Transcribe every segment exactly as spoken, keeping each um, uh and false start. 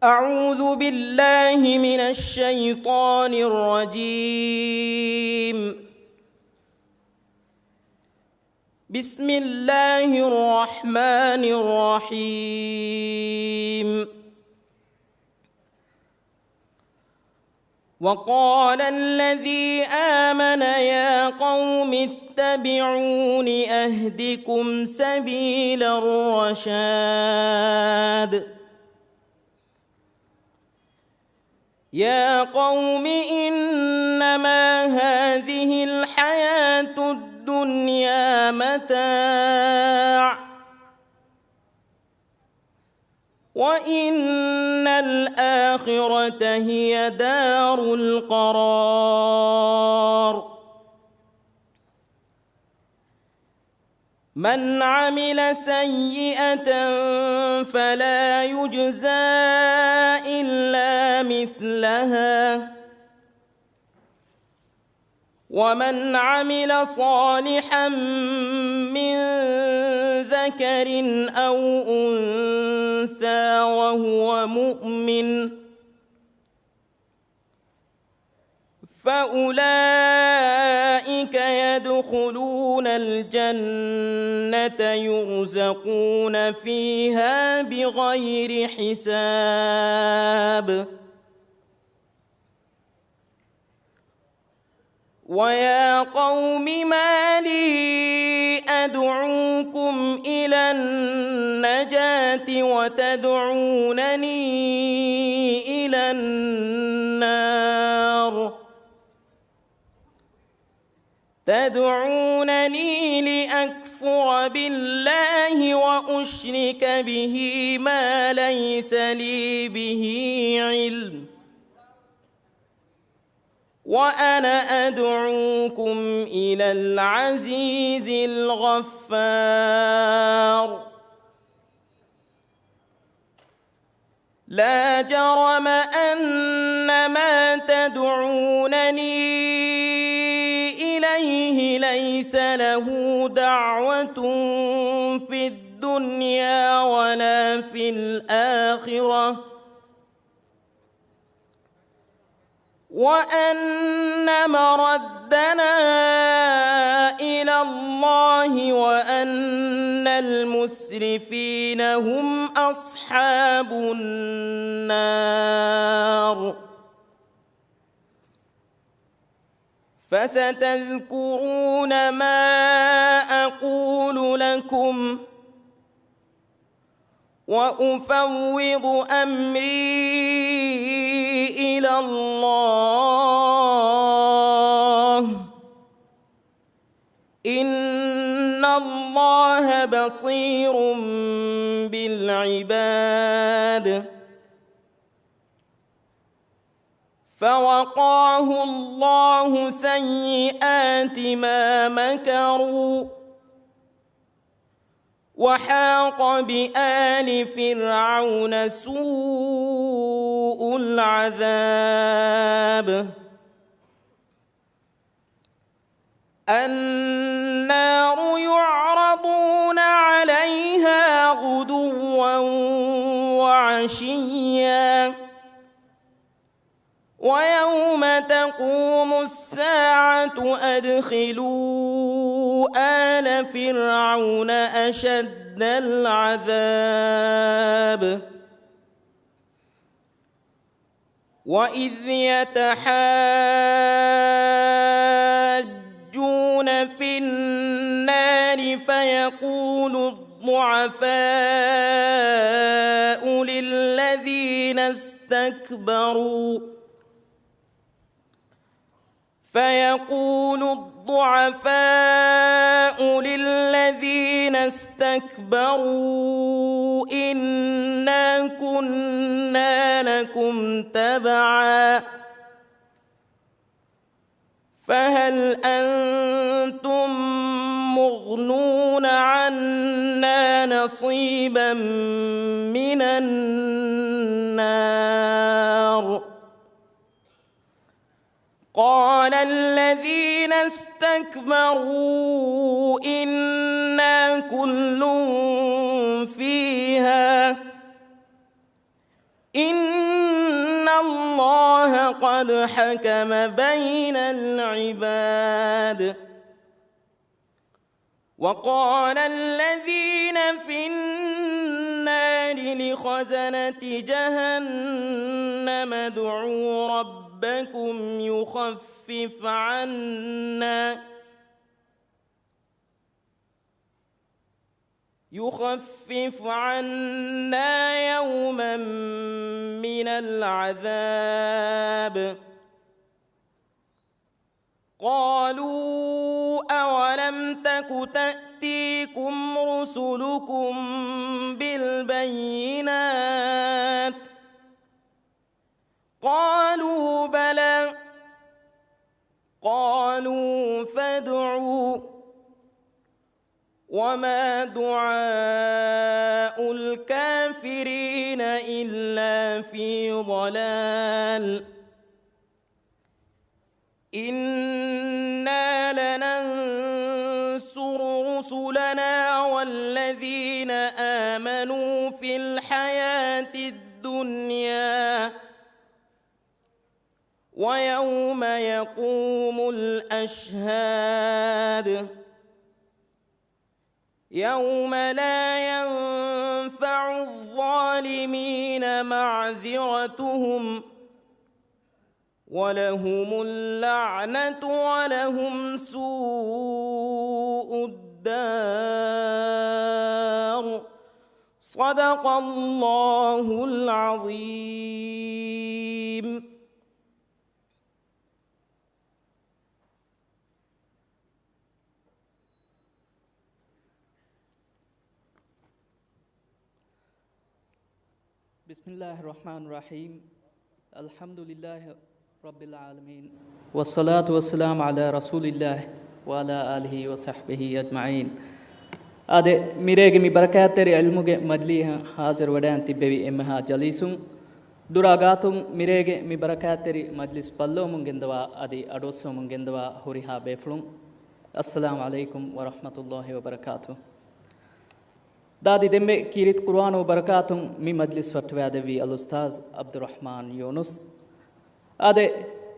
أعوذ بالله من الشيطان الرجيم. بسم الله الرحمن الرحيم. وقال الذي آمن يا قوم اتبعون أهدكم سبيل الرشاد. يا قوم إنما هذه الحياة الدنيا متاع وإن الآخرة هي دار القرار. من عمل سيئة فلا يجزى إلا مثلها ومن عمل صالحا من ذكر أو أنثى وهو مؤمن فأولئك يدخلون الجنة يرزقون فيها بغير حساب. ويا قوم ما لي أدعوكم إلى النجاة وتدعونني إلى النار. تدعونني لأكفر بالله وأشرك به ما ليس لي به علم. وأنا أدعوكم إلى العزيز الغفار. لا جرم أن ما تدعونني إليه ليس له دعوة في الدنيا ولا في الآخرة وأن مردنا إلى الله وأن المسرفين هم أصحاب النار. فستذكرون ما أقول لكم وأفوض أمري إلى الله إن الله بصير بالعباد. فوقاه الله سيئات ما مكروا وحاق بآل فرعون سوء العذاب. النار يعرضون عليها غدوا وعشيا ويوم تقوم الساعة أدخلوا آل فرعون أشد العذاب. وإذ يتحاجون في النار فيقول الضعفاء للذين استكبروا فيقول الضعفاء للذين استكبروا إنا كنا لكم تبعا فهل أنتم مغنون عنا نصيبا من النار. قال الذين استكبروا إنا كل فيها إن قد حكم بين العباد. وقال الذين في النار لخزنة جهنم ادعوا ربكم يخفف عنا يخفف عنا يوما من العذاب. قالوا أولم تك تأتيكم رسلكم بالبينات؟ قالوا بلى. قالوا فادعوا وما دعاء الكافرين إلا في ضلال. إنا لننصر رسلنا والذين آمنوا في الحياة الدنيا ويوم يقوم الأشهاد. يوم لا ينفع الظالمين معذرتهم ولهم اللعنة ولهم سوء الدار. صدق الله العظيم. بسم الله الرحمن الرحيم. الحمد لله رب العالمين. والصلاة والسلام على رسول الله وعلى آله وصحبه أجمعين. އާދެ، މިރޭގެ މި ބަރަކާތްތެރި ޢިލްމުގެ މަޖްލީހަށް ޙާޟިރުވެޑާން ތިއްބެވި އެންމެހާ ޖަލީސުން، ދުރާ ގާތުން މިރޭގެ މި ބަރަކާތްތެރި މަޖްލިސް ބައްލަވަމުން ގެންދަވާ އަދި އަޑުއައްސަވަމުން ގެންދަވާ ހުރިހާ ބޭފުޅުން، އައްސަލާމު ޢަލައިކުމް ވަރަޙްމަތުﷲި ވަބަރަކާތުހު. ދާދި ދެންމެ ކީރިތި ޤުރުއާނު ބަރަކާތުން މި މަޖްލިސް ފައްޓަވާދެއްވީ އަލްއުސްތާޛް ޢަބްދުއްރަޙްމާން ޔޫނުސް. އާދެ،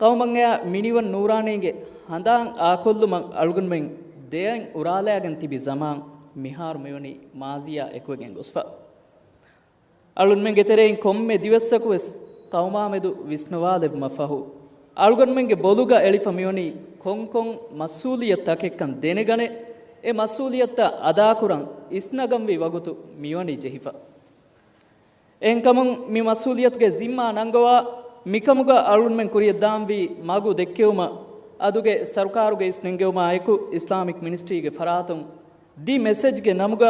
ޤައުމަށް އައި މިނިވަން ނޫރާނީގެ ހަނދާން އާކޮށްލުމަށް އަޅުގަނޑުމެން ދެއަތް އުރާލާގެން ތިބި ޒަމާން މިހާރު މިވަނީ މާޒީއާ އެކުވެގެން ގޮސްފަ. އަޅުންމެންގެ ތެރެއިން ކޮންމެ ދިވެއްސަކު ވެސް ޤައުމާމެދު ވިސްނަވާލެވުމަށް ފަހު، އަޅުގަނޑުމެންގެ ބޮލުގަ އެޅިފަ މިވަނީ ކޮންކޮން މަސްއޫލިއްޔަތުތަކެއްކަން ދެނެގަނެ، އެ މަސްއޫލިއްޔަތުތައް އަދާކުރަން އިސްނަގަންވީ ވަގުތު މިވަނީ ޖެހިފަ. އެހެންކަމުން މި މަސްއޫލިއްޔަތުގެ ޒިންމާ ނަންގަވާ، މިކަމުގަ އަޅުންމެން ކުރިޔަށްދާންވީ މަގު ދެއްކެވުމަށް، އަދުގެ ސަރުކާރުގެ އިސް ނެންގެވުމާ އެކު އިސްލާމިކް މިނިސްޓްރީގެ ފަރާތުން ދި މެސެޖްގެ ނަމުގަ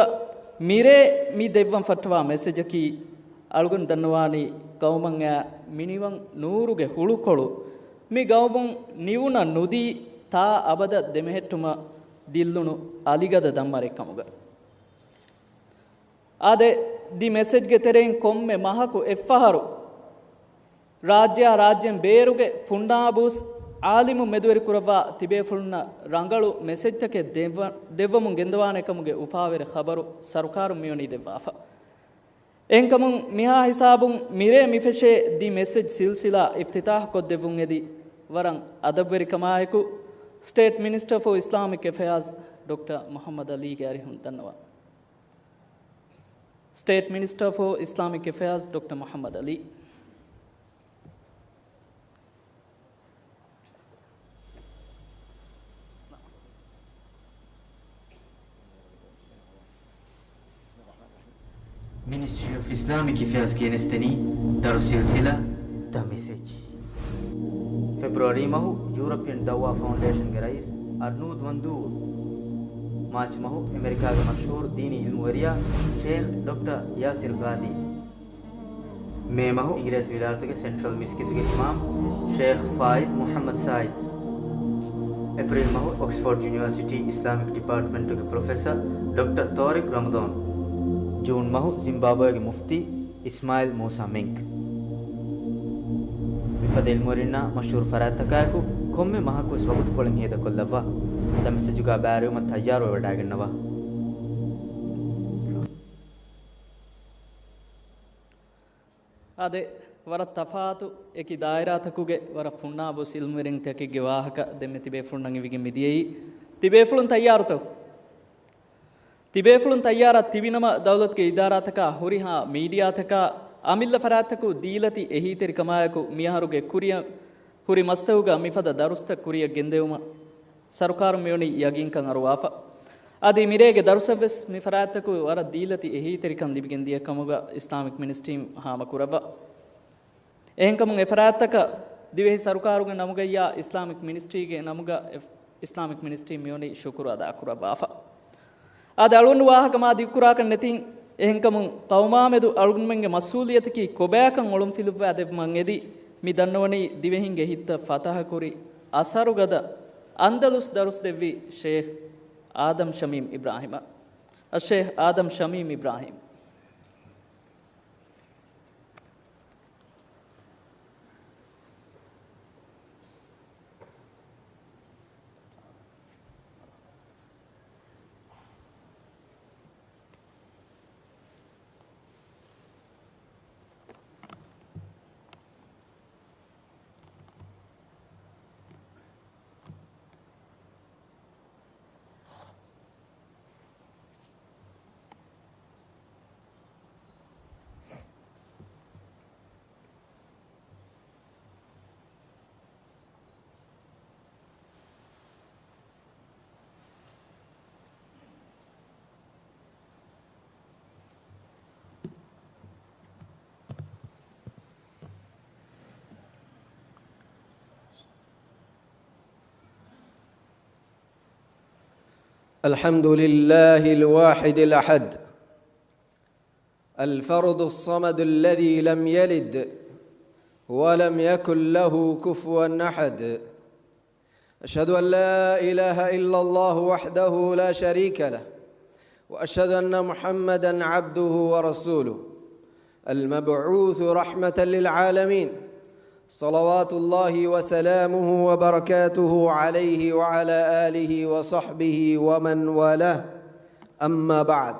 މިރޭ މި ދެއްވަން ފައްޓަވާ މެސެޖަކީ، އަޅުގަނޑު ދަންނަވާނީ ޤައުމަށް އައި މިނިވަން ނޫރުގެ ހުޅުކޮޅު މި ޤައުމުން ނިވުނަށް ނުދީ، ތާ އަބަދަށް ދެމެހެއްޓުމަށް ދިއްލުނު އަލިގަދަ ދަންވަރެއް ކަމުގަ. އާދެ، ދި މެސެޖްގެ ތެރެއިން ކޮންމެ މަހަކު އެއްފަހަރު ރާއްޖެއާ ރާއްޖޭން ބޭރުގެ ފުނޑާބޫސް ޢާލިމު މެދުވެރިކުރައްވާ ތިބޭފުޅުންނަށް ރަނގަޅު މެސެޖްތަކެއް ދެއްވަ-، ދެއްވަމުން ގެންދަވާނެ ކަމުގެ އުފާވެރި ޚަބަރު ސަރުކާރުން މިވަނީ ދެއްވާފަ. އެހެންކަމުން މިހާ ހިސާބުން މިރޭ މިފެށޭ ދި މެސެޖް ސިލްސިލާ އިފްތިތާޙު ކޮށްދެއްވުން އެދި ވަރަށް އަދަބުވެރިކަމާއެކު، ސްޓޭޓް މިނިސްޓަރ ފޯ އިސްލާމިކް އެފެއާޒް ޑޮކްޓަރ މުޙައްމަދު ޢަލީގެ އަރިހުން ދަންނަވާ. ސްޓޭޓް މިނިސްޓަރ ފޯ އިސްލާމިކް އެފެއާޒް ޑޮކްޓަރ މުޙައްމަދު ޢަލީ. މިނިސްޓްރީ އޮފް އިސްލާމިކް އެފެއާޒް ގެނެސްދެނީ ދަރު ސިލްސިލާ ދަ މެސެޖް. ފެބްރުއަރީ މަހު ޔޫރަޕިއަން ދައުވާ ފައުންޑޭޝަންގެ ރައީސް އަރްނޫދް ވަންދޫރް، މާޗް މަހު އެމެރިކާގެ މަޝްހޫރު ދީނީ ޢިލްމުވެރިޔާ ޝޭޚް ޑޮކްޓަރ ޔާސިރް ގާދީ، މޭ މަހު އިނގިރޭސި ވިލާޔަތުގެ ސެންޓްރަލް މިސްކިތުގެ އިމާމް ޝޭޚް ފާއިދު މުޙައްމަދު ސާއިދު، އޭޕްރީލް މަހު އޮކްސްފޯޑް ޔުނިވާސިޓީ އިސްލާމިކް ޑިޕާޓްމަންޓުގެ ޕްރޮފެސަރ ޑޮކްޓަރ ޠާރިޤް ރަމަޟާން، ޖޫން މަހު ޒިމްބާބްވޭގެ މުފްތީ އިސްމާއިލް މޫސާ މެންކް. މިފަދަ ޢިލްމުވެރިންނާ މަޝްހޫރު ފަރާތްތަކާއެކު ކޮންމެ މަހަކުވެސް ވަގުތުކޮޅެއް ހޭދަކޮށްލައްވާ، ދަ މެސެޖުގަ ބައިވެރިވުމަށް ތައްޔާރުވެވަޑައިގަންނަވާ. އާދެ، ވަރަށް ތަފާތު އެކި ދާއިރާތަކުގެ ވަރަށް ފުންނާބޮ އިލްމުވެރިންތަކެއްގެ ވާހަކަ ދެންމެ ތިބޭފުޅުންނަށް އިވިގެން މިދިޔައީ. ތިބޭފުޅުން ތައްޔާރުތޯ؟ ތިބޭފުޅުން ތައްޔާރަށް ތިބިނަމަ، ދައުލަތުގެ އިދާރާތަކާ ހުރިހާ މީޑިއާތަކާ އަމިއްލަ ފަރާތްތަކު ދީލަތި އެހީތެރިކަމާއެކު މިއަހަރުގެ ކުރިއަށް ހުރި މަސްތަކުގަ މިފަދަ ދަރުސްތައް ކުރިއަށް ގެންދެވުމަށް ސަރުކާރުން މިވަނީ ޔަގީންކަން އަރުވާފަ. އަދި މިރޭގެ ދަރުސަށްވެސް މި ފަރާތްތަކު ވަރަށް ދީލަތި އެހީތެރިކަން ލިބިގެން ދިޔަ ކަމުގަ އިސްލާމިކް މިނިސްޓްރީން ހާމަކުރައްވާ. އެހެންކަމުން އެ ފަރާތްތަކަށް ދިވެހި ސަރުކާރުގެ ނަމުގައްޔާ އިސްލާމިކް މިނިސްޓްރީގެ ނަމުގަ އެ، އިސްލާމިކް މިނިސްޓްރީން މިވަނީ ޝުކުރު އަދާކުރައްވާފަ. އަދި އަޅުގަނޑު ވާހަކަ މާ ދިގުކުރާކަށް ނެތިން، އެހެންކަމުން ޤައުމާމެދު އަޅުގަނޑުމެންގެ މަސްއޫލިއްޔަތަކީ ކޮބާކަން އޮޅުންފިލުއްވާދެއްވުމަށް އެދި، މި ދަންނަވަނީ ދިވެހިންގެ ހިތްތައް ފަތަހަކުރި އަސަރުގަދަ އަންދަލުސް ދަރުސް ދެއްވި ޝޭހް އާދަމް ޝަމީމް އިބްރާހިމަށް. އައްޝޭހް އާދަމް ޝަމީމް އިބްރާހިމް. الحمد لله الواحد الأحد، الفرد الصمد الذي لم يلد ولم يكن له كفوا أحد. أشهد أن لا إله إلا الله وحده لا شريك له، وأشهد أن محمدا عبده ورسوله، المبعوث رحمة للعالمين، صلوات الله وسلامه وبركاته عليه وعلى آله وصحبه ومن والاه. أما بعد.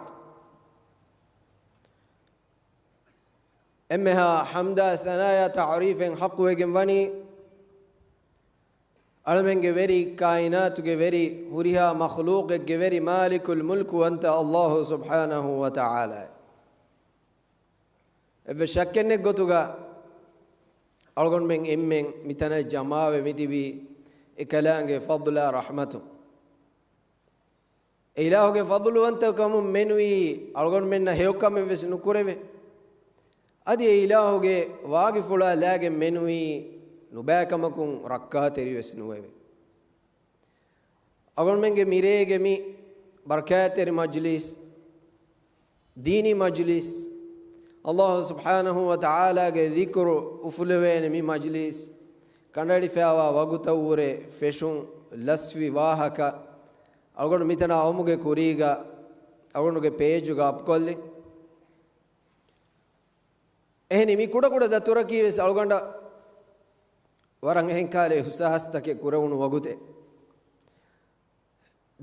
އެންމެހާ ޙަމްދާ ސަނާޔާ ތަޢުރީފެއް ޙައްޤުވެގެން ވަނީ، އަޅަމެންގެ ވެރި، ކާއިނާތުގެ ވެރި، ހުރިހާ މަޚްލޫޤެއްގެ ވެރި، މާލިކުލް މުލްކުވަންތަ ﷲ ސުބްޙާނަހޫ ވަތަޢާލާ. އެއްވެސް ޝައްކެއްނެތް ގޮތުގަ އަޅުގަނޑުމެން އެންމެން މިތަނަށް ޖަމާވެ މިތިބީ އެކަލާނގެ ފަޟްލާ ރަޙްމަތުން. އެ އިލާހުގެ ފަޟްލުވަންތަކަމުން މެނުވީ އަޅުގަނޑުމެންނަށް ހެޔޮކަމެއްވެސް ނުކުރެވޭ. އަދި އެ އިލާހުގެ ވާގިފުޅާ ލާގެން މެނުވީ ނުބައިކަމަކުން ރައްކާތެރިވެސް ނުވެވޭ. އަޅުގަނޑުމެންގެ މިރޭގެ މި ބަރަކާތްތެރި މަޖްލިސް، ދީނީ މަޖްލިސް، ﷲ ސުބްޙާނަހޫ ވަތަޢާލާގެ ޛިކުރު އުފުލެވޭނެ މި މަޖްލިސް، ކަނޑައެޅިފައިވާ ވަގުތަށްވުރެ ފެށުން ލަސްވި ވާހަކަ، އަޅުގަނޑު މިތަނަށް އައުމުގެ ކުރީގަ އަޅުގަނޑުގެ ޕޭޖުގަ އަޕްކޮށްލި. އެހެނީ މި ކުޑަކުޑަ ދަތުރަކީ ވެސް އަޅުގަނޑަށް ވަރަށް އެހެން ކާލެ އިޙްސާސްތަކެއް ކުރެވުނު ވަގުތެއް.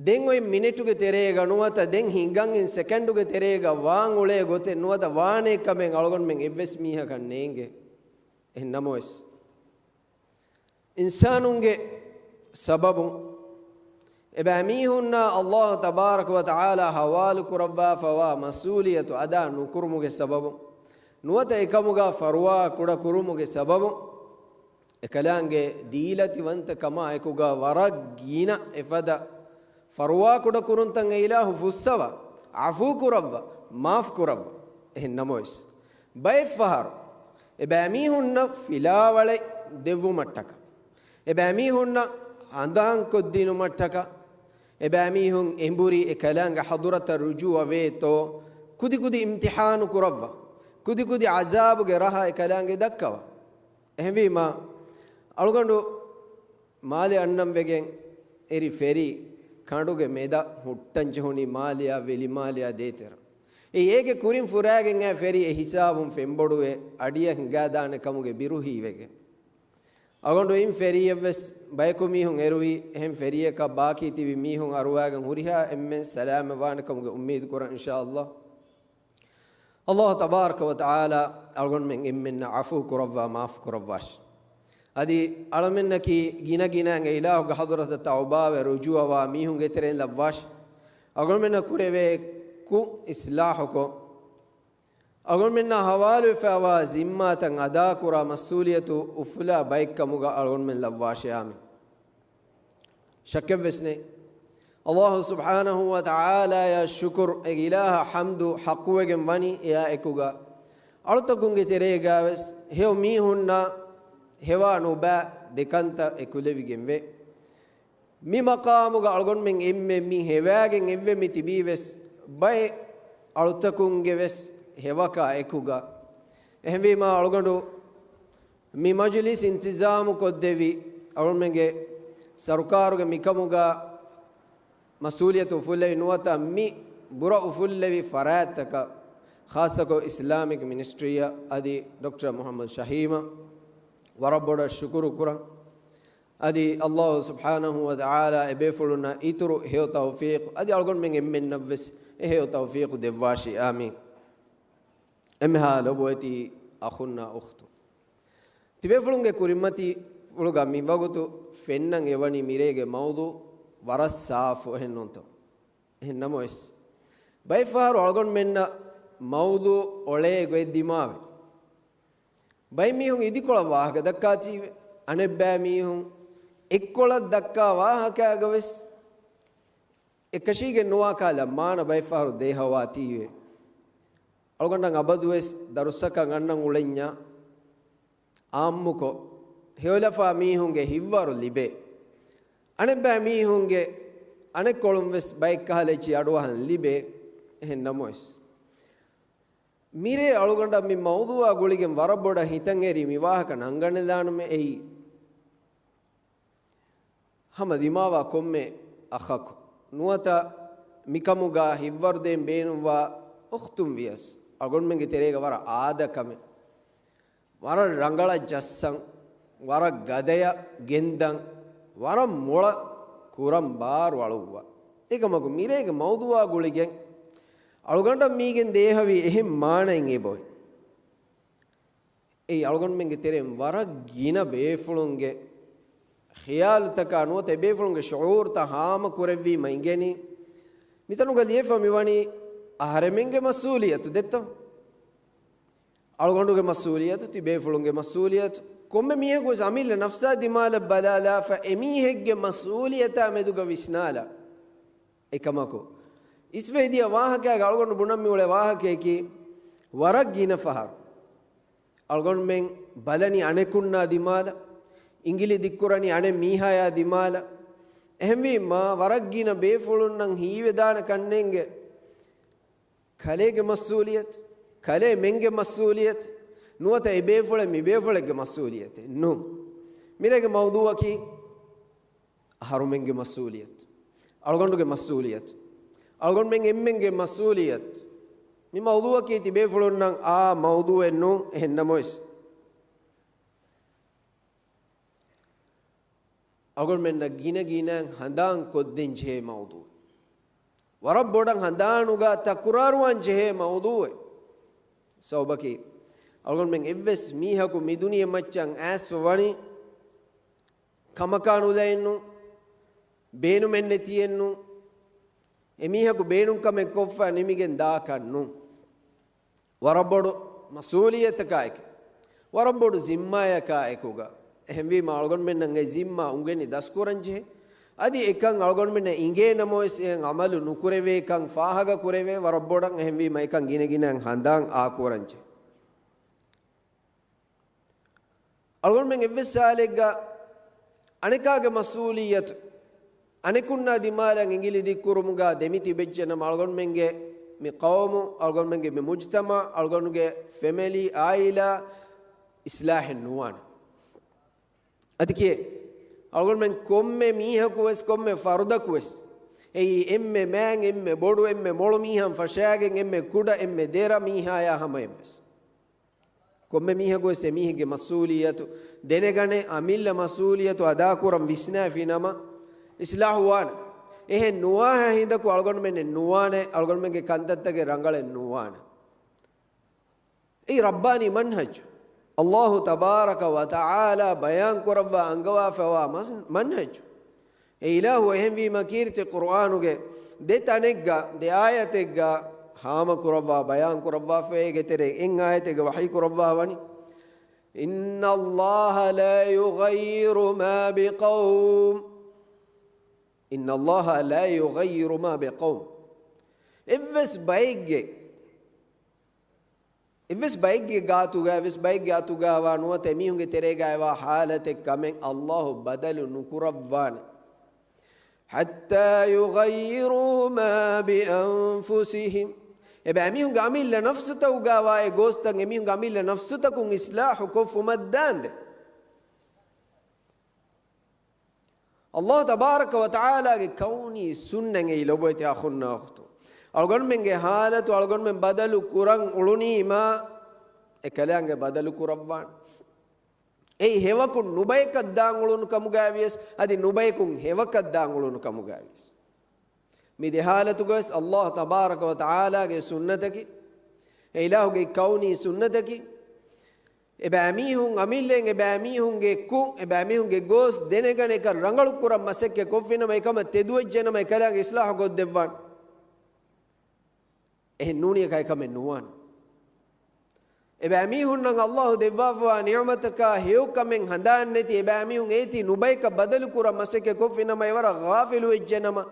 ދެން އޮތް މިނެޓުގެ ތެރޭގަ ނުވަތަ ދެން ހިނގަން އިން ސެކަންޑުގެ ތެރޭގަ ވާން އުޅޭ ގޮތެއް ނުވަތަ ވާނޭ ކަމެއް އަޅުގަނޑުމެން އެއްވެސް މީހަކަށް ނޭނގޭ. އެހެން ނަމަވެސް، އިންސާނުންގެ ސަބަބުން، އެބައިމީހުންނާ ﷲ ތަބާރަކަ ވަ ތަޢާލާ ހަވާލު ކުރައްވާފަވާ މަސްއޫލިއްޔަތު އަދާ ނުކުރުމުގެ ސަބަބުން، ނުވަތަ އެކަމުގަ ފަރުވާ ކުޑަ ކުރުމުގެ ސަބަބުން، އެކަލާނގެ ދީލަތިވަންތަ ކަމާ އެކުގަ ވަރަށް ގިނަ އެފަދަ ފަރުވާ ކުޑަ ކުރުންތައް އެ އިލާހު ފުއްސަވާ، ޢަފޫ ކުރައްވާ، މާފް ކުރައްވާ. އެހެން ނަމަވެސް، ބައެއްފަހަރު އެބައިމީހުންނަށް ފިލާވަޅެއް ދެއްވުމަށްޓަކާ، އެބައިމީހުންނަށް ހަނދާންކޮށްދިނުމަށްޓަކާ، އެބައިމީހުން އެނބުރި އެ ކަލާނގެ ޙަޟުރަތަށް ރުޖޫޢަވޭތޯ، ކުދިކުދި އިމްތިޙާނު ކުރައްވާ، ކުދިކުދި ޢަޒާބުގެ ރަހަ އެ ކަލާނގެ ދައްކަވާ. އެހެންވީމާ، އަޅުގަނޑު މާލެ އަންނަން ވެގެން އެރި ފެރީ ކަނޑުގެ މެދަށް ހުއްޓަން ޖެހުނީ މާލެއާ ވެލިމާލެއާ ދޭތެރެ. އެ އޭގެ ކުރިން ފުރާގެން އައި ފެރީ އެ ހިސާބުން ފެންބޮޑުވެ އަޑިއަށް ހިނގާދާނެ ކަމުގެ ބިރު ހީވެގެން. އަޅުގަނޑު އިން ފެރީއަށްވެސް ބަޔަކު މީހުން އެރުވީ، އެހެން ފެރީއަކަށް ބާކީ ތިބި މީހުން އަރުވާގެން ހުރިހާ އެންމެން ސަލާމަތް ވާނެ ކަމުގެ އުއްމީދު ކުރަން އިންޝާﷲ. ﷲ ތަބާރަކަ ވަ ތަޢާލާ އަޅުގަނޑުމެން އެންމެންނަށް ޢަފޫ ކުރައްވާ، މާފު ކުރައްވާށި. އަދި އަޅަމެންނަކީ ގިނަ ގިނައިން އެ އިލާހުގެ ޙަޟްރަތަށް ތައުބާވެ ރުޖޫޢަވާ މީހުންގެ ތެރެއިން ލައްވާށި. އަޅުގަނޑުމެންނަށް ކުރެވޭ ކުށް އިޞްލާޙުކޮށް، އަޅުގަނޑުމެންނާ ޙަވާލުވެފައިވާ ޒިންމާތައް އަދާކުރާ، މަސްއޫލިއްޔަތު އުފުލާ ބައެއްކަމުގަ އަޅުގަނޑުމެން ލައްވާށޭ. އާމީން. ޝައްކެއްވެސް ނެތް، ﷲ ސުބްޙާނަހޫ ވަ ތަޢާލާޔަށް ޝުކުރު، އެ އިލާހަށް ޙަމްދު ޙައްޤުވެގެން ވަނީ އެއާ އެކުގަ އަޅުތަކުންގެ ތެރޭގަވެސް ހެޔޮ މީހުންނާ ހެވާ ނުބައި ދެކަންތައް އެކުލެވިގެންވޭ. މި މަޤާމުގަ އަޅުގަނޑުމެން އެންމެ މި ހެވާގެން އެއްވެ މި ތިބީވެސް ބައެއް އަޅުތަކުންގެވެސް ހެވަކާ އެކުގަ. އެހެންވީމާ އަޅުގަނޑު މި މަޖުލިސް އިންތިޒާމު ކޮށްދެވި އަޅުމެންގެ ސަރުކާރުގެ މިކަމުގަ މަސްއޫލިއްޔަތު އުފުއްލެވި ނުވަތަ މި ބުރަ އުފުއްލެވި ފަރާތްތަކަށް، ޚާއްޞަކޮށް އިސްލާމިކް މިނިސްޓްރީއަށް އަދި ޑޮކްޓަރ މުޙައްމަދު ޝަހީމަށް ވަރަށް ބޮޑަށް ޝުކުރު ކުރަން. އަދި ﷲ ސުބްޙާނަހޫ ވަ ތަޢާލާ އެބޭފުޅުންނަށް އިތުރު ހެޔޮ ތައުފީޤު، އަދި އަޅުގަނޑުމެން އެންމެންނަށްވެސް އެ ހެޔޮ ތައުފީޤު ދެއްވާށި. އާމީން. އެންމެހާ ލޮބުވެތި އަޚުންނާ އުޚްތުން. ތިބޭފުޅުންގެ ކުރިމަތިފުޅުގަ މިވަގުތު ފެންނަން އެވަނީ މިރޭގެ މައުޟޫޢު ވަރަށް ސާފު، އެހެން ނޫންތޯ؟ އެހެން ނަމަވެސް، ބައެއްފަހަރު އަޅުގަނޑުމެންނަށް މައުޟޫޢު އޮޅޭ ގޮތް ދިމާވޭ. ބައެއް މީހުން އިދިކޮޅަށް ވާހަކަ ދައްކާތީވެ، އަނެއްބައި މީހުން އެއްކޮޅަށް ދައްކާ ވާހަކައިގަވެސް އެކަށީގެން ނުވާ ކަހަލަ މާނަ ބައެއްފަހަރު ދޭހަވާތީވެ. އަޅުގަނޑަށް އަބަދުވެސް ދަރުސަކަށް އަންނަން އުޅެންޏާ، އާއްމުކޮށް، ހެޔޮލަފާ މީހުންގެ ހިތްވަރު ލިބޭ. އަނެއްބައި މީހުންގެ އަނެއްކޮޅުން ވެސް ބައެއްކަހަލަ އެއްޗި އަޑުއަހަން ލިބޭ. އެހެން ނަމަވެސް، މިރޭ އަޅުގަނޑަށް މި މައުޟޫޢާ ގުޅިގެން ވަރަށް ބޮޑަށް ހިތަށް އެރި މި ވާހަކަ ނަންގަނެލާނަމޭ. އެއީ ހަމަ ދިމާވާ ކޮންމެ އަޚަކު ނުވަތަ މިކަމުގަ ހިތްވަރުދޭން ބޭނުންވާ އުޚްތުން ވިޔަސް، އަޅުގަނޑުމެންގެ ތެރޭގަ ވަރަށް އާދަ ކަމެއް. ވަރަށް ރަނގަޅަށް ޖައްސަން، ވަރަށް ގަދަޔަށް ގެންދަން، ވަރަށް މޮޅަށް ކުރަން ބާރު އަޅުއްވާ. އެކަމަކު، މިރޭގެ މައުޟޫޢާ ގުޅިގެން އަޅުގަނޑަށް މީގެން ދޭހަވީ އެހެން މާނައެއް އެބައޮތް. އެއީ އަޅުގަނޑުމެންގެ ތެރެއިން ވަރަށް ގިނަ ބޭފުޅުންގެ ޚިޔާލުތަކާ ނުވަތަ އެބޭފުޅުންގެ ޝުޢޫރުތައް ހާމަ ކުރެއްވީމަ އިނގޭނީ. މިތަނުގަ ލިޔެފަ މިވަނީ އަހަރެމެންގެ މަސްއޫލިއްޔަތު ދެއްތޯ؟ އަޅުގަނޑުގެ މަސްއޫލިއްޔަތު، ތިބޭފުޅުންގެ މަސްއޫލިއްޔަތު، ކޮންމެ މީހަކުވެސް އަމިއްލަ ނަފްސާ ދިމާލަށް ބަލާލާފަ، އެމީހެއްގެ މަސްއޫލިއްޔަތާ މެދުގަ ވިސްނާލާ. އެކަމަކު، އިސްވެ ދިޔަ ވާހަކައިގަ އަޅުގަނޑު ބުނަން މިއުޅޭ ވާހަކަޔަކީ، ވަރަށް ގިނަ ފަހަރު އަޅުގަނޑުމެން ބަލަނީ އަނެކުންނާ ދިމާލަށް، އިނގިލި ދިއްކުރަނީ އަނެއް މީހާޔާ ދިމާލަށް. އެހެންވީމާ، ވަރަށް ގިނަ ބޭފުޅުންނަށް ހީވެދާނެ ކަންނޭނގެ ކަލޭގެ މަސްއޫލިއްޔަތު، ކަލޭމެންގެ މަސްއޫލިއްޔަތު، ނުވަތަ އެބޭފުޅެއް މިބޭފުޅެއްގެ މަސްއޫލިއްޔަތެއް ނޫން. މިރޭގެ މައުޟޫޢަކީ އަހަރުމެންގެ މަސްއޫލިއްޔަތު، އަޅުގަނޑުގެ މަސްއޫލިއްޔަތު، އަޅުގަނޑުމެން އެންމެންގެ މަސްއޫލިއްޔަތު. މި މައުޟޫޢަކީ ތިބޭފުޅުންނަށް އާ މައުޟޫޢެއް ނޫން، އެހެން ނަމަވެސް، އަޅުގަނޑުމެންނަށް ގިނަ ގިނައިން ހަނދާން ކޮށްދޭން ޖެހޭ މައުޟޫޢެއް. ވަރަށް ބޮޑަށް ހަނދާނުގަ ތަކުރާރުވާން ޖެހޭ މައުޟޫޢެއް. ސަބަބަކީ، އަޅުގަނޑުމެން އެއްވެސް މީހަކު މި ދުނިޔެ މައްޗަށް އައިސްފަ ވަނީ ކަމަކާ ނުލައެއްނު، ބޭނުމެއް ނެތިއެއްނު، އެމީހަކު ބޭނުން ކަމެއް ކޮށްފަ ނިމިގެން ދާކަށްނު. ވަރަށް ބޮޑު މަސްއޫލިއްޔަތަކާއެކު، ވަރަށް ބޮޑު ޒިންމާޔަކާ އެކުގަ. އެހެންވީމަ، އަޅުގަނޑުމެންނަށް އެ ޒިންމާ އުނގެނި ދަސްކުރަންޖެހޭ. އަދި އެކަން އަޅުގަނޑުމެންނަށް އިނގޭ ނަމަވެސް، އެހެން އަމަލު ނުކުރެވޭކަން ފާހަގަކުރެވޭ ވަރަށް ބޮޑަށް. އެހެންވީމަ، އެކަން ގިނަ ގިނައިން ހަނދާން އާކުރަންޖެހޭ. އަޅުގަނޑުމެން އެއްވެސް ހާލެއްގަ އަނެކާގެ މަސްއޫލިއްޔަތު އަނެކުންނާ ދިމާލަށް އިނގިލި ދިއްކުރުމުގަ ދެމިތިބެއްޖެނަމަ، އަޅުގަނޑުމެންގެ މި ޤައުމު، އަޅުގަނޑުމެންގެ މި މުޖްތަމަޢު، އަޅުގަނޑުގެ ފެމެލީ، އާއިލާ އިޞްލާޙެއް ނުވާނެ. އަދި ކިޔޭ، އަޅުގަނޑުމެން ކޮންމެ މީހަކުވެސް، ކޮންމެ ފަރުދަކުވެސް، އެއީ އެންމެ މާތް، އެންމެ ބޮޑު، އެންމެ މޮޅު މީހާން ފަށާގެން، އެންމެ ކުޑަ، އެންމެ ދެރަ މީހާޔާ ހަމަޔަށްވެސް. ކޮންމެ މީހަކުވެސް އެމީހެއްގެ މަސްއޫލިއްޔަތު ދެނެގަނެ، އަމިއްލަ މަސްއޫލިއްޔަތު އަދާކުރަން ވިސްނާފި ނަމަ، އިޞްލާޙު ވާނެ. އެހެން ނުވާހާ ހިނދަކު އަޅުގަނޑުމެންނެއް ނުވާނެ، އަޅުގަނޑުމެންގެ ކަންތައްތަކެއް ރަނގަޅެއް ނުވާނެ. އެއީ ރައްބާނީ މަންހަޖު. އައްލާހު ތަބާރަކަ ވަ ތަޢާލާ ބަޔާން ކުރައްވާ އަންގަވާފައިވާ މަސް-، މަންހަޖު. އެ އިލާހު އެހެންވީމަ ކީރިތި ޤުރުއާނުގެ ދެ ތަނެއްގަ، ދެ އާޔަތެއްގަ ހާމަ ކުރައްވާ ބަޔާން ކުރައްވާފައި އޭގެ ތެރޭ އެއް އާޔަތެއްގަ ވަޙީ ކުރައްވާ ވަނީ، إِنَّ اللَّهَ لَا يُغَيِّرُ مَا بِقَوْمٍ. إِنَّ اللَّهَ لَا يُغَيِّرُ مَا بِقَوْمٍ. އެއްވެސް ބައެއްގެ، އެއްވެސް ބައެއްގެ ގާތުގަ، އެއްވެސް ބައެއްގެ އަތުގަ ވާ ނުވަތަ އެމީހުންގެ ތެރޭގައި ވާ ޙާލަތެއް ކަމެއް އައްލާހު ބަދަލު ނުކުރައްވާނެ. حَتَّى يُغَيِّرُوا مَا بِأَنفُسِهِمْ. އެބައިމީހުންގެ އަމިއްލަ ނަފްސުތަކުގަ ވާ އެ ގޯސްތައް އެމީހުންގެ އަމިއްލަ ނަފްސުތަކުން އިޞްލާޙު ކޮށްފުމަށް ދާންދެން. އައްލާހު ތަބާރަކަ ވަ ތަޢާލާގެ ކައުނީ ސުންނަތް އެއީ ލޮބުވެތި އަޚުންނާ އުޚްތުން. އަޅުގަނޑުމެންގެ ޙާލަތު އަޅުގަނޑުމެން ބަދަލު ކުރަން އުޅުނީމާ، އެކަލާނގެ ބަދަލު ކުރައްވާނެ. އެއީ ހެވަކުން ނުބަޔަކަށް ދާން އުޅުނު ކަމުގައި ވިޔަސް، އަދި ނުބަޔަކުން ހެވަކަށް ދާން އުޅުނު ކަމުގައި ވިޔަސް. މި ދެ ޙާލަތުގަވެސް އައްލާހު ތަބާރަކަ ވަ ތަޢާލާގެ ސުންނަތަކީ، އެ އިލާހުގެ ކައުނީ ސުންނަތަކީ، އެބައިމީހުން އަމިއްލައިން އެބައިމީހުންގެ ކުށް، އެބައިމީހުންގެ ގޯސް ދެނެގަނެ އެކަން ރަނގަޅު ކުރަން މަސައްކަތް ކޮށްފިނަމަ، އެކަމަށް ތެދުވެއްޖެނަމަ، އެކަލާނގެ އިޞްލާޙު ކޮށްދެއްވާނެ. އެހެން ނޫނީ އެކަމެއް ނުވާނެ. އެބައިމީހުންނަށް އައްލާހު ދެއްވާފަވާ ނިޢުމަތަކާ ހެޔޮކަމެއް ހަނދާން ނެތި އެބައިމީހުން އޭތި ނުބަޔަކަށް ބަދަލު ކުރަން މަސައްކަތް ކޮށްފިނަމަ، އެވަރަށް ޣާފިލު ވެއްޖެނަމަ،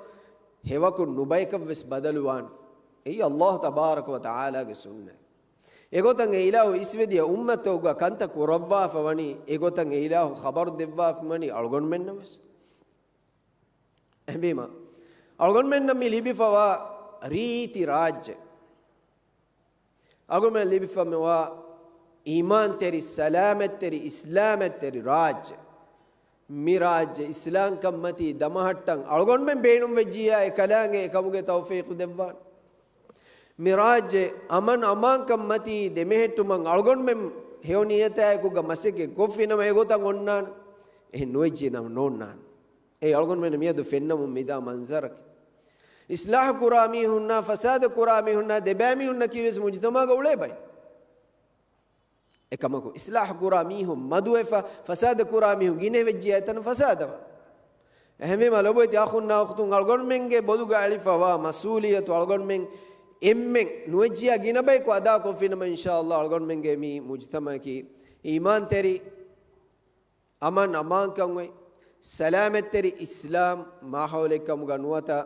ހެވަކުން ނުބަޔަކަށް ވެސް ބަދަލު ވާނެ. އެއީ އައްލާހު ތަބާރަކަ ވަ ތަޢާލާގެ ސުންނަތް. އެގޮތަށް އެ އިލާހު އިސްވެދިޔަ އުއްމަތްތަކުގަ ކަންތައް ކުރައްވާފަ ވަނީ، އެގޮތަށް އެ އިލާހު ޚަބަރު ދެއްވާފަ ވަނީ އަޅުގަނޑުމެންނަށް ވެސް. އެހެންވީމަ، އަޅުގަނޑުމެންނަށް މި ލިބިފަވާ ރީތި ރާއްޖެ، އަޅުގަނޑުމެން ލިބިފަވާ އީމާންތެރި، ސަލާމަތްތެރި، އިސްލާމަތްތެރި ރާއްޖެ. މި ރާއްޖެ އިސްލާމްކަން މަތީ ދަމަހައްޓަން އަޅުގަނޑުމެން ބޭނުންވެއްޖިއްޔާ އެ ކަލާނގެ އެކަމުގެ ތައުފީޤު ދެއްވާނެ. މި ރާއްޖެ އަމަން އަމާންކަން މަތީ ދެމެހެއްޓުމަށް އަޅުގަނޑުމެން ހެޔޮ ނިޔަތާއެކުގަ މަސައްކަތް ކޮށްފިނަމަ އެގޮތަށް އޮންނާނެ. އެހެން ނުވެއްޖެ ނަމަ ނޯންނާނެ. އެ އަޅުގަނޑުމެން މިއަދު ފެންނަމުން މިދާ މަންޒަރަކީ، އިސްލާޙު ކުރާ މީހުންނާ، ފަސާދަ ކުރާ މީހުންނާ، ދެބައިމީހުންނަކީ ވެސް މުޖުތަމަޢުގަ އުޅޭ ބައެއް. އެކަމަކު، އިސްލާޙު ކުރާ މީހުން މަދުވެފަ، ފަސާދަ ކުރާ މީހުން ގިނަވެއްޖިއްޔާ އެތަނަށް ފަސާދަވާ. އެހެންވީމަ، ލޮބުވެތި އަޚުންނާ އުޚްތުން، އަޅުގަނޑުމެންގެ ބޮލުގަ އެޅިފަވާ މަސްއޫލިއްޔަތު އަޅުގަނޑުމެން އެންމެން ނުވެއްޖިއްޔާ ގިނަ ބަޔަކު އަދާކޮށްފިނަމަ، އިންޝާﷲ އަޅުގަނޑުމެންގެ މި މުޖުތަމަޢަކީ އީމާންތެރި، އަމަން އަމާންކަން އޮތް، ސަލާމަތްތެރި އިސްލާމް މާހައުލެއްކަމުގަ ނުވަތަ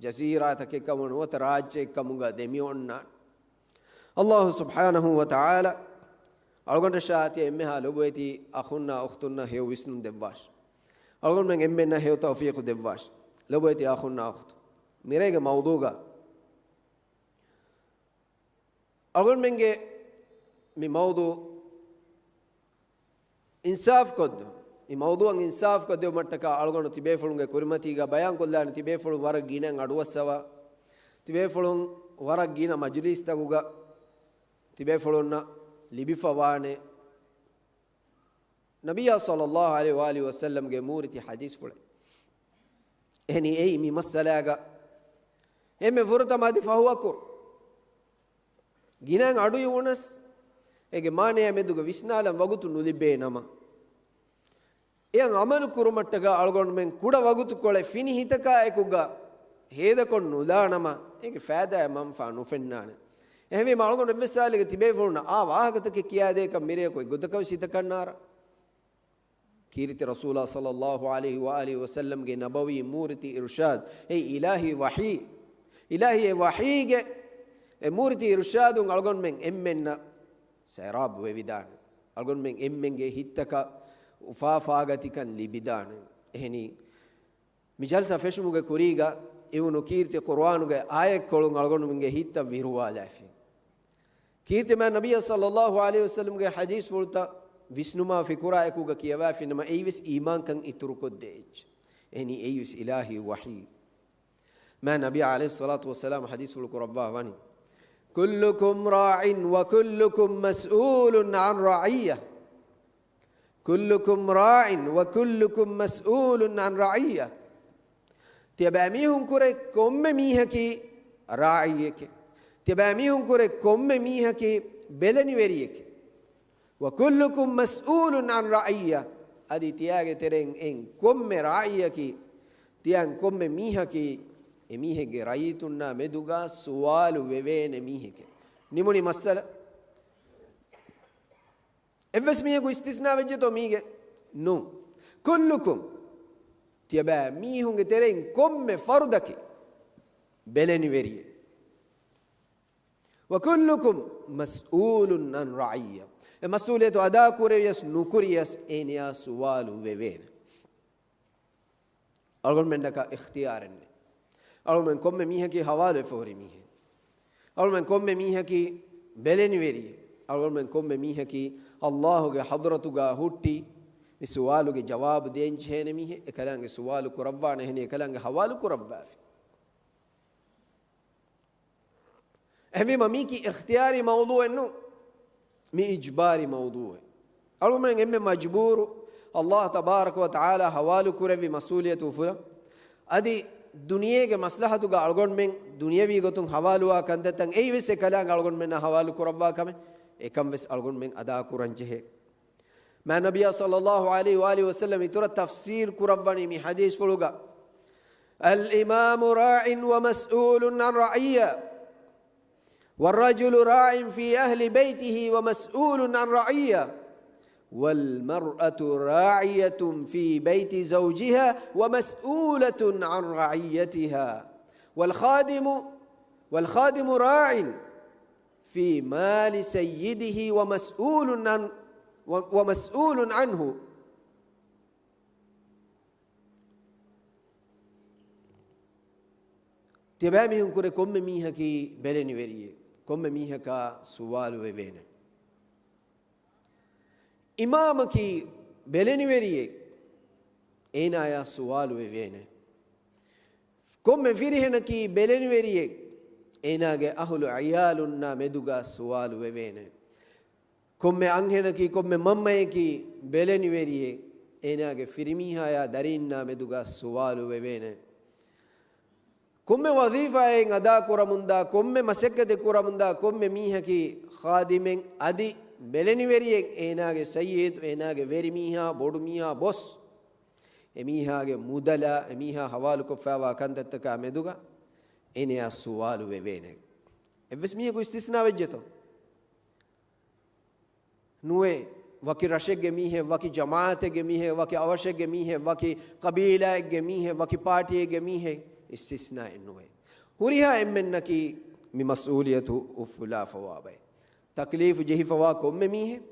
ޖަޒީރާތަކެއްކަމުގަ ނުވަތަ ރާއްޖެއެއްކަމުގަ ދެމިއޮންނާނެ. އައްލާހު ސުބްޙާނަހޫ ވަތަޢާލާ އަޅުގަނޑަށާ އަތި އެންމެހާ ލޮބުވެތި އަޚުންނާ އުޚްތުންނަށް ހެޔޮ ވިސްނުން ދެއްވާށި. އަޅުގަނޑުމެން އެންމެންނަށް ހެޔޮ ތައުފީޤު ދެއްވާށި. ލޮބުވެތި އަޚުންނާ އުޚްތު، މިރޭގެ މައުޟޫޢުގަ އަޅުގަނޑުމެންގެ މި މައުޟޫޢު އިންސާފް ކޮށްދިނުން، މި މައުޟޫޢަށް އިންސާފް ކޮށްދެވުމަށްޓަކާ އަޅުގަނޑު ތިބޭފުޅުންގެ ކުރިމަތީގަ ބަޔާންކޮށްލާނެ، ތިބޭފުޅުން ވަރަށް ގިނަ އަޑުއައްސަވާ، ތިބޭފުޅުން ވަރަށް ގިނަ މަޖުލީސްތަކުގަ ތިބޭފުޅުންނަށް ލިބިފަވާނެ ނަބިއްޔާ ޞައްލައްލާހު ޢަލައިހި ވައާލިހި ވަސައްލަމްގެ މޫރިތި ޙަދީޘްފުޅެއް. އެހެނީ އެއީ މި މައްސަލާގަ އެންމެ ފުރަތަމަ އަދި ފަހު އަކުރު ގިނައިން އަޑު އިވުނަސް، އޭގެ މާނަޔާ މެދުގަ ވިސްނާލަން ވަގުތު ނުލިބޭ ނަމަ، އެއަށް ޢަމަލު ކުރުމަށްޓަކާ އަޅުގަނޑުމެން ކުޑަ ވަގުތުކޮޅެއް ފިނި ހިތަކާ އެކުގަ ހޭދަކޮށް ނުލާނަމަ، އޭގެ ފައިދާއެއް މަންފާ ނުފެންނާނެ. އެހެންވީމަ އަޅުގަނޑު އެއްވެސް ސާލެއްގެ ތިބޭފުޅުންނަށް އާ ވާހަކަތަކެއް ކިޔާދޭކަށް މިރެޔަކު އެއްގޮތަކަށް ވެސް ހިތަށް ނާރާ. ކީރިތި ރަސޫލާ ޞައްލައްލާހު ޢަލައިހި ވައާލިހި ވަސައްލަމްގެ ނަބަވީ މޫރިތި އިރުޝާދު، އެ އިލާހީ ވަޙީ، އިލާހީ އެ ވަޙީގެ އެ މޫރިތި އިރުޝާދުން އަޅުގަނޑުމެން އެންމެންނަށް ސައިރާބު ވެވިދާނެ. އަޅުގަނޑުމެން އެންމެންގެ ހިތްތަކަށް އުފާފާގަތިކަން ލިބިދާނެ. އެހެނީ، މި ޖަލްސާ ފެށުމުގެ ކުރީގަ އިވުނު ކީރިތި ޤުރުއާނުގެ އާޔަތްކޮޅުން އަޅުގަނޑުމެންގެ ހިތްތައް ވިރުވާލާފި. ކީރިތި މާތް ނަބިއްޔާ ޞައްލައްލާހު ޢަލައިހި ވަސައްލަމްގެ ޙަދީޘްފުޅުތައް ވިސްނުމާ ފިކުރާ އެކުގަ ކިޔަވާފިނަމަ، އެއީވެސް އީމާންކަން އިތުރުކޮށްދޭ އެއްޗެއް. އެހެނީ އެއީވެސް އިލާހީ ވަޙީ. މާތް ނަބީ ޢަލައިހިއްޞަލާތު ވައްސަލާމް ޙަދީޘްފުޅު ކުރައްވާ ވަނީ، كُلُّكُمْ رَاعٍ وَكُلُّكُمْ مَسْئُولٌ عَنْ رَعِيَّتِهِ. كُلُّكُمْ رَاعٍ وَكُلُّكُمْ مَسْئُولٌ عَنْ رَعِيَّتِهِ. ތިޔަބައިމީހުންކުރެ ކޮންމެ މީހަކީ ރާޢީއެކޭ. ތިޔަބައިމީހުންކުރެ ކޮންމެ މީހަކީ ބެލެނިވެރިއެކޭ. وكلكم مسؤول عن رعية. އަދި ތިޔާގެ ތެރެއިން އެއިން ކޮންމެ ރާއީއަކީ، ތިޔައިން ކޮންމެ މީހަކީ، އެ މީހެއްގެ ރައްޔިތުންނާ މެދުގަ ސުވާލު ވެވޭނެ މީހެކޭ. ނިމުނީ މައްސަލަ. އެއްވެސް މީހަކު އިސްތިސްނާ ވެއްޖެތޯ މީގެ؟ ނޫން. كلكم، ތިޔަބައި މީހުންގެ ތެރެއިން ކޮންމެ ފަރުދަކީ ބެލެނިވެރިއެއް. وكلكم مسؤول عن رعية. އެ މަސްއޫލިއްޔަތު އަދާ ކުރެވިޔަސް ނުކުރިޔަސް އޭނަޔާ ސުވާލު ވެވޭނެ. އަޅުގަނޑުމެންނަކަށް އިޚްތިޔާރެއް ނެތް. އަޅުގަނޑުމެން ކޮންމެ މީހަކީ ހަވާލުވެފަ ހުރި މީހެއް. އަޅުގަނޑުމެން ކޮންމެ މީހަކީ ބެލެނިވެރިއެއް. އަޅުގަނޑުމެން ކޮންމެ މީހަކީ އައްލާހުގެ ޙަޟްރަތުގަ ހުއްޓި، މި ސުވާލުގެ ޖަވާބު ދޭން ޖެހޭނެ މީހެއް. އެކަލާނގެ ސުވާލު ކުރައްވާނެހެނީ އެކަލާނގެ ހަވާލު ކުރައްވާފި. އެހެންވީމަ މީކީ އިޚްތިޔާރީ މައުޟޫޢެއް ނޫން. މި އިޖްބާރީ މައުޟޫޢެއް. އަޅުގަނޑުމެން އެންމެ މަޖްބޫރު، އައްލާހު ތަބާރަކަ ވަ ތަޢާލާ ޙަވާލު ކުރެއްވި މަސްއޫލިއްޔަތު އުފުލަން. އަދި ދުނިޔޭގެ މަސްލަހަތުގަ އަޅުގަނޑުމެން ދުނިޔަވީ ގޮތުން ޙަވާލުވާ ކަންތައްތައް އެއީވެސް އެކަލާނގެ އަޅުގަނޑުމެންނާ ޙަވާލު ކުރައްވާ ކަމެއް. އެކަން ވެސް އަޅުގަނޑުމެން އަދާ ކުރަން ޖެހޭ. މާތް ނަބިއްޔާ ޞައްލައްލާހު ޢަލައިހި ވައާލިހި ވަސައްލަމް އިތުރަށް ތަފްސީރު ކުރައްވަނީ މި ޙަދީޘްފުޅުގަ، الإمام راع ومسؤول عن رعية، والرجل راع في أهل بيته ومسؤول عن رعية، والمرأة راعية في بيت زوجها ومسؤولة عن رعيتها، والخادم، والخادم راع في مال سيده ومسؤول عن، و، ومسؤول عنه. ތިޔަބައިމީހުން ކުރެ ކޮންމެ މީހަކީ ބެލެނިވެރިއެއް، ކޮންމެ މީހަކާ ސުވާލު ވެވޭނެ. އިމާމަކީ ބެލެނިވެރިއެއް، އޭނާޔާ ސުވާލު ވެވޭނެ. ކޮންމެ ފިރިހެނަކީ ބެލެނިވެރިއެއް، އޭނާގެ އަހުލު ޢިޔާލުންނާ މެދުގަ ސުވާލު ވެވޭނެ. ކޮންމެ އަންހެނަކީ، ކޮންމެ މަންމަޔަކީ ބެލެނިވެރިއެއް، އޭނާގެ ފިރިމީހާޔާ ދަރީންނާ މެދުގަ ސުވާލު ވެވޭނެ. ކޮންމެ ވަޒީފާއެއް އަދާ ކުރަމުންދާ، ކޮންމެ މަސައްކަތެއް ކުރަމުންދާ، ކޮންމެ މީހަކީ ޚާދިމެއް އަދި ބެލެނިވެރިއެއް، އޭނާގެ ސައްޔިދު، އޭނާގެ ވެރިމީހާ، ބޮޑުމީހާ، ބޮސް. އެމީހާގެ މުދަލާ، އެމީހާ ޙަވާލުކޮށްފައިވާ ކަންތައްތަކާ މެދުގަ އޭނަޔާ ސުވާލު ވެވޭނެ. އެއްވެސް މީހަކު އިސްތިސްނާ ވެއްޖެތޯ؟ ނުވޭ. ވަކި ރަށެއްގެ މީހެއް، ވަކި ޖަމާޢަތެއްގެ މީހެއް، ވަކި އަވަށެއްގެ މީހެއް، ވަކި ޤަބީލާއެއްގެ މީހެއް، ވަކި ޕާޓީއެއްގެ މީހެއް، އިސްތިސްނާއެއް ނުވޭ. ހުރިހާ އެންމެންނަކީ މި މަސްއޫލިއްޔަތު އުފުލާފަވާ ބައެއް. ތަކްލީފު ޖެހިފަވާ ކޮންމެ މީހެއް،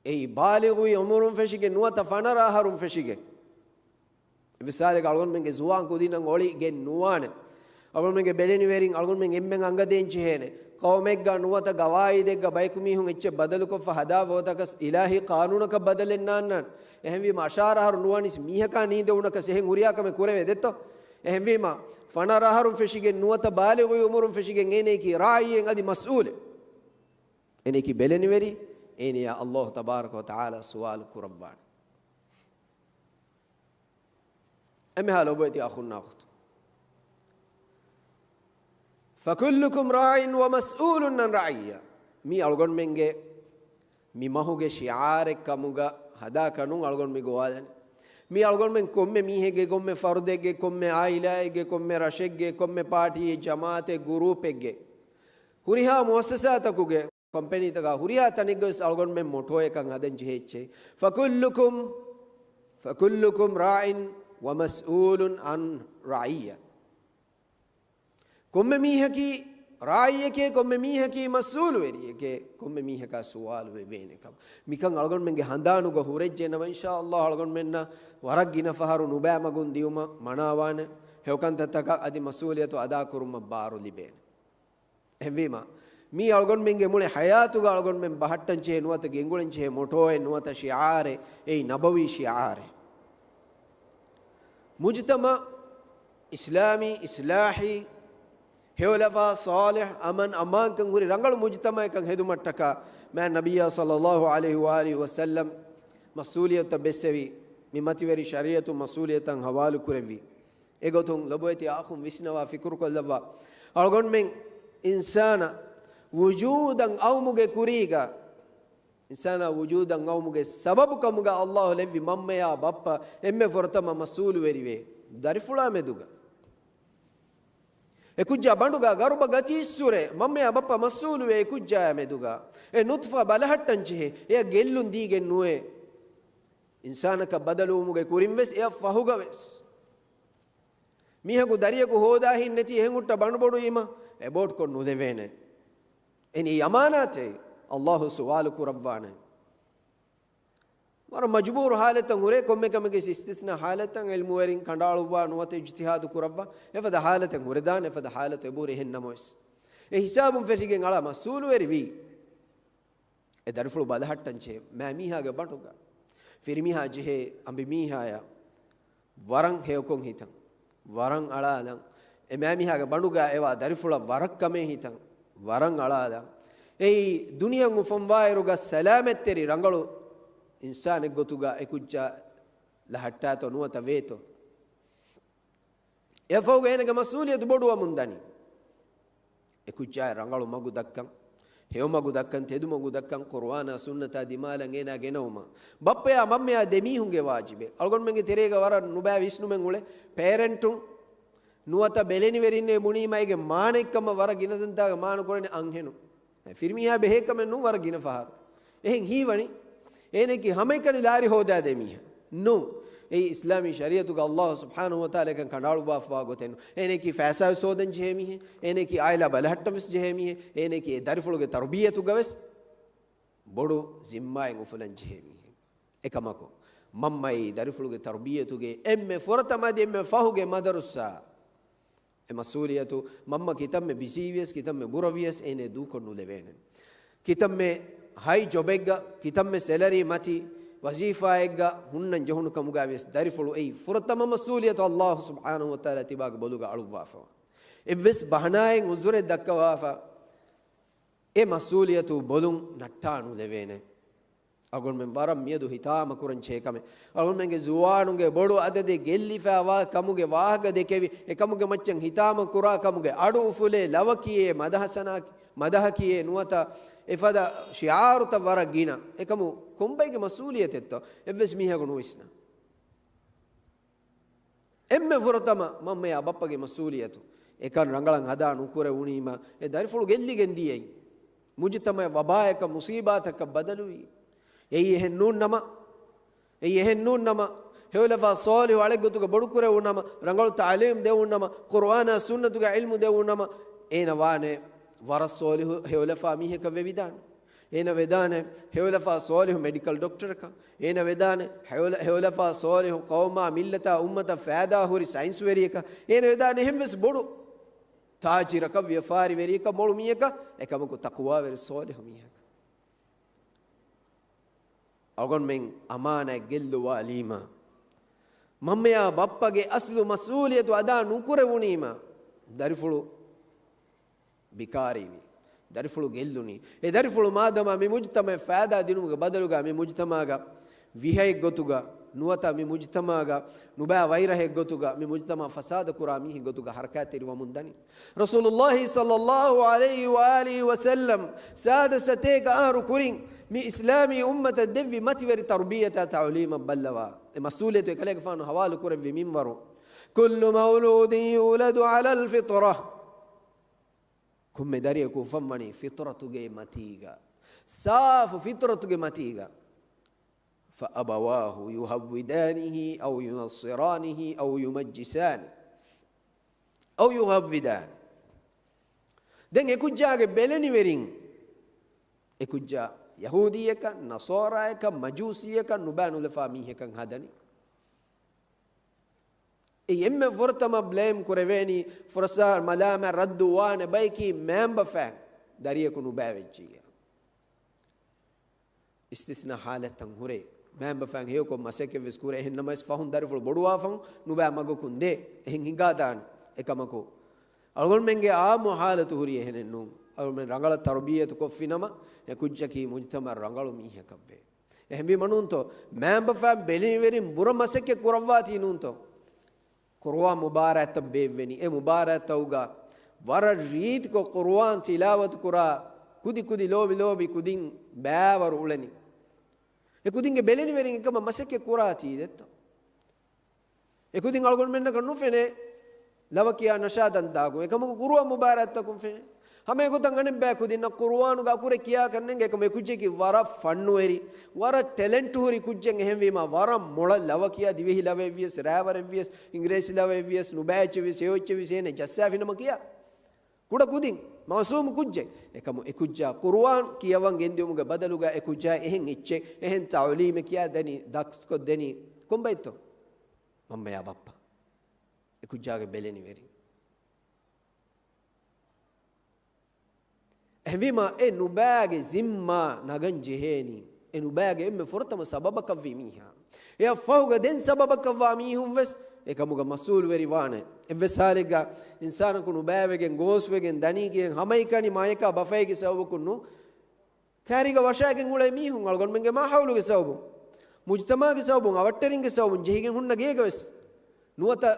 އެއީ ބާލިޣުވި އުމުރުން ފެށިގެން ނުވަތަ ފަނަރަ އަހަރުން ފެށިގެން. މިސާލެއްގަ އަޅުގަނޑުމެންގެ ޒުވާން ކުދިންނަށް އޮޅިގެން ނުވާނެ. އަޅުގަނޑުމެންގެ ބެލެނިވެރިން އަޅުގަނޑުމެން އެންމެން އަނގަދޭން ޖެހޭނެ. ޤައުމެއްގަ ނުވަތަ ގަވާއިދެއްގަ ބަޔަކު މީހުން އެއްޗެއް ބަދަލުކޮށްފަ ހަދާފަ އޮތަކަސް އިލާހީ ޤާނޫނަކަށް ބަދަލެއް ނާންނާނެ. އެހެންވީމަ އަށާރަ އަހަރު ނުވަނީސް މީހަކާ ނީނދެވުނަކަސް އެހެން ހުރިހާ ކަމެއް ކުރެވޭ ދެއްތޯ؟ އެހެންވީމަ ފަނަރަ އަހަރުން ފެށިގެން ނުވަތަ ބާލިޣުވި އުމުރުން ފެށިގެން އޭނައަކީ ރާޢީއެއް އަދި މަސްއޫލެއް. އޭނައަކީ ބެލެނިވެރި، އޭނަޔާ އައްލާހު ތަބާރަކަ ވަ ތަޢާލާ ސުވާލު ކުރައްވާނެ. އެންމެހާ ލޮބުވެތި އަޚުންނާ އުޚްތުން. فكلكم راع ومسؤول عن رعية. މީ އަޅުގަނޑުމެންގެ މި މަހުގެ ޝިޢާރެއް ކަމުގަ ހަދާކަށް ނޫން އަޅުގަނޑު މި ގޮވާލަނީ. މީ އަޅުގަނޑުމެން ކޮންމެ މީހެއްގެ، ކޮންމެ ފަރުދެއްގެ، ކޮންމެ ޢާއިލާއެއްގެ، ކޮންމެ ރަށެއްގެ، ކޮންމެ ޕާޓީއެއް، ޖަމާޢަތެއް، ގުރޫޕެއްގެ، ހުރިހާ މުއައްސަސާތަކުގެ، ކޮމްޕެނީތަކާ ހުރިހާ ތަނެއްގަވެސް އަޅުގަނޑުމެން މޮޓޯއެއްކަން ހަދަން ޖެހޭ އެއްޗެއް. فكلكم، فكلكم راع ومسؤول عن رعية. ކޮންމެ މީހަކީ ރާޢީއެކޭ، ކޮންމެ މީހަކީ މަސްއޫލުވެރިއެކޭ، ކޮންމެ މީހަކާ ސުވާލު ވެވޭނެ ކަމަށް. މިކަން އަޅުގަނޑުމެންގެ ހަނދާނުގަ ހުރެއްޖެ ނަމަ، އިންޝާﷲ އަޅުގަނޑުމެންނަށް ވަރަށް ގިނަ ފަހަރު ނުބައިމަގުން ދިއުމަށް މަނާވާނެ. ހެޔޮކަންތައްތަކަށް އަދި މަސްއޫލިއްޔަތު އަދާކުރުމަށް ބާރު ލިބޭނެ. އެހެންވީމަ، މީ އަޅުގަނޑުމެންގެ މުޅި ޙަޔާތުގަ އަޅުގަނޑުމެން ބަހައްޓަން ޖެހޭ ނުވަތަ ގެންގުޅެން ޖެހޭ މޮޓޯއެއް ނުވަތަ ޝިޢާރެއް، އެއީ ނަބަވީ ޝިޢާރެއް. މުޖުތަމަޢު، އިސްލާމީ، އިޞްލާޙީ، ހެޔޮލަފާ، ޞާލިޙް، އަމަން، އަމާންކަން ހުރި ރަނގަޅު މުޖުތަމަޢަކަށް ހެދުމަށްޓަކާ މާތް ނަބިއްޔާ ޞައްލައްލާހު ޢަލައިހި ވައާލިހި ވަސައްލަމް މަސްއޫލިއްޔަތުތައް ބެއްސެވި، މި މަތިވެރި ޝަރީޢަތުން މަސްއޫލިއްޔަތުތައް ޙަވާލު ކުރެއްވި. އެގޮތުން ލޮބުވެތި އަޚުން ވިސްނަވާ ފިކުރުކޮށްލައްވާ. އަޅުގަނޑުމެން އިންސާނާ ވުޖޫދަށް އައުމުގެ ކުރީގަ، އިންސާނާ ވުޖޫދަށް އައުމުގެ ސަބަބު ކަމުގަ އައްލާހު ލެއްވި މަންމަޔާ ބައްޕަ އެންމެ ފުރަތަމަ މަސްއޫލުވެރިވޭ ދަރިފުޅާ މެދުގަ. އެ ކުއްޖާ ބަނޑުގަ ގަރުބަ ގަތީއްސުރެ މަންމަޔާ ބައްޕަ މަސްއޫލުވޭ އެ ކުއްޖާޔާ މެދުގަ. އެ ނުޠްފާ ބަލަހައްޓަން ޖެހޭ، އެޔަށް ގެއްލުން ދީގެން ނުވޭ. އިންސާނަކަށް ބަދަލުވުމުގެ ކުރިން ވެސް އެޔަށް ފަހުގަ ވެސް. މީހަކު ދަރިޔަކު ހޯދާ ހިންނެތީ އެހެން ހުއްޓަ ބަނޑުބޮޑުވީމަ އެބޯޓްކޮށް ނުދެވޭނެ. އެނީ އަމާނާތެއް އައްލާހު ސުވާލު ކުރައްވާނެ. ވަރަށް މަޖުބޫރު ހާލަތަށް ހުރޭ ކޮންމެ ކަމެއްގެ އިސްތިސްނާ ހާލަތަށް ޢިލްމުވެރިން ކަނޑައަޅުއްވާ ނުވަތަ އިޖްތިހާދު ކުރައްވާ އެފަދަ ހާލަތެއް ހުރެދާނެ އެފަދަ ހާލަތު އެބަހުރި އެހެން ނަމަވެސް. އެ ހިސާބުން ފެށިގެން އަޅާ މަސްއޫލުވެރިވީ. އެ ދަރިފުޅު ބަލަހައްޓަން ޖެހޭ މާ މީހާގެ ބަނޑުގަ. ފިރިމީހާ ޖެހޭ އަނބިމީހާޔަށް ވަރަށް ހެޔޮކޮށް ހިތަން، ވަރަށް އަޅާލަން. އެ މާ މީހާގެ ބަނޑުގަ އެވާ ދަރިފުޅަށް ވަރަށް ކަމޭ ހިތަން، ވަރަށް އަޅާލަން. އެއީ ދުނިޔެއަށް އުފަންވާއިރުގަ ސަލާމަތްތެރި ރަނގަޅު އިންސާނެއްގޮތުގަ އެ ކުއްޖާ ލަހައްޓާތޯ ނުވަތަ ވޭތޯ؟ އެފަހުގަ އޭނަގެ މަސްއޫލިއްޔަތު ބޮޑުވަމުން ދަނީ. އެ ކުއްޖާއަށް ރަނގަޅު މަގު ދައްކަން، ހެޔޮ މަގު ދައްކަން، ތެދު މަގު ދައްކަން، ޤުރުއާނާ ސުންނަތާ ދިމާލަށް އޭނާ ގެނައުމަށް. ބައްޕަޔާ މަންމަޔާ ދެމީހުންގެ ވާޖިބެއް. އަޅުގަނޑުމެންގެ ތެރޭގަ ވަރަށް ނުބައި ވިސްނުމެއް އުޅޭ. ޕޭރެންޓުން ނުވަތަ ބެލެނިވެރިންނޭ ބުނީމަ އޭގެ މާނައެއްކަމަށް ވަރަށް ގިނަ ތަންތާގަ މާނަ ކުރަނީ އަންހެނުން. ފިރިމީހާ ބެހޭ ކަމެއް ނޫން ވަރަށް ގިނަ ފަހަރު. އެހެން ހީވަނީ، އޭނައަކީ ހަމައެކަނި ލާރި ހޯދާދޭ މީހެއް ނޫން. އެއީ އިސްލާމީ ޝަރީޢަތުގަ އައްލާހު ސުބްޙާނަހު ވަތަޢާލާ އެކަން ކަނޑައަޅުއްވާފަވާ ގޮތެއް ނޫން. އޭނައަކީ ފައިސާވެސް ހޯދަން ޖެހޭ މީހެއް، އޭނައަކީ އާއިލާ ބަލަހައްޓަން ވެސް ޖެހޭ މީހެއް، އޭނައަކީ އެ ދަރިފުޅުގެ ތަރުބިއްޔަތުގަ ވެސް ބޮޑު ޒިންމާއެއް އުފުލަން ޖެހޭ މީހެއް. އެކަމަކު، މަންމައީ ދަރިފުޅުގެ ތަރުބިއްޔަތުގެ އެންމެ ފުރަތަމަ އަދި އެންމެ ފަހުގެ މަދަރުސާ. އެ މަސްއޫލިއްޔަތު މަންމަ ކިތަންމެ ބިޒީވިޔަސް، ކިތަންމެ ބުރަވިޔަސް އޭނަ ދޫކޮށް ނުލެވޭނެ. ކިތަންމެ ހައި ޖޮބެއްގަ، ކިތަންމެ ސެލަރީ މަތި ވަޒީފާއެއްގަ ހުންނަން ޖެހުނު ކަމުގަ ވިޔަސް ދަރިފުޅު އެއީ ފުރަތަމަ މަސްއޫލިއްޔަތު އައްލާހު ސުބްޙާނަހު ވަތަޢާލާ ތިބާގެ ބޮލުގަ އަޅުއްވާފަވާ. އެއްވެސް ބަހަނާއެއް ޢުޛުރެއް ދައްކަވާފަ އެ މަސްއޫލިއްޔަތު ބޮލުން ނައްޓާ ނުލެވޭނެ. އަޅުގަނޑުމެން ވަރަށް މިއަދު ހިތާމަ ކުރަން ޖެހޭ ކަމެއް. އަޅުގަނޑުމެންގެ ޒުވާނުންގެ ބޮޑު އަދަދެއް ގެއްލިފައިވާ ކަމުގެ ވާހަކަ ދެކެވި، އެކަމުގެ މައްޗަށް ހިތާމަ ކުރާ ކަމުގެ އަޑު އުފުލޭ ލަވަކީއޭ މަދަހަސަނާކި، މަދަހަކީއޭ ނުވަތަ އެފަދަ ޝިޢާރުތައް ވަރަށް ގިނަ. އެކަމު ކޮންބައިގެ މަސްއޫލިއްޔަތެއްތޯ އެއްވެސް މީހަކު ނުވިސްނާ. އެންމެ ފުރަތަމަ މަންމަޔާ ބައްޕަގެ މަސްއޫލިއްޔަތު. އެކަން ރަނގަޅަށް ހަދާ ނުކުރެވުނީމަ، އެ ދަރިފުޅު ގެއްލިގެން ދިޔައީ. މުޖުތަމަޢަށް ވަބާއަކަށް، މުޞީބާތަކަށް ބަދަލުވީ. އެއީ އެހެން ނޫން ނަމަ، އެއީ އެހެން ނޫން ނަމަ، ހެޔޮލަފާ ޞާލިޙު އަޅެއްގޮތުގަ ބޮޑުކުރެވުނަމަ، ރަނގަޅު ތަޢުލީމް ދެވުނަމަ، ޤުރުއާނާ ސުންނަތުގެ ޢިލްމު ދެވުނަމަ، އޭނަ ވާނެ ވަރަށް ޞާލިޙު ހެޔޮލަފާ މީހަކަށް ވެވިދާނެ. އޭނަ ވެދާނެ ހެޔޮލަފާ ޞާލިޙު މެޑިކަލް ޑޮކްޓަރަކަށް. އޭނަ ވެދާނެ ހެޔޮލަ-، ހެޔޮލަފާ ޞާލިޙު ޤައުމާ މިއްލަތާ އުއްމަތަށް ފައިދާ ހުރި ސައިންސްވެރިއަކަށް. އޭނަ ވެދާނެ އެހެންވެސް ބޮޑު ތާޖިރަކަށް، ވިޔަފާރިވެރިއަކަށް، މޮޅު މީހަކަށް، އެކަމަކު ތަޤްވާވެރި ޞާލިޙު މީހަކަށް. އަޅުގަނޑުމެން އަމާނާތް ގެއްލުވާލީމަ، މަންމަޔާ ބައްޕަގެ އަސްލު މަސްއޫލިއްޔަތު އަދާ ނުކުރެވުނީމަ، ދަރިފުޅު ބިކާރީވި. ދަރިފުޅު ގެއްލުނީ. އެ ދަރިފުޅު މާދަމާ މި މުޖުތަމަޢަށް ފައިދާ ދިނުމުގެ ބަދަލުގަ މި މުޖުތަމަޢުގަ ވިހައެއް ގޮތުގަ ނުވަތަ މި މުޖުތަމަޢުގަ ނުބައި ވައިރަހެއް ގޮތުގަ މި މުޖުތަމަޢަށް ފަސާދަ ކުރާ މީހެއް ގޮތުގަ ޙަރަކާތްތެރިވަމުން ދަނީ. ރަސޫލުﷲ ޞައްލަﷲ ޢަލައިހި ވައާލިހި ވަސައްލަމް ސާދަ ސަތޭކަ އަހަރު ކުރިން މި އިސްލާމީ އުއްމަތަށް ދެއްވި މަތިވެރި ތަރުބިއްޔަތާ ތަޢުލީމަށް ބައްލަވާ. އެ މަސްއޫލިއްޔަތު އެކަލޭގެފާނު ޙަވާލު ކުރެއްވި މިންވަރު، كل مولود يولد على الفطرة. ކޮންމެ ދަރިޔަކު އުފަންވަނީ ފިޠުރަތުގެ މަތީގަ، ސާފު ފިޠުރަތުގެ މަތީގަ. فأبواه يهودانه أو ينصرانه أو يمجسانه أو يهودانه. ދެން އެކުއްޖާގެ ބެލެނިވެރިން އެކުއްޖާ ޔަހޫދީއަކަށް، ނަޞާރާއަކަށް، މަޖޫސީއަކަށް ނުބައި ނުލަފާ މީހަކަށް ހަދަނީ. އެ އެންމެ ފުރަތަމަ ބްލޭމް ކުރެވޭނީ، ފުރަސާ މަލާމާތް ރައްދު ވާނެ ބަޔަކީ މައިންބަފައިން ދަރިޔަކު ނުބައިވެއްޖިއްޔާ. އިސްތިސްނާ ޙާލަތްތައް ހުރޭ. މައިންބަފައިން ހެޔޮކޮށް މަސައްކަތްވެސް ކުރޭ. އެހެންނަމަވެސް ފަހުން ދަރިފުޅު ބޮޑުވާފަހުން ނުބައި މަގަކުން ދޭ. އެހެން ހިނގާދާނެ. އެކަމަކު، އަޅުގަނޑުމެންގެ އާއްމު ޙާލަތު ހުރީ އެހެނެއް ނޫން. އަޅުގަނޑުމެން ރަނގަޅަށް ތަރުބިއްޔަތު ކޮށްފިނަމަ، އެ ކުއްޖަކީ މުޖުތަމަޢަށް ރަނގަޅު މީހަކަށްވޭ. އެހެންވީމަ ނޫންތޯ، މައިންބަފައިން ބެލެނިވެރިން ބުރަ މަސައްކަތް ކުރައްވާތީ ނޫންތޯ. ޤުރުއާން މުބާރާތްތައް ބޭއްވެނީ. އެ މުބާރާތްތައުގަ ވަރަށް ރީތިކޮށް ޤުރުއާން ތިލާވަތު ކުރާ ކުދި ކުދި ލޯބި ލޯބި ކުދިން ބައިވަރު އުޅެނީ. އެ ކުދިންގެ ބެލެނިވެރިން އެކަމަށް މަސައްކަތް ކުރާތީ ދެއްތޯ؟ އެ ކުދިން އަޅުގަނޑުމެންނަކަށް ނުފެނޭ. ލަވަ ކިޔާ ނަޝާދަންތާކުން އެކަމަކު ގުރުއާން މުބާރާތްތަކުން ފެނޭ. ހަމަ އެގޮތަށް އަނެއްބައި ކުދިންނަށް ޤުރުއާނުގެ އަކުރެއް ކިޔާކަށް ނޭނގެ. އެކަމަކު އެ ކުއްޖަކީ ވަރަށް ފަންނުވެރި، ވަރަށް ޓެލެންޓް ހުރި ކުއްޖެއް. އެހެންވީމާ ވަރަށް މޮޅަށް ލަވަ ކިޔާ، ދިވެހި ލަވައެއްވިޔަސް، ރާވަރެއްވިޔަސް، އިނގިރޭސި ލަވައެއްވިޔަސް، ނުބައި އެއްޗެއްވިޔަސް، އެއްޗެއްވިޔަސް އޭނަ ޖައްސާފިނަމަ ކިޔާ. ކުޑަ ކުދިން، މައުސޫމު ކުއްޖެއް. އެކަމު އެ ކުއްޖާ ޤުރުއާން ކިޔަވަން ގެންދިއުމުގެ ބަދަލުގަ އެ ކުއްޖާ އެހެން އެއްޗެއް، އެހެން ތަޢުލީމެއް ކިޔާ ދެނީ، ދަސްކޮށް ދެނީ ކޮންބައެއްތޯ؟ މަންމަޔާ ބައްޕަ. އެ ކުއްޖާގެ ބެލެނިވެރިން. އެހެންވީމާ، އެ ނުބައިގެ ޒިންމާ ނަގަން ޖެހޭނީ، އެ ނުބައިގެ އެންމެ ފުރަތަމަ ސަބަބަކަށްވީ މީހާ. އެއަށް ފަހުގަ ދެން ސަބަބަކަށްވާ މީހުން ވެސް އެކަމުގަ މަސްއޫލުވެރިވާނެ. އެއްވެސް ހާލެއްގަ އިންސާނަކު ނުބައިވެގެން ގޯސްވެގެން ދަނީ ކިޔެން ހަމައެކަނި މަޔަކާ ބަފައިގެ ސަބަބަކުން ނޫން. ކާރީގަ ވަށާގެން އުޅޭ މީހުން އަޅުގަނޑުމެންގެ މާހައުލުގެ ސަބަބުން، މުޖްތަމާގެ ސަބަބުން، އަވަށްޓެރިންގެ ސަބަބުން ޖެހިގެން ހުންނަ ގޭގަވެސް ނުވަތަ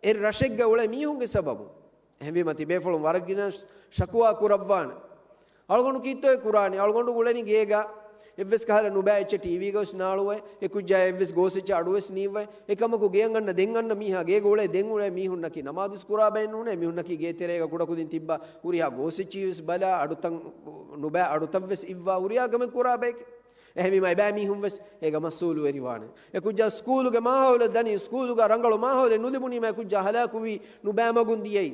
އެ ރަށެއްގަ އުޅޭ މީހުންގެ ސަބަބުން. އެހެންވީމަ ތިބޭފުޅުން ވަރަށް ގިނަ ޝަކުވާ ކުރައްވާނެ. އަޅުގަނޑު ކީއްތޯއޭ ކުރާނީ؟ އަޅުގަނޑު އުޅެނީ ގޭގަ، އެއްވެސް ކަހަލަ ނުބައި އެއްޗެއް ޓީވީގަވެސް ނާޅުވައި، އެ ކުއްޖާ އެއްވެސް ގޯސް އެއްޗެއް އަޑުވެސް ނީއްވައި. އެކަމަކު ގެޔަށް އަންނަ ދެން އަންނަ މީހާ ގޭގަ އުޅޭ ދެން އުޅޭ މީހުންނަކީ ނަމާދުވެސް ކުރާ ބައެއް ނޫނޭ. މީހުންނަކީ ގޭތެރޭގަ ކުޑަކުދިން ތިއްބާ ހުރިހާ ގޯސް އެއްޗިހިވެސް ބަލާ، އަޑުތައް ނުބައި އަޑުތައްވެސް އިއްވާ ހުރިހާ ކަމެއް ކުރާ ބައެކޭ. އެހެންވީމަ އެބައިމީހުން ވެސް އޭގަ މަސްއޫލުވެރިވާނެ. އެ ކުއްޖާ ސްކޫލުގެ މާހައުލެއް ދަނީ، ސްކޫލުގަ ރަނގަޅު މާހައުލެއް ނުލިބުނީމަ އެ ކުއްޖާ ހަލާކުވީ ނުބައިމަގުން ދިޔައީ.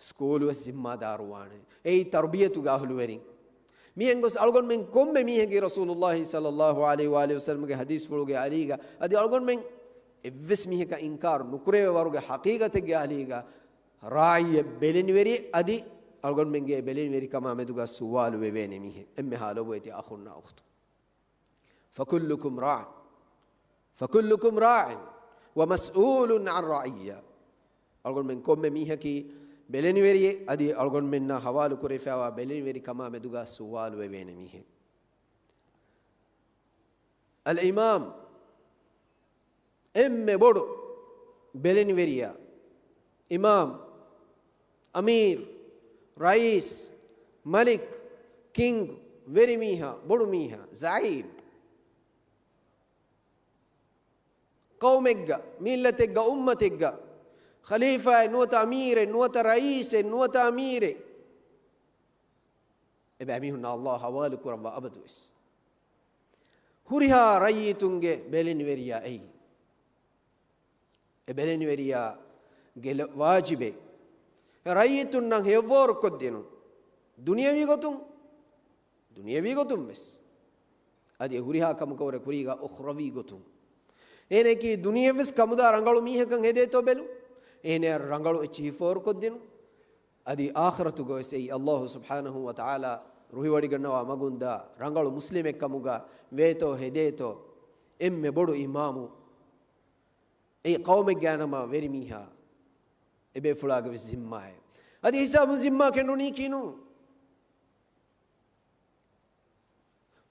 ސްކޫލު ވެސް ޒިންމާދާރުވާނެ. އެއީ ތަރުބިޔަތުގެ އަހުލުވެރިން. މިހެން ގޮސް އަޅުގަނޑުމެން ކޮންމެ މީހެއްގެ ރަސޫލުﷲ ޞައްލަﷲ ޢަލައިހި ވައަލިހި ވަސައްލަމްގެ ޙަދީޘްފުޅުގެ އަލީގަ އަދި އަޅުގަނޑުމެން އެއްވެސް މީހަކަށް އިންކާރު ނުކުރެވޭ ވަރުގެ ޙަޤީޤަތެއްގެ އަލީގަ ރާއީއެއް ބެލެނިވެރި އަދި އަޅުގަނޑުމެންގެ ބެލެނިވެރިކަމާ މެދުގަ ސުވާލު ވެވޭނެ މީހެއް. އެންމެހާ ލޮބުވެތި އަޚުންނާ އުޚްތުން. فكلكم راع، فكلكم راع ومسؤول عن رعيته. އަޅުގަނޑުމެން ކޮންމެ މީހަކީ ބެލެނިވެރިއެއް އަދި އަޅުގަނޑުމެންނާ ހަވާލު ކުރެވިފައިވާ ބެލެނިވެރިކަމާ މެދުގަ ސުވާލު ވެވޭނެ މީހެއް. އަލްއިމާމް، އެންމެ ބޮޑު ބެލެނިވެރިޔާ، އިމާމް، އަމީރު، ރައީސް، މަލިކް، ކިންގް، ވެރިމީހާ، ބޮޑު މީހާ، ޒަޢީމް. ޤައުމެއްގަ، މިއްލަތެއްގަ، އުއްމަތެއްގަ ޚަލީފާއެއް ނުވަތަ އަމީރެއް ނުވަތަ ރައީސެއް ނުވަތަ އަމީރެއް، އެބައިމީހުންނާ ﷲ ހަވާލު ކުރައްވާ އަބަދުވެސް. ހުރިހާ ރައްޔިތުންގެ ބެލެނިވެރިޔާ އެއީ. އެ ބެލެނިވެރިޔާގެ ލަ-، ވާޖިބެއް ރައްޔިތުންނަށް ހެޔޮފޯރުކޮށްދިނުން. ދުނިޔަވީ ގޮތުން، ދުނިޔަވީ ގޮތުން ވެސް. އަދި އެ ހުރިހާ ކަމަކަށްވުރެ ކުރީގަ އުޚްރަވީ ގޮތުން. އޭނައަކީ ދުނިޔެވެސް ކަމުދާ ރަނގަޅު މީހަކަށް ހެދޭތޯ ބެލުން. އޭނައަށް ރަނގަޅު އެއްޗިހި ފޯރުކޮށްދިނުން. އަދި އާޚިރަތުގަވެސް އެއީ ﷲ ސުބްޙާނަހޫ ވަތަޢާލާ ރުހިވޮޑިގަންނަވާ މަގުންދާ ރަނގަޅު މުސްލިމެއްކަމުގަ ވޭތޯ ހެދޭތޯ، އެންމެ ބޮޑު އިމާމު އެއީ ޤައުމެއްގެ ނަމަ ވެރިމީހާ އެބޭފުޅާގެ ވެސް ޒިންމާއެއް. އަދި ހިސާބުން ޒިންމާ ކެނޑުނީކީ ނޫން.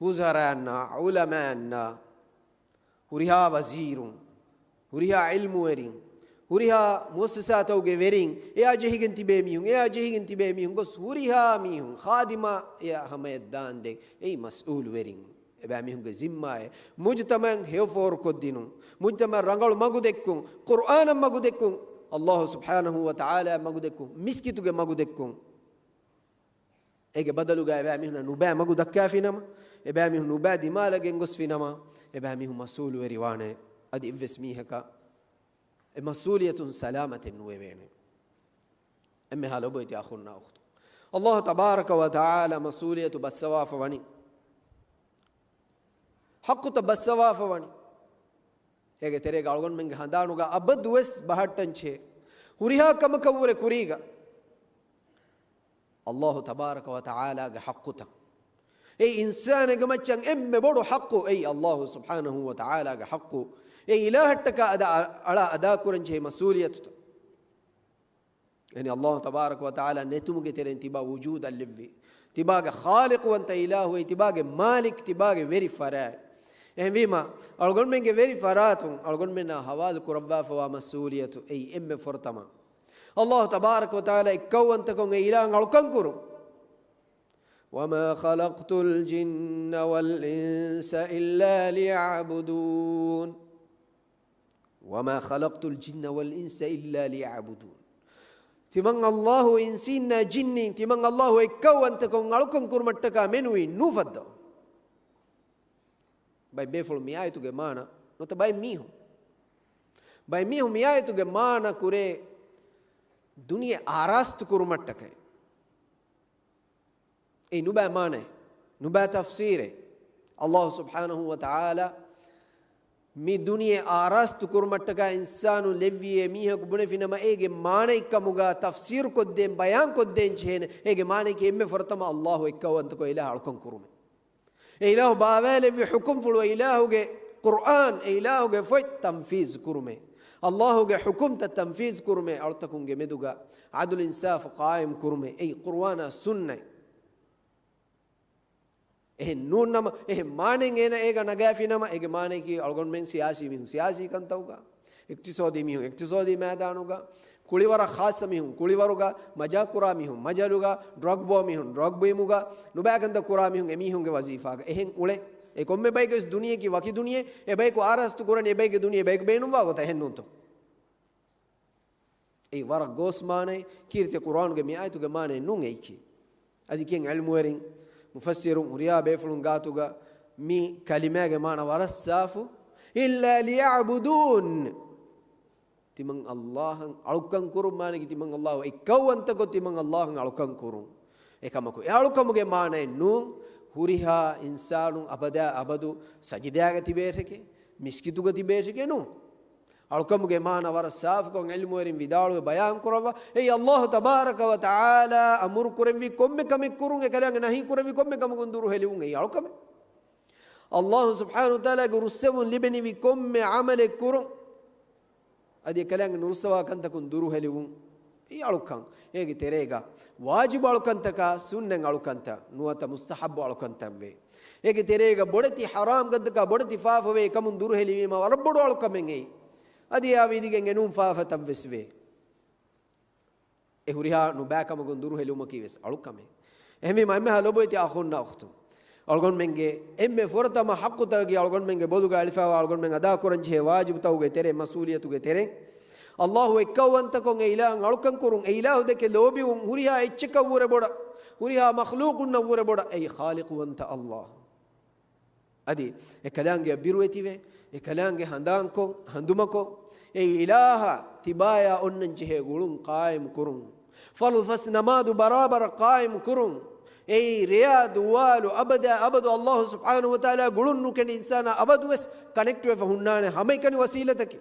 ވުޒަރާއަންނާ، ޢުލަމާއަންނާ، ހުރިހާ ވަޒީރުން، ހުރިހާ ޢިލްމުވެރިން، ހުރިހާ މުއައްސަސާތަކުގެ ވެރިން، އެއާ ޖެހިގެން ތިބޭ މީހުން، އެއާ ޖެހިގެން ތިބޭ މީހުން ގޮސް ހުރިހާ މީހުން ޚާދިމާ އެއާ ހަމަޔަށް ދާންދެން އެއީ މަސްއޫލުވެރިން. އެބައިމީހުންގެ ޒިންމާއެއް މުޖްތަމަޢަށް ހެޔޮފޯރުކޮށްދިނުން، މުޖްތަމަޢަށް ރަނގަޅު މަގުދެއްކުން، ޤުރްއާނަށް މަގުދެއްކުން، ﷲ ސުބްޙާނަހޫ ވަތަޢާލާއަށް މަގުދެއްކުން، މިސްކިތުގެ މަގުދެއްކުން. އޭގެ ބަދަލުގަ އެބައިމީހުންނަށް ނުބައި މަގު ދައްކާފިނަމަ، އެބައިމީހުން ނުބައި ދިމާލަށް ގެންގޮސްފިނަމަ، އެބައިމީހުން މަސްއޫލުވެރިވާނެ. އަދި އެއްވެސް މީހަކަށް އެ މަސްއޫލިއްޔަތުން ސަލާމަތެއް ނުވެވޭނެ. އެންމެހާ ލޮބުވެތި އަޚުންނާ އުޚްތުން. ﷲ ތަބާރަކަ ވަ ތަޢާލާ މަސްއޫލިއްޔަތު ބައްސަވާފަ ވަނީ. ޙައްޤުތައް ބައްސަވާފަ ވަނީ. އޭގެ ތެރޭގަ އަޅުގަނޑުމެންގެ ހަނދާނުގަ އަބަދުވެސް ބަހައްޓަންޖެހޭ ހުރިހާ ކަމަކަށްވުރެ ކުރީގަ ﷲ ތަބާރަކަ ވަ ތަޢާލާގެ ޙައްޤުތައް. އެއީ އިންސާނެއްގެ މައްޗަށް އެންމެ ބޮޑު ޙައްޤު އެއީ ﷲ ސުބްޙާނަހޫ ވަ ތަޢާލާގެ ޙައްޤު. އެ އިލާހަށްޓަކާ އަދާ، އަޅާ އަދާކުރަންޖެހޭ މަސްއޫލިއްޔަތުތައް. އެން ﷲ ތަބާރަކަ ވަ ތަޢާލާ ނެތުމުގެ ތެރެއިން ތިބާ ވުޖޫދަށް ލެއްވި، ތިބާގެ ޚާލިޤުވަންތަ އިލާހު އެއީ، ތިބާގެ މާލިކް، ތިބާގެ ވެރި ފަރާތް. އެހެންވީމާ، އަޅުގަނޑުމެންގެ ވެރި ފަރާތުން އަޅުގަނޑުމެންނާ ހަވާލު ކުރައްވާފަވާ މަސްއޫލިއްޔަތު އެއީ އެންމެ ފުރަތަމަ ﷲ ތަބާރަކަ ވަ ތަޢާލާ އެއްކައުވަންތަކޮށް އެ އިލާހަށް އަޅުކަން ކުރުން. وما خلقت الجن والإنس إلا ليعبدون. وما خلقت الجن والإنس إلا ليعبدون. ތިމަން އައްލާހު އިންސީންނާ ޖިންނީން، ތިމަން އައްލާހު އެއްކައުވަންތަކޮށް އަޅުކަން ކުރުމަށްޓަކާ މެނުވީ ނޫފައްދަ. ބައެއް ބޭފުޅުން މި އާޔަތުގެ މާނަ ނުވަތަ ބައެއް މީހުން، ބައެއް މީހުން މި އާޔަތުގެ މާނަ ކުރޭ ދުނިޔެ އާރާސްތު ކުރުމަށްޓަކައި. އެއީ ނުބައި މާނައެއް، ނުބައި ތަފްސީރެއް. އައްލާހު ސުބްޙާނަހު ވަ ތަޢާލާ މި ދުނިޔެ އާރާސްތު ކުރުމަށްޓަކާ އިންސާނު ލެއްވި އެ މީހަކު ބުނެފިނަމަ، އޭގެ މާނައެއްކަމުގަ ތަފްސީރު ކޮށްދޭން، ބަޔާން ކޮށްދޭން ޖެހޭނެ. އޭގެ މާނައަކީ އެންމެ ފުރަތަމަ އައްލާހު އެއްކައުވަންތަކޮށް އިލާހަށް އަޅުކަން ކުރުމޭ. އެ އިލާހު ބާވާލެއްވި ޙުކުމްފުޅު، އެ އިލާހުގެ ޤުރްއާން، އެ އިލާހުގެ ފޮތް ތަންފީޒު ކުރުމޭ. އައްލާހުގެ ޙުކުމްތައް ތަންފީޒު ކުރުމޭ، އަޅުތަކުންގެ މެދުގަ ޢަދުލު އިންސާފު ޤާއިމް ކުރުމޭ. އެއީ ޤުރްއާނާ ސުންނަތް. އެހެން ނޫން ނަމަ، އެހެން މާނައެއް އޭނަ އޭގަ ނަގާފި ނަމަ، އޭގެ މާނައަކީ އަޅުގަނޑުމެން ސިޔާސީ މީހުން ސިޔާސީ ކަންތައްގަ، އިޤްތިޞާދީ މީހުން އިޤްތިޞާދީ މައިދާނުގަ، ކުޅިވަރަށް ޚާއްޞަ މީހުން ކުޅިވަރުގަ، މަޖާ ކުރާ މީހުން މަޖާލުގަ، ޑްރަގް ބޯ މީހުން ޑްރަގް ބީމުގަ، ނުބައި ކަންތައް ކުރާ މީހުން އެމީހުންގެ ވަޒީފާގަ. އެހެން އުޅެ. އެ ކޮންމެ ބަޔަކުވެސް ދުނިޔެއަކީ ވަކި ދުނިޔެއެއް، އެ ބަޔަކު އާރާސްތު ކުރަނީ އެ ބައެއްގެ ދުނިޔެ އެ ބަޔަކު ބޭނުންވާ ގޮތަށް، އެހެން ނޫންތޯ؟ އެއީ ވަރަށް ގޯސް މާނައެއް، ކީރިތި ޤުރްއާނުގެ މި އާޔަތުގެ މާނައެއް ނޫން އެއީކީ. އަދި ކިޔަން ޢިލްމުވެރިން، މުފައްސިރުން، ހުރިހާ ބޭފުޅުން ގާތުގަ މި ކަލިމާގެ މާނަ ވަރަށް ސާފު. إلا ليعبدون. ތިމަން އައްލާހަށް އަޅުކަން ކުރުން މާނައަކީ ތިމަން އައްލާހު އެއްކައުވަންތަކޮށް ތިމަން އައްލާހަށް އަޅުކަން ކުރުން. އެކަމަކު އެ އަޅުކަމުގެ މާނައެއް ނޫން ހުރިހާ އިންސާނު އަބަދާ އަބަދު ސަޖިދާގަ ތިބޭށެކޭ، މިސްކިތުގަ ތިބޭށެކޭ ނޫން. އަޅުކަމުގެ މާނަ ވަރަށް ސާފުކޮށް ޢިލްމުވެރިން ވިދާޅުވެ ބަޔާން ކުރައްވާ، އެއީ އައްލާހު ތަބާރަކަ ވަ ތަޢާލާ އަމުރު ކުރެއްވި ކޮންމެ ކަމެއް ކުރުން، އެ ކަލާނގެ ނަހީ ކުރެއްވި ކޮންމެ ކަމަކުން ދުރުހެލިވުން އެއީ އަޅުކަމެއް. އައްލާހު ސުބްޙާނަހު ވަ ތަޢާލާގެ ރުއްސެވުން ލިބެނިވި ކޮންމެ ޢަމަލެއް ކުރުން، އަދި އެ ކަލާނގެ ނުރުއްސަވާ ކަންތަކުން ދުރުހެލިވުން އެއީ އަޅުކަން. އޭގެ ތެރޭގަ ވާޖިބު އަޅުކަންތަކާ ސުންނަތް އަޅުކަންތައް ނުވަތަ މުސްތަޙައްބު އަޅުކަންތައްވޭ. އޭގެ ތެރޭގަ ބޮޑެތި ޙަރާމް ކަންތަކާ ބޮޑެތި ފާފަވޭ، އެކަމުން ދުރުހެލިވީމަ ވަރަށް ބޮޑު އަޅުކަމެއް އެއީ. އަދި އެއާ ވިދިގެން އެނޫން ފާފަތައްވެސް ވޭ. އެ ހުރިހާ ނުބައިކަމަކުން ދުރުހެލުމަކީ ވެސް އަޅުކަމެއް. އެހެންވީމަ އެންމެހާ ލޮބުވެތި އަޚުންނާ އުޚްތުން، އަޅުގަނޑުމެންގެ އެންމެ ފުރަތަމަ ޙައްޤުތަކަކީ އަޅުގަނޑުމެންގެ ބޮލުގަ އެޅިފައިވާ އަޅުގަނޑުމެން އަދާކުރަންޖެހޭ ވާޖިބުތަކުގެ ތެރެއިން، މަސްއޫލިއްޔަތުގެ ތެރެއިން، އައްލާހު އެއްކައުވަންތަކޮށް އެ އިލާހަށް އަޅުކަން ކުރުން، އެ އިލާހު ދެކެ ލޯބިވުން، ހުރިހާ އެއްޗަކަށްވުރެ ބޮޑަށް، ހުރިހާ މަޚްލޫޤުންނަށްވުރެ ބޮޑަށް އެއީ ޚާލިޤުވަންތަ އައްލާހު. އަދި އެކަލާނގެއަށް ބިރުވެތިވެ، އެކަލާނގެ ހަނދާންކޮށް، ހަނދުމަކޮށް، އެއީ އިލާހަށް ތިބާޔާ އޮންނަން ޖެހޭ ގުޅުން ޤާއިމް ކުރުން. ފަރުޟު ފަސް ނަމާދު ބަރާބަރަށް ޤާއިމް ކުރުން. އެއީ ރެޔާ ދުވާލު އަބަދާ އަބަދު އައްލާހު ސުބްޙާނަހު ވަ ތަޢާލާ ގުޅުން ނުކެނޑި އިންސާނާ އަބަދުވެސް ކަނެކްޓްވެފަ ހުންނާނެ ހަމައެކަނި ވަސީލަތަކީ.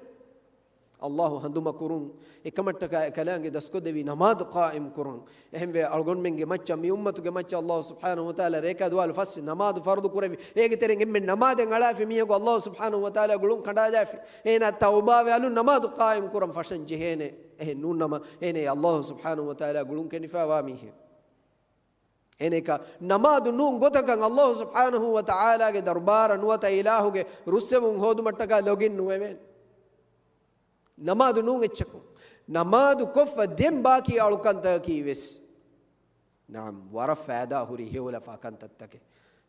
އައްލާހު ހަނދުމަކުރުން، އެކަމަށްޓަކާ އެކަލާނގެ ދަސްކޮށްދެވި ނަމާދު ޤާއިމް ކުރުން. އެހެންވެ، އަޅުގަނޑުމެންގެ މައްޗަށް، މި އުއްމަތުގެ މައްޗަށް އައްލާހު ސުބްޙާނަހު ވަ ތަޢާލާ ރޭކާ ދުވާލު ފަސް ނަމާދު ފަރުޟު ކުރެއްވި. އޭގެ ތެރެއިން އެންމެ ނަމާދެއް އަޅާފި މީހަކު އައްލާހު ސުބްޙާނަހު ވަ ތަޢާލާ ގުޅުން ކަނޑާލާފި. އޭނާ ތައުބާވެ އަލުން ނަމާދު ޤާއިމް ކުރަން ފަށަން ޖެހޭނެ. އެހެން ނޫން ނަމަ، އޭނަ އައްލާހު ސުބްޙާނަހު ވަ ތަޢާލާ ގުޅުން ކެނޑިފައިވާ މީހެއް. އޭނައަކަށް ނަމާދު ނޫން ގޮތަކަށް އައްލާހު ސުބްޙާނަހު ވަ ތަޢާލާގެ ދަރުބާރަށް ނުވަތަ އިލާހުގެ ރުއްސެވުން ހޯދުމަށްޓަކާ ލޮގިން ނުވެވޭނެ. ނަމާދު ނޫން އެއްޗަކުން. ނަމާދު ކޮށްފަ ދެން ބާކީ އަޅުކަންތަކަކީ ވެސް، ނަޢަމް، ވަރަށް ފައިދާ ހުރި ހެޔޮލަފާ ކަންތައްތަކެއް.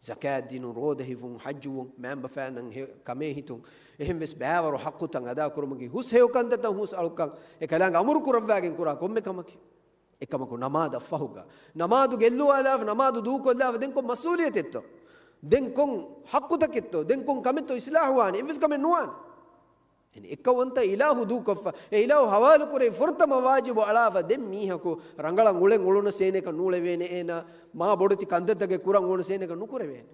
ޒަކާތް ދިނުން، ރޯދަ ހިފުން، ޙައްޖުވުން، މައިންބަފައިންނަށް ހެ-، ކަމޭ ހިތުން، އެހެން ވެސް ބައިވަރު ޙައްޤުތައް އަދާކުރުމަކީ ހުސް ހެޔޮ ކަންތައްތައް ހުސް އަޅުކަން. އެ ކަލާނގެ އަމުރު ކުރައްވާގެން ކުރާ ކޮންމެ ކަމަކީ. އެކަމަކު ނަމާދަށް ފަހުގަ، ނަމާދު ގެއްލުވާލާފަ، ނަމާދު ދޫކޮށްލާފަ، ދެން ކޮން މަސްއޫލިއްޔަތެއްތޯ؟ ދެން ކޮން ޙައްޤުތަކެއްތޯ؟ ދެން ކޮން ކަމެއްތޯ އިޞްލާޙުވާނީ؟ އެއްވެސް ކަމެއް ނުވާނެ. އެކައުވަންތަ އިލާހު ދޫކޮށްފަ، އެ އިލާހު ހަވާލުކުރެވި ފުރަތަމަ ވާޖިބު އަޅާފަ ދެން މީހަކު ރަނގަޅަށް އުޅެން އުޅުނަސް އޭނައަކަށް ނޫޅެވޭނެ، އޭނާ މާ ބޮޑެތި ކަންތައްތަކެއް ކުރަން އުޅުނަސް އޭނައަކަށް ނުކުރެވޭނެ.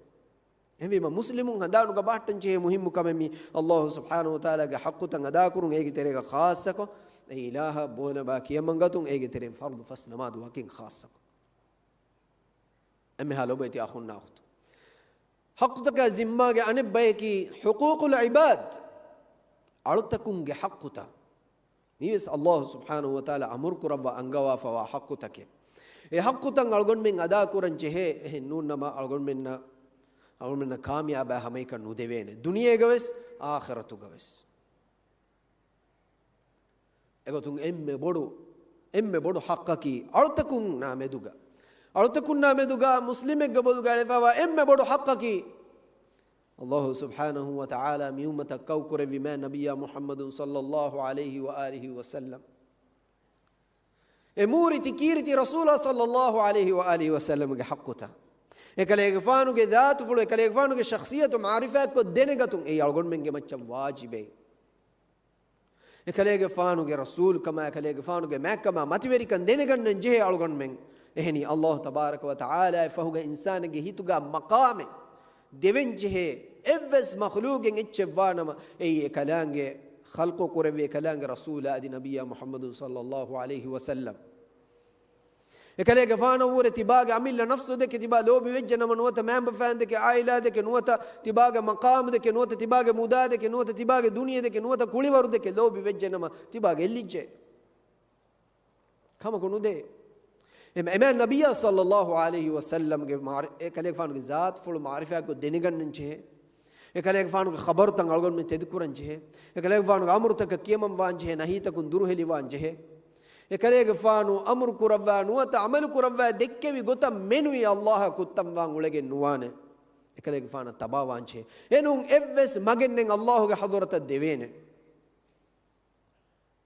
އެހެންވީމަ މުސްލިމުން ހަނދާނުގަ ބަހައްޓަން ޖެހޭ މުހިއްމު ކަމެއް މީ އައްލާހު ސުބްޙާނަހު ވަ ތަޢާލާގެ ޙައްޤުތައް އަދާކުރުން، އޭގެ ތެރޭގަ ޚާއްޞަކޮށް އެ އިލާހަށް ބޯލަބާ ކިޔަމަންގަތުން، އޭގެ ތެރެއިން ފަރުޟު ފަސް ނަމާދު ވަކިން ޚާއްޞަކޮށް. އެންމެހާ ލޮބުވެތި އަޚުންނާ އުޚްތުން، ޙައްޤުތަކާ ޒިންމާގެ އަނެއް ބަޔަކީ ޙުޤޫޤުލް ޢިބާދް، އަޅުތަކުންގެ ޙައްޤުތައް. މީވެސް އައްލާހު ސުބްޙާނަހު ވަ ތަޢާލާ އަމުރު ކުރައްވާ އަންގަވާފަވާ ޙައްޤުތަކެއް. އެ ޙައްޤުތައް އަޅުގަނޑުމެން އަދާކުރަން ޖެހޭ. އެހެން ނޫން ނަމަ އަޅުގަނޑުމެންނަށް، އަޅުގަނޑުމެންނަށް ކާމިޔާބާ ހަމައެކަން ނުދެވޭނެ، ދުނިޔޭގަވެސް އާޚިރަތުގަވެސް. އެގޮތުން އެންމެ ބޮޑު، އެންމެ ބޮޑު ޙައްޤަކީ އަޅުތަކުންނާ މެދުގަ އަޅުތަކުންނާ މެދުގަ މުސްލިމެއްގެ ބޮލުގަ އެޅިފައިވާ އެންމެ ބޮޑު ޙައްޤަކީ، ﷲ ސުބްޙާނަހޫ ވަތަޢާލާ މިއުއްމަތަށް ކައުކުރެއްވި މާތް ނަބިއްޔާ މުޙައްމަދު ޞައްލައްލާހު ޢަލައިހި ވައާލިހި ވަސައްލަމް. އެ މޫރިތި ކީރިތި ރަސޫލާ ޞައްލައްލާހު ޢަލައިހި ވައާލިހި ވަސައްލަމްގެ ޙައްޤުތައް، އެކަލޭގެފާނުގެ ޒާތުފުޅު، އެކަލޭގެފާނުގެ ޝަޚްޞިއްޔަތު މަޢުރިފާތްކޮށް ދެނެގަތުން އެއީ އަޅުގަނޑުމެންގެ މައްޗަށް ވާޖިބޭ. އެކަލޭގެފާނުގެ ރަސޫލުކަމާ، އެކަލޭގެފާނުގެ މާތްކަމާ މަތިވެރިކަން ދެނެގަންނަން ޖެހޭ އަޅުގަނޑުމެން. އެހެނީ، ﷲ ތަބާރަކަ ވަ ތަޢާލާ އެ ފަހުގަ އިންސާނެއްގެ ހިތުގަ މަޤާމެއް ދެވެން ޖެހޭ އެއްވެސް މަޚްލޫޤެއް އެއްޗެއް ވާނަމަ، އެއީ އެކަލާނގެ ޚަލްޤު ކުރެއްވި އެކަލާނގެ ރަސޫލާ އަދި ނަބިއްޔާ މުޙައްމަދު ޞައްލައްލާހު ޢަލައިހި ވަސައްލަމް. އެކަލޭގެފާނަށްވުރެ ތިބާގެ އަމިއްލަ ނަފްސު ދެކެ، ތިބާ ލޯބިވެއްޖެ ނަމަ ނުވަތަ މައިންބަފައިން ދެކެ، ޢާއިލާ ދެކެ ނުވަތަ ތިބާގެ މަޤާމު ދެކެ ނުވަތަ ތިބާގެ މުދާ ދެކެ ނުވަތަ ތިބާގެ ދުނިޔެ ދެކެ ނުވަތަ ކުޅިވަރު ދެކެ ލޯބިވެއްޖެ ނަމަ ތިބާ ގެއްލިއްޖެ. ކަމަކު ނުދޭ. އެމަ-، އެމާ ނަބިއްޔާ ޞައްލައްލާހު ޢަލައިހި ވަސައްލަމްގެ މާރި-، އެކަލޭގެފާނުގެ ޒާތުފުޅު މަޢުރިފާތްކޮށް ދެނެގަންނަން ޖެހޭ. އެކަލޭގެފާނުގެ ޚަބަރުތައް އަޅުގަނޑުމެން ތެދުކުރަން ޖެހޭ. އެކަލޭގެފާނުގެ އަމުރުތަކަށް ކިޔަމަން ވާން ޖެހޭ، ނަހީތަކުން ދުރުހެލިވާން ޖެހޭ. އެކަލޭގެފާނު އަމުރު ކުރައްވާ ނުވަތަ އަމަލު ކުރައްވާ ދެއްކެވި ގޮތަށް މެނުވީ ﷲ އަށް ކުއްތަންވާން އުޅެގެން ނުވާނެ. އެކަލޭގެފާނަށް ތަބާވާން ޖެހޭ. އެނޫން އެއްވެސް މަގެއް ނެތް ﷲ ގެ ޙަޟުރަތަށް ދެވޭނެ.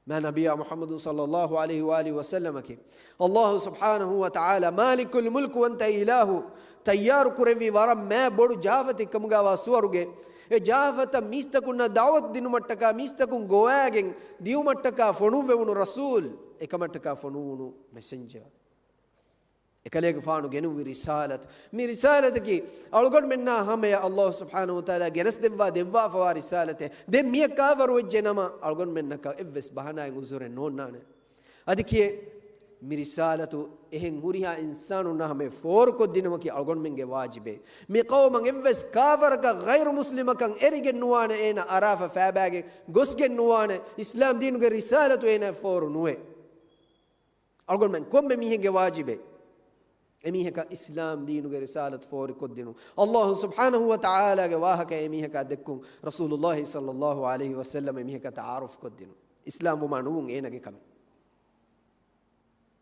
މާ ނަބިއްޔާ މުޙައްމަދު ޞައްލައްލާހު ޢަލައިހި ވައާލިހި ވަސައްލަމަކީ، ﷲ ސުބްޙާނަހޫ ވަތަޢާލާ މާލިކުލް މުލްކު ވަންތަ އިލާހު، ތައްޔާރު ކުރެއްވި ވަރަށް މާ ބޮޑު ޖާފަތެއް ކަމުގާވާ ސުވަރުގެ. އެ ޖާފަތަށް މީސްތަކުންނަށް ދަޢުވަތު ދިނުމަށްޓަކާ، މީސްތަކުން ގޮވާގެން ދިއުމަށްޓަކާ ފޮނުއްވެވުނު ރަސޫލް، އެކަމަށްޓަކާ ފޮނުވުނު މެސެންޖަރ. އެކަލޭގެފާނު ގެނުއްވި ރިސާލަތު، މި ރިސާލަތަކީ އަޅުގަނޑުމެންނާ ހަމަޔަށް ﷲ ސުބްޙާނަހޫ ވަތަޢާލާ ގެނެސްދެއްވާ ދެއްވާފަވާ ރިސާލަތެއް. ދެން މިއަށް ކާފަރު ވެއްޖެ ނަމަ، އަޅުގަނޑުމެންނަކަށް އެއްވެސް ބަހަނާއެއް އުޒުރެއް ނޯންނާނެ. އަދި ކިޔޭ، މި ރިސާލަތު އެހެން ހުރިހާ އިންސާނުންނާ ހަމަޔަށް ފޯރުކޮށްދިނުމަކީ އަޅުގަނޑުމެންގެ ވާޖިބެއް. މި ޤައުމަށް އެއްވެސް ކާފަރަކަށް ޣައިރު މުސްލިމަކަށް އެރިގެން ނުވާނެ، އޭނަ އަރާފަ ފައިބާގެން ގޮސްގެން ނުވާނެ، އިސްލާމް ދީނުގެ ރިސާލަތު އޭނަ ފޯރު ނުވޭ. އަޅުގަނޑުމެން ކޮންމެ މީހެއްގެ ވާޖިބެއް އެމީހަކަށް އިސްލާމް ދީނުގެ ރިސާލަތު ފޯރިކޮށްދިނުން. ﷲ ސުބްޙާނަހޫ ވަތަޢާލާގެ ވާހަކަ އެމީހަކާ ދެއްކުން. ރަސޫލުﷲ ޞައްލައްލާހު ޢަލައިހި ވަސައްލަމަ އެމީހަކާ ތަޢާރަފް ކޮށްދިނުން. އިސްލާމް ވުމާ ނުވުން އޭނަގެ ކަމެއް.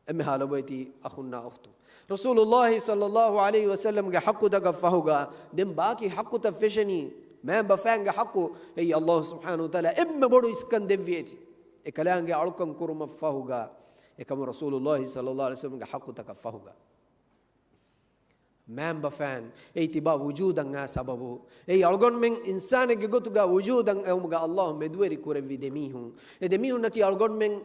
އެންމެހާ ލޮބުވެތި އަޚުންނާ އުޚްތުން. ރަސޫލުﷲ ޞައްލައްލާހު ޢަލައިހި ވަސައްލަމްގެ ޙައްޤުތަކަށް ފަހުގަ ދެން ބާކީ ޙައްޤުތައް ފެށެނީ. މައިންބަފައިންގެ ޙައްޤު އެއީ ﷲ ސުބްޙާނަހޫ ވަތަޢާލާ އެންމެ ބޮޑު އިސްކަން ދެއްވި އެތި. އެކަލާނގެ އަޅުކަން ކުރުމަށް ފަހުގަ، އެކަމު ރަސޫލުﷲ ޞައްލައްލާހު ޢަލައިހި ވަސައްލަމްގެ ޙައްޤުތަކަށް ފަހުގަ. މައިންބަފައިން އެއީ ތިބާ ވުޖޫދަށް އާ ސަބަބު. އެއީ އަޅުގަނޑުމެން އިންސާނެއްގެ ގޮތުގަ ވުޖޫދަށް އެވުމުގަ ﷲ މެދުވެރި ކުރެއްވި ދެމީހުން. އެ ދެމީހުންނަކީ އަޅުގަނޑުމެން،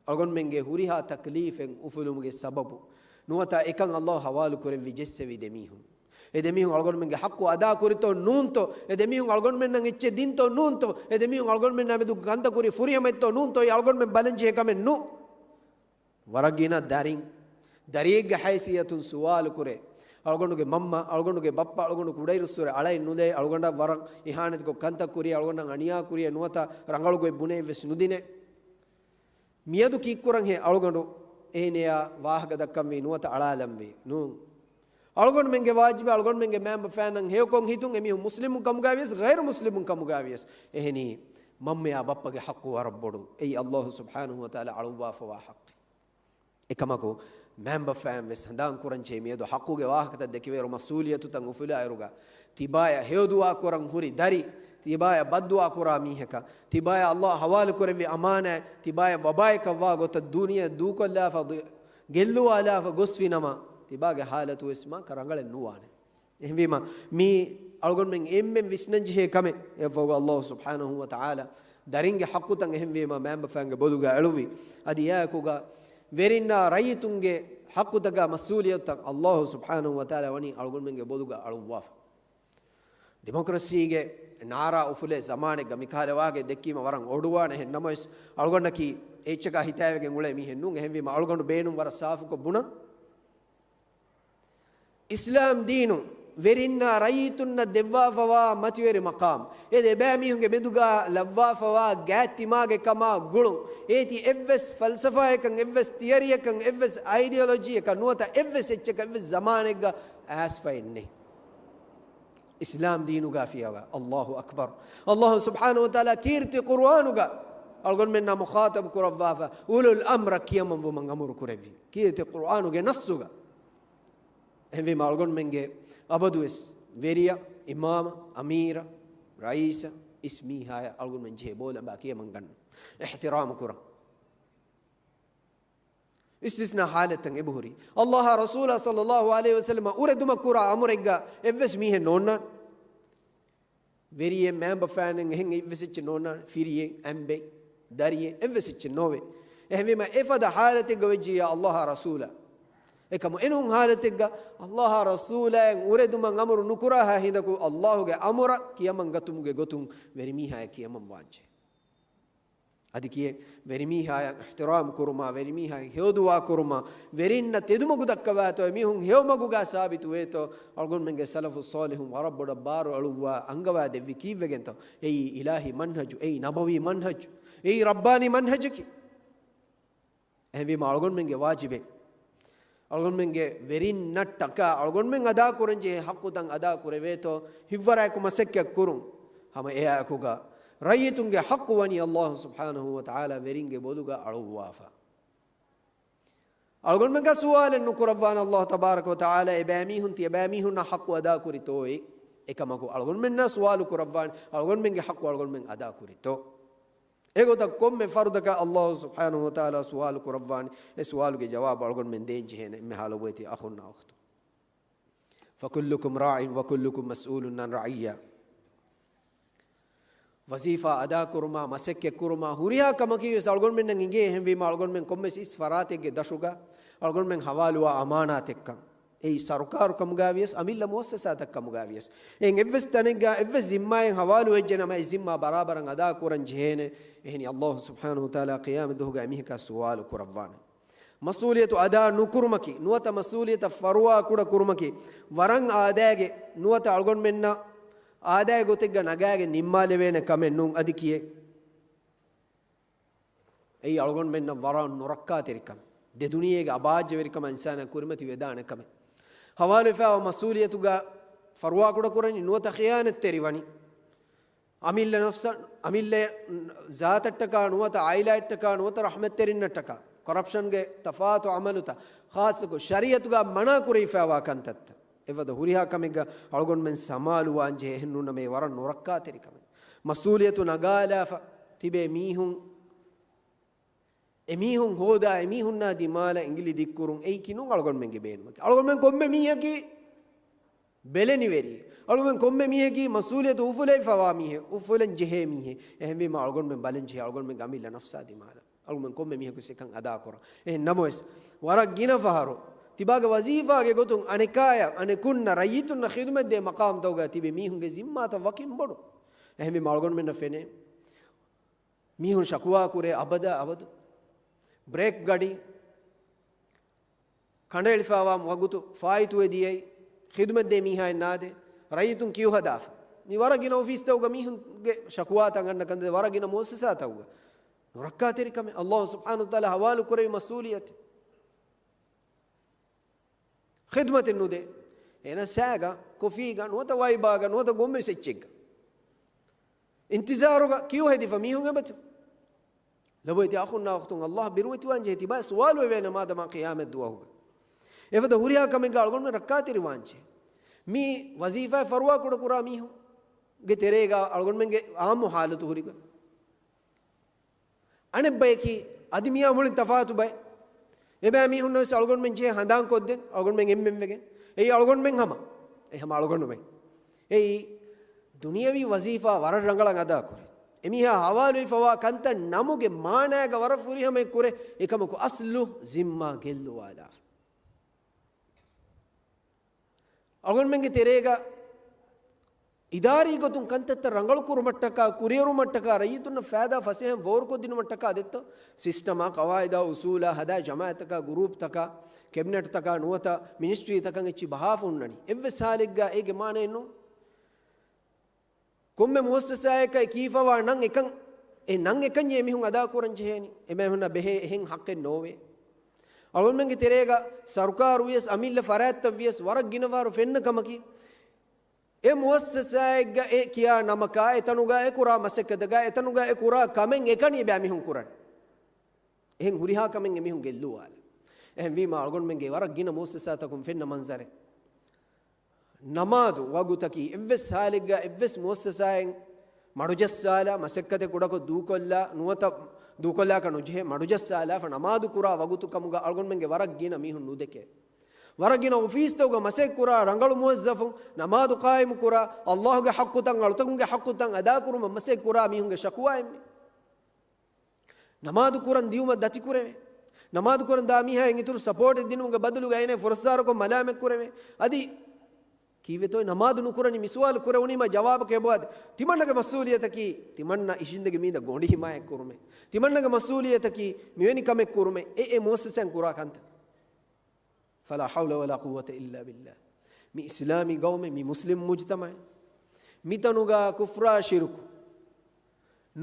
އަޅުގަނޑުމެންގެ ހުރިހާ ތަކްލީފެއް އުފުލުމުގެ ސަބަބު. ނުވަތަ އެކަން ﷲ ޙަވާލު ކުރެއްވި ޖެއްސެވި ދެމީހުން. އެ ދެމީހުން އަޅުގަނޑުމެންގެ ޙައްޤު އަދާ ކުރިތޯ ނޫންތޯ، އެ ދެމީހުން އަޅުގަނޑުމެންނަށް އެއްޗެއް ދިންތޯ ނޫންތޯ، އެ ދެމީހުން އަޅުގަނޑުމެންނާ މެދު ކަންތައް ކުރީ ފުރިހަމައެއްތޯ ނޫންތޯ، އެ އަޅުގަނޑުމެން ބަލަން ޖެހޭ ކަމެއް ނޫން. ވަރަށް ގިނަ ދަރިން، ދަރިއެއްގެ ހައިސިއްޔަތުން ސުވާލު ކުރޭ. އަޅުގަނޑުގެ މަންމަ، އަޅުގަނޑުގެ ބައްޕަ، އަޅުގަނޑު ކުޑައިރުއްސުރެ އަޅައެއް ނުލޭ، އަޅުގަނޑަށް ވަރަށް އިހާނެތިކޮށް ކަންތައް ކުރި، އަޅުގަނޑަށް އަނިޔާ ކުރި، ނުވަތަ ރަނގަޅު ގޮތް ބުނެއްވެސް ނުދިނޭ. މިއަދު ކީއްކުރަންހޭ އަޅުގަނޑު އޭނަޔާ ވާހަކަ ދައްކަންވީ ނުވަތަ އަޅާލަންވީ؟ ނޫން. އަޅުގަނޑުމެންގެ ވާޖިބެއް އަޅުގަނޑުމެންގެ މައިންބަފައިންނަށް ހެޔޮކޮށް ހިތުން، އެމީހުން މުސްލިމުން ކަމުގައިވިޔަސް، ޣައިރު މުސްލިމުން ކަމުގައިވިޔަސް. އެހެނީ، މަންމަޔާ ބައްޕަގެ ޙައްޤު ވަރަށް ބޮޑު. އެއީ ﷲ ސުބްޙާނަހޫ ވަތަޢާލާ އަޅުއްވާފަވާ ޙައްޤެއް. އެކަމަކު، މައިންބަފައިން ވެސް ހަނދާން ކުރަން ޖެހޭ މިއަދު ޙައްޤުގެ ވާހަކަތައް ދެކިވޭއިރު މަސްއޫލިއްޔަތުތައް އުފުލާއިރުގަ، ތިބާޔަށް ހެޔޮދުޢާ ކުރަން ހުރި ދަރި، ތިބާޔަށް ބައްދުޢާ ކުރާ މީހަކަށް، ތިބާޔަށް ﷲ ޙަވާލު ކުރެއްވި އަމާނާތް، ތިބާޔަށް ވަބާއަކަށްވާ ގޮތަށް ދުނިޔެ ދޫކޮށްލާފަ، ގެއްލުވާލާފަ ގޮސްފި ނަމަ، ތިބާގެ ޙާލަތު ވެސް މާކަ ރަނގަޅެއް ނުވާނެ. އެހެންވީމަ، މީ އަޅުގަނޑުމެން އެންމެން ވިސްނަން ޖެހޭ ކަމެއް. އެއަށްފަހު ﷲ ސުބްޙާނަހޫ ވަތަޢާލާ ދަރިންގެ ޙައްޤުތައް އެހެންވީމަ، މައިންބަފައިންގެ ބޮލުގަ އެޅުއްވި. އަދި އެއާއެކުގަ ވެރިންނާ ރައްޔިތުންގެ ޙައްޤުތަކާ މަސްއޫލިއްޔަތުތައް ﷲ ސުބްޙާނަހޫ ވަތަޢާލާ ވަނީ އަޅުގަނޑުމެންގެ ބޮލުގަ އަޅުއްވާފަ. ޑިމޮކްރަސީގެ ނާރާ އުފުލޭ ޒަމާނެއްގަ މިކަހަލަ ވާހަކަ ދެއްކީމަ ވަރަށް އޮޑުވާނެ. އެހެން ނަމަވެސް، އަޅުގަނޑަކީ އެއްޗަކާ ހިތާވެގެން އުޅޭ މީހެއް ނޫން. އެހެންވީމަ، އަޅުގަނޑު ބޭނުން ވަރަށް ސާފުކޮށް ބުނަން. އިސްލާމް ދީނު ވެރިންނާ ރައްޔިތުންނަށް ދެއްވާފަވާ މަތިވެރި މަޤާމް، އެ އެބައިމީހުންގެ މެދުގާ ލައްވާފަވާ ގާތްތިމާގެ ކަމާ ގުޅުން، އޭތި އެއްވެސް ފަލްސަފާއަކަށް، އެއްވެސް ތިއަރީއަކަށް، އެއްވެސް އައިޑިއޮލޮޖީއަކަށް ނުވަތަ އެއްވެސް އެއްޗަކަށް އެއްވެސް ޒަމާނެއްގަ އައިސްފައެއް ނެތް. އިސްލާމް ދީނުގާ ފިޔަވާ. އައްލާހު އަކްބަރު. އައްލާހު ސުބްޙާނަހު ވަތަޢާލާ ކީރިތި ޤުރުއާނުގަ އަޅުގަނޑުމެންނާ މުޚާޠަބު ކުރައްވާފަ، އުލުލް އަމްރަށް ކިޔަމަންވުމަށް އަމުރު ކުރެއްވި. ކީރިތި ޤުރުއާނުގެ ނައްސުގަ. އެހެންވީމަ އަޅުގަނޑުމެންގެ އަބަދުވެސް ވެރިޔަށް، އިމާމަށް، އަމީރަށް، ރައީސަށް، އިސް މީހާޔަށް އަޅުގަނޑުމެން ޖެހޭ ބޯލަނބާ ކިޔަމަން ގަންނަން، އިޙްތިރާމު ކުރަން. އިސްތިސްނާ ޙާލަތްތައް އެބަހުރި. ﷲ އާ ރަސޫލާ ޞައްލައްލާހު ޢަލައިހި ވަސައްލަމަށް އުރެދުމަށް ކުރާ އަމުރެއްގަ އެއްވެސް މީހެއް ނޯންނާނެ. ވެރިއެއް، މައިންބަފައިން އެހެން އެއްވެސް އެއްޗެއް ނޯންނާނެ. ފިރިއެއް، އަނބެއް، ދަރިއެއް، އެއްވެސް އެއްޗެއް ނޯވޭ. އެހެންވީމަ އެފަދަ ޙާލަތެއްގަ ވެއްޖިއްޔާ ﷲ އާ ރަސޫލާ. އެކަމު އެނޫން ޙާލަތެއްގަ ﷲ އާ ރަސޫލާއަށް އުރެދުމަށް އަމުރު ނުކުރާހާ ހިނދަކު ﷲ ގެ އަމުރަށް ކިޔަމަން ގަތުމުގެ ގޮތުން ވެރިމީހާޔަށް ކިޔަމަން ވާންޖެހޭ. އަދި ކިޔޭ، ވެރިމީހާޔަށް އިޙްތިރާމް ކުރުމާ، ވެރިމީހާޔަށް ހެޔޮދުޢާ ކުރުމާ، ވެރިންނަށް ތެދުމަގު ދައްކަވާތޯ، އެމީހުން ހެޔޮމަގުގަ ސާބިތުވޭތޯ، އަޅުގަނޑުމެންގެ ސަލަފުއް ޞާލިޙުން ވަރަށް ބޮޑަށް ބާރު އަޅުއްވާ އަންގަވާ ދެއްވި ކީއްވެގެންތޯ؟ އެއީ އިލާހީ މަންހަޖު، އެއީ ނަބަވީ މަންހަޖު، އެއީ ރައްބާނީ މަންހަޖަކީ. އެހެންވީމަ އަޅުގަނޑުމެންގެ ވާޖިބެއް، އަޅުގަނޑުމެންގެ ވެރިންނަށްޓަކާ އަޅުގަނޑުމެން އަދާކުރަންޖެހޭ ޙައްޤުތައް އަދާކުރެވޭތޯ، ހިތްވަރާއެކު މަސައްކަތް ކުރުން. ހަމަ އެއާއެކުގަ ރައްޔިތުންގެ ޙައްޤު ވަނީ ﷲ ސުބްޙާނަހޫ ވަތަޢާލާ ވެރިންގެ ބޮލުގަ އަޅުއްވާފަ. އަޅުގަނޑުމެންގަ ސުވާލެއް ނުކުރައްވާނެ ﷲ ތަބާރަކަ ވަތަޢާލާ އެބައިމީހުން ތިޔަބައިމީހުންނަށް ޙައްޤު އަދާކުރިތޯއޭ. އެކަމަކު އަޅުގަނޑުމެންނާ ސުވާލު ކުރައްވާނެ، އަޅުގަނޑުމެންގެ ޙައްޤު އަޅުގަނޑުމެން އަދާކުރިތޯ؟ އެގޮތަށް ކޮންމެ ފަރުދަކަށް ﷲ ސުބްޙާނަހޫ ވަތަޢާލާ ސުވާލު ކުރައްވާނެ. އެ ސުވާލުގެ ޖަވާބު އަޅުގަނޑުމެން ދޭން ޖެހޭނެ. އެންމެހާ ލޮބުވެތި އަޚުންނާ އުޚްތުން، فكلكم راع وكلكم مسؤول عن رعيته. ވަޒީފާ އަދާކުރުމާ، މަސައްކަތް ކުރުމާ، ހުރިހާ ކަމަކީ ވެސް އަޅުގަނޑުމެންނަށް އިނގޭ. އެހެންވީމަ އަޅުގަނޑުމެން ކޮންމެސް އިސް ފަރާތެއްގެ ދަށުގަ އަޅުގަނޑުމެން ހަވާލުވާ އަމާނާތެއްކަން، އެއީ ސަރުކާރު ކަމުގަ ވިޔަސް، އަމިއްލަ މުއައްސަސާތައް ކަމުގަ ވިޔަސް، އެއިން އެއްވެސް ތަނެއްގަ އެއްވެސް ޒިންމާއެއް ހަވާލު ވެއްޖެ ނަމަ، އެ ޒިންމާ ބަރާބަރަށް އަދާ ކުރަން ޖެހޭނެ. އެހެނީ، ﷲ ސުބްޙާނަހޫ ވަތަޢާލާ ޤިޔާމަތް ދުވަހުގަ އެމީހަކާ ސުވާލު ކުރައްވާނެ. މަސްއޫލިއްޔަތު އަދާ ނުކުރުމަކީ، ނުވަތަ މަސްއޫލިއްޔަތަށް ފަރުވާ ކުޑަ ކުރުމަކީ، ވަރަށް އާދައިގެ ނުވަތަ އަޅުގަނޑުމެންނަށް އާދައިގެ ގޮތެއްގަ ނަގާގެން ނިންމާލެވޭނެ ކަމެއް ނޫން. އަދި ކިޔޭ، އެއީ އަޅުގަނޑުމެންނަށް ވަރަށް ނުރައްކާތެރި ކަމެއް. ދެ ދުނިޔޭގެ އަބާއްޖަވެރިކަމަށް އިންސާނާ ކުރިމަތިވެދާނެ ކަމެއް. ހަވާލުވެފައިވާ މަސްއޫލިއްޔަތުގަ ފަރުވާ ކުޑަކުރަނީ، ނުވަތަ ޚިޔާނަތްތެރިވަނީ. އަމިއްލަ ނަފްސަށް، އަމިއްލަ ޒާތަށްޓަކާ ނުވަތަ ޢާއިލާއަށްޓަކާ ނުވަތަ ރަޙްމަތްތެރިންނަށްޓަކާ، ކޮރަޕްޝަންގެ ތަފާތު ޢަމަލުތައް، ޚާއްޞަކޮށް ޝަރީޢަތުގަ މަނާކުރެވިފައިވާ ކަންތައްތައް. އެފަދަ ހުރިހާ ކަމެއްގަ އަޅުގަނޑުމެން ސަމާލުވާންޖެހޭ. އެހެންނޫން ނަމަ އެ ވަރަށް ނުރައްކާތެރި ކަމެއް. މަސްއޫލިއްޔަތު ނަގާލާފަ ތިބޭ މީހުން، އެމީހުން ހޯދާ، އެމީހުންނާ ދިމާލަށް އިނގިލި ދިއްކުރުން އެއީކީ ނޫން އަޅުގަނޑުމެންގެ ބޭނުމަކީ. އަޅުގަނޑުމެން ކޮންމެ މީހަކީ ބެލެނިވެރިއެއް. އަޅުގަނޑުމެން ކޮންމެ މީހަކީ މަސްއޫލިއްޔަތު އުފުލައިފައިވާ މީހެއް، އުފުލަން ޖެހޭ މީހެއް. އެހެންވީމަ އަޅުގަނޑުމެން ބަލަން ޖެހޭ އަޅުގަނޑުމެންގެ އަމިއްލަ ނަފްސާ ދިމާލަށް. އަޅުގަނޑުމެން ކޮންމެ މީހަކުވެސް އެކަން އަދާކުރަން. އެހެން ނަމަވެސް، ވަރަށް ގިނަ ފަހަރު ތިބާގެ ވަޒީފާގެ ގޮތުން އަނެކާޔަށް، އަނެކުންނަށް، ރައްޔިތުންނަށް ޚިދުމަތްދޭ މަޤާމްތަކުގަ ތިބި މީހުންގެ ޒިންމާތައް ވަކިން ބޮޑު. އެހެންވީމަ އަޅުގަނޑުމެންނަށް ފެނޭ، މީހުން ޝަކުވާ ކުރޭ އަބަދާ އަބަދު. ބްރޭކް ގަޑި، ކަނޑައެޅިފައިވާ ވަގުތު ފާއިތުވެ ދިޔައީ، ޚިދުމަތްދޭ މީހާއެއް ނާދޭ، ރައްޔިތުން ކިޔޫ ހަދާފަ. މި ވަރަށް ގިނަ އޮފީސްތަކުގަ މީހުންގެ ޝަކުވާތައް އަންނަ ކަންތައް، ވަރަށް ގިނަ މުއައްސަސާތަކުގަ. ނުރައްކާތެރިކަމެއް. ﷲ ސުބްޙާނަހޫ ވަތަޢާލާ ހަވާލު ކުރެވި މަސްއޫލިއްޔަތެއް. ޚިދުމަތެއް ނުދޭ. އޭނަ ސައިގަ، ކޮފީގަ، ނުވަތަ ވައިބާގަ، ނުވަތަ ކޮންމެސް އެއްޗެއްގަ އިންތިޒާރުގަ ކިޔޫ ހެދިފަ މީހުން އެބަތި. ލޮބުވެތި އަޚުންނާ އުޚްތުން، ﷲ ބިރުވެތިވާން ޖެހޭ ތިބާ ސުވާލު ވެވޭނެ މާދަމާ ޤިޔާމަތް ދުވަހުގަ. އެފަދަ ހުރިހާ ކަމެއްގަ އަޅުގަނޑުމެން ރައްކާތެރިވާން ޖެހޭ. މި ވަޒީފާއެއް ފަރުވާ ކުޑަކުރާ މީހުންގެ ތެރޭގަ އަޅުގަނޑުމެންގެ އާއްމު ޙާލަތު ހުރިގޮތް. އަނެއްބަޔަކީ އަދި މިއާ މުޅިން ތަފާތު ބައެއް. އެބައިމީހުންނަށް ވެސް އަޅުގަނޑުމެން ޖެހޭ ހަނދާން ކޮށްދޭން، އަޅުގަނޑުމެން އެންމެންވެގެން. އެއީ އަޅުގަނޑުމެން ހަމަ. އެ ހަމަ އަޅުގަނޑުމެން. އެއީ ދުނިޔަވީ ވަޒީފާ ވަރަށް ރަނގަޅަށް އަދާކުރޭ. އެމީހާ ހަވާލުވެފަވާ ކަންތައް ނަމުގެ މާނާގަ ވަރަށް ފުރިހަމައެއް ކުރޭ. އެކަމަކު އަސްލު ޒިންމާ ގެއްލުވާލާފަ. އަޅުގަނޑުމެންގެ ތެރޭގަ އިދާރީ ގޮތުން ކަންތައްތައް ރަނގަޅު ކުރުމަށްޓަކާ، ކުރިއެރުމަށްޓަކާ، ރައްޔިތުންނަށް ފައިދާ ފަސޭހައިން ފޯރުކޮށްދިނުމަށްޓަކާ ދެއްތޯ، ސިސްޓަމާ، ޤަވާއިދާ، އުސޫލާ ހަދާ، ޖަމާޢަތްތަކާ، ގުރޫޕްތަކާ، ކެބިނެޓްތަކާ ނުވަތަ މިނިސްޓްރީތަކަށް އެއްޗި ބަހާފަ ހުންނަނީ. އެއްވެސް ހާލެއްގަ އޭގެ މާނައެއް ނޫން. ކޮންމެ މުއައްސަސާއަކަށް ކީފަވާ ނަން އެކަން، އެ ނަން އެކަންޏޭ މީހުން އަދާކުރަން ޖެހޭނީ. އެބައިމީހުންނަށް ބެހޭ އެހެން ޙައްޤެއް ނޯވޭ. އަޅުގަނޑުމެންގެ ތެރޭގަ ސަރުކާރު ވިޔަސް އަމިއްލަ ފަރާތްތައް ވިޔަސް ވަރަށް ގިނަ ފަހަރު ފެންނަ ކަމަކީ، އެ މުއައްސަސާއެއްގަ އެ ކިޔާ ނަމަކާ، އެތަނުގަ އެ ކުރާ މަސައްކަތަކާ، އެތަނުގަ އެ ކުރާ ކަމެއް އެކަނި އެބައިމީހުން ކުރަން. އެހެން ހުރިހާ ކަމެއް އެމީހުން ގެއްލުވާލަ. އެހެންވީމާ އަޅުގަނޑުމެންގެ ވަރަށް ގިނަ މުއައްސަސާތަކުން ފެންނަ މަންޒަރެއް. ނަމާދު ވަގުތަކީ އެއްވެސް ހާލެއްގަ އެއްވެސް މުއައްސަސާއެއް މަޑުޖައްސާލާ، މަސައްކަތެއް ކުޑަކޮށް ދޫކޮށްލާ، ނުވަތަ ދޫކޮށްލާކަށް ނުޖެހޭ، މަޑުޖައްސާލާފަ ނަމާދު ކުރާ ވަގުތު ކަމުގަ އަޅުގަނޑުމެންގެ ވަރަށް ގިނަ މީހުން ނުދެކޭ. ވަރަށް ގިނަ އޮފީސްތަކުގަ މަސައްކަތް ކުރާ ރަނގަޅު މުވައްޒަފުން ނަމާދު ޤާއިމު ކުރާ، އައްލާހުގެ ޙައްޤުތައް އަޅުތަކުންގެ ޙައްޤުތައް އަދާކުރުމަށް މަސައްކަތް ކުރާ މީހުންގެ ޝަކުވާ އެންމެ. ނަމާދު ކުރަން ދިޔުމަށް ދަތިކުރެވޭ. ނަމާދު ކުރަން ދާ މީހާ އިތުރު ސަޕޯޓެއް ދިނުމުގެ ބަދަލުގަ އޭނަ ފުރައްސާރަކޮށް މަލާމަތް ކުރެވޭ. އަދި ކީއްވެތޯ ނަމާދު ނުކުރަނީ މި ސުވާލު ކުރެވުނީމަ ޖަވާބަކަށް އެބައޮތް. ތިމަންނަގެ މަސްއޫލިއްޔަތަކީ ތިމަންނަ އިށީނދެގެން މީނަ ގޮނޑި ހިމާޔަތް ކުރުމެއް. ތިމަންނަގެ މަސްއޫލިއްޔަތަކީ މިވެނި ކަމެއް ކުރުމެއް. އެ އެ މުއައްސަސާއިން ކުރާ ކަންތައް. ފަލާ ޙައުލަ ވަލާ ޤުއްވަތަ އިއްލާ ބިއްލާ. މި އިސްލާމީ ގައުމެއް، މި މުސްލިމް މުޖްތަމަޢެއް، މިތަނުގަ ކުފްރާ ޝިރުކު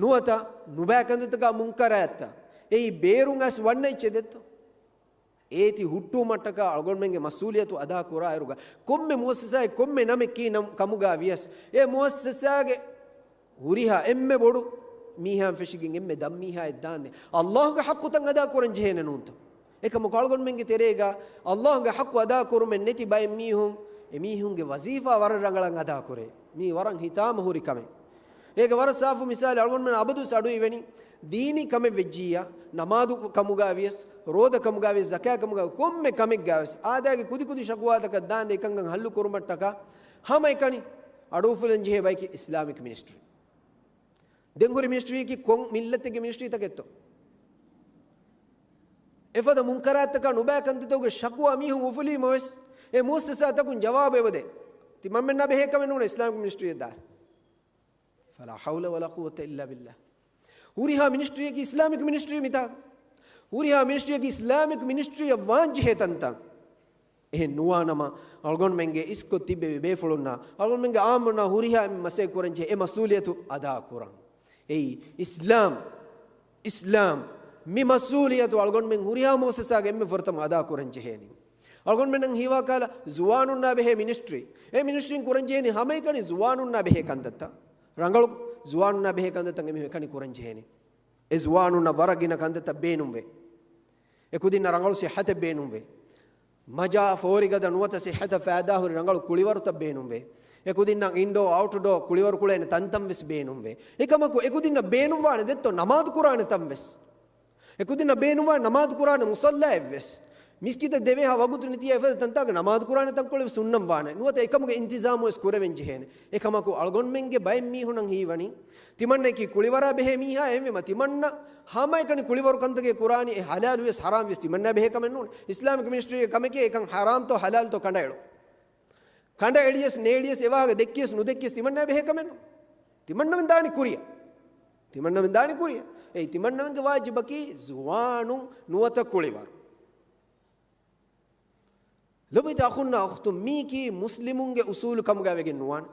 ނުވަތަ ނުބައި ކަންތައްތަކާ މުންކަރާތްތައް އެއީ ބޭރުން އައިސް ވަންނަ އެއްޗެއް ދެއްތޯ؟ އޭތި ހުއްޓުވުމަށްޓަކާ އަޅުގަނޑުމެންގެ މަސްއޫލިއްޔަތު އަދާ ކުރާއިރުގަ ކޮންމެ މުއައްސަސާއެއް ކޮންމެ ނަމެއް ކީ ނަމް ކަމުގަ ވިޔަސް، އެ މުއައްސަސާގެ ހުރިހާ އެންމެ ބޮޑު މީހާއިން ފެށިގެން އެންމެ ދަށް މީހާއަށް ދާންދެން އައްލާހުގެ ޙައްޤުތައް އަދާ ކުރަން ޖެހޭނެ ނޫންތޯ؟ އެކަމަކު އަޅުގަނޑުމެންގެ ތެރޭގަ އައްލާހުގެ ޙައްޤު އަދާ ކުރުމެއް ނެތި ބައެއް މީހުން އެ މީހުންގެ ވަޒީފާ ވަރަށް ރަނގަޅަށް އަދާ ކުރޭ. މީ ވަރަށް ހިތާމަ ހުރި ކަމެއް. އޭގެ ވަރަށް ސާފު މިސާލެއް އަޅުގަނޑުމެން އަބަދުވެސް އަޑު އިވެނީ ދީނީ ކަމެއް ވެއްޖިއްޔާ، ނަމާދު ކަމުގަ ވިޔަސް، ރޯދަ ކަމުގަ ވިޔަސް، ޒަކާތް ކަމުގަ ކޮންމެ ކަމެއްގަ ވެސް އާދައިގެ ކުދި ކުދި ޝަކުވާތަކަށް ދާންދެން އެކަންކަން ހައްލު ކުރުމަށްޓަކާ ހަމައެކަނި އަޑުއުފުލަން ޖެހޭ ބަޔަކީ އިސްލާމިކް މިނިސްޓްރީ. ދެން ހުރި މިނިސްޓްރީއަކީ ކޮން މިއްލަތެއްގެ މިނިސްޓްރީތަކެއްތޯ؟ އެފަދަ މުންކަރާތްތަކާ ނުބައި ކަންތައްތަކުގެ ޝަކުވާ މީހުން އުފުލީމަވެސް، އެ މުއައްސަސާތަކުން ޖަވާބު އެބަދޭ. ތިމަންމެންނާ ބެހޭ ކަމެއް ނޫނޭ އިސްލާމިކް މިނިސްޓްރީއަށް ދާން. ފަލާ ޙައުލަ ވަލާ ޤުއްވަތަ އިއްލާ ބިއްލާ. ހުރިހާ މިނިސްޓްރީއަކީ އިސްލާމިކް މިނިސްޓްރީ މިތާ. ހުރިހާ މިނިސްޓްރީއަކީ އިސްލާމިކް މިނިސްޓްރީއަށް ވާން ޖެހޭ ތަންތަން. އެހެން ނުވާނަމަ، އަޅުގަނޑުމެންގެ އިސްކޮށް ތިބެވި ބޭފުޅުންނާ، އަޅުގަނޑުމެންގެ އާއްމުންނާ ހުރިހާ އެންމެ މަސައްކަތް ކުރަން ޖެހޭ އެ މަސްއޫލިއްޔަތު އަދާ ކުރަން. އެއީ، އިސްލާމް، އިސްލާމް، މި މަސްއޫލިއްޔަތު އަޅުގަނޑުމެން ހުރިހާ މުއައްސަސާގެ އެންމެ ފުރަތަމަ އަދާ ކުރަން ޖެހޭނީ. އަޅުގަނޑުމެންނަށް ހީވާ ކަހަލަ ޒުވާނުންނާ ބެހޭ މިނިސްޓްރީ، އެ މިނިސްޓްރީން ކުރަން ޖެހޭނީ ހަމައެކަނި ޒުވާނުންނާ ބެހޭ ކަންތައްތައް. ރަނގަޅު ޒުވާނުންނާ ބެހޭ ކަންތައްތައް އެމީހުން އެކަނި ކުރަން ޖެހޭނީ. އެ ޒުވާނުންނަށް ވަރަށް ގިނަ ކަންތައްތައް ބޭނުންވޭ. އެކުދިންނަށް ރަނގަޅު ސިއްހަތެއް ބޭނުންވޭ. މަޖާ ފޯރިގަދަ ނުވަތަ ސިއްހަތަށް ފައިދާހުރި ރަނގަޅު ކުޅިވަރުތައް ބޭނުންވޭ. އެކުދިންނަށް އިންޑޯ އައުޓްޑޯ ކުޅިވަރު ކުޅޭނެ ތަންތަން ވެސް ބޭނުންވޭ. އެކަމަކު އެކުދިންނަށް ބޭނުންވާނެ ދެއްތޯ ނަމާދު ކުރާނެ ތަން ވެސް. އެކުދިންނަށް ބޭނުންވާނެ ނަމާދު ކުރާނެ މުޞައްލާއެއް ވެސް. މިސްކިތަށް ދެވޭހާ ވަގުތު ނެތިއްޔާ އެފަދަ ތަންތާގަ ނަމާދު ކުރާނެ ތަންކޮޅެއް ވެސް ހުންނަން ވާނެ. ނުވަތަ އެކަމުގެ އިންތިޒާމު ވެސް ކުރެވެން ޖެހޭނެ. އެކަމަކު އަޅުގަނޑުމެންގެ ބައެއް މީހުނަށް ހީވަނީ، ތިމަންނައަކީ ކުޅިވަރާ ބެހޭ މީހާ އެހެންވީމަ، ތިމަންނަ ހަމައެކަނި ކުޅިވަރު ކަންތަކެއް ކުރާނީ އެ ހަލާލުވިޔަސް ހަރާމްވިޔަސް ތިމަންނަ ބެހޭ ކަމެއް ނޫން. އިސްލާމިކް މިނިސްޓްރީގެ ކަމެކޭ އެކަން ހަރާމްތޯ ހަލާލްތޯ ކަނޑައެޅުން. ކަނޑައެޅިޔަސް ނޭޅިޔަސް އެވާހަކަ ދެއްކިޔަސް ނުދެއްކިޔަސް ތިމަންނަ ބެހޭ ކަމެއް ނޫން. ތިމަންނަމެން ދާނީ ކުރިއަށް. ތިމަންނަމެން ދާނީ ކުރިއަށް. އެއީ ތިމަންނަމެންގެ ވާޖިބަކީ ޒުވާނުން ނުވަތަ ކުޅިވަރު. ލޮބުވެތި އަޚުންނާ އުޚްތުން، މީކީ މުސްލިމުންގެ އުސޫލު ކަމުގަ ވެގެން ނުވާނެ.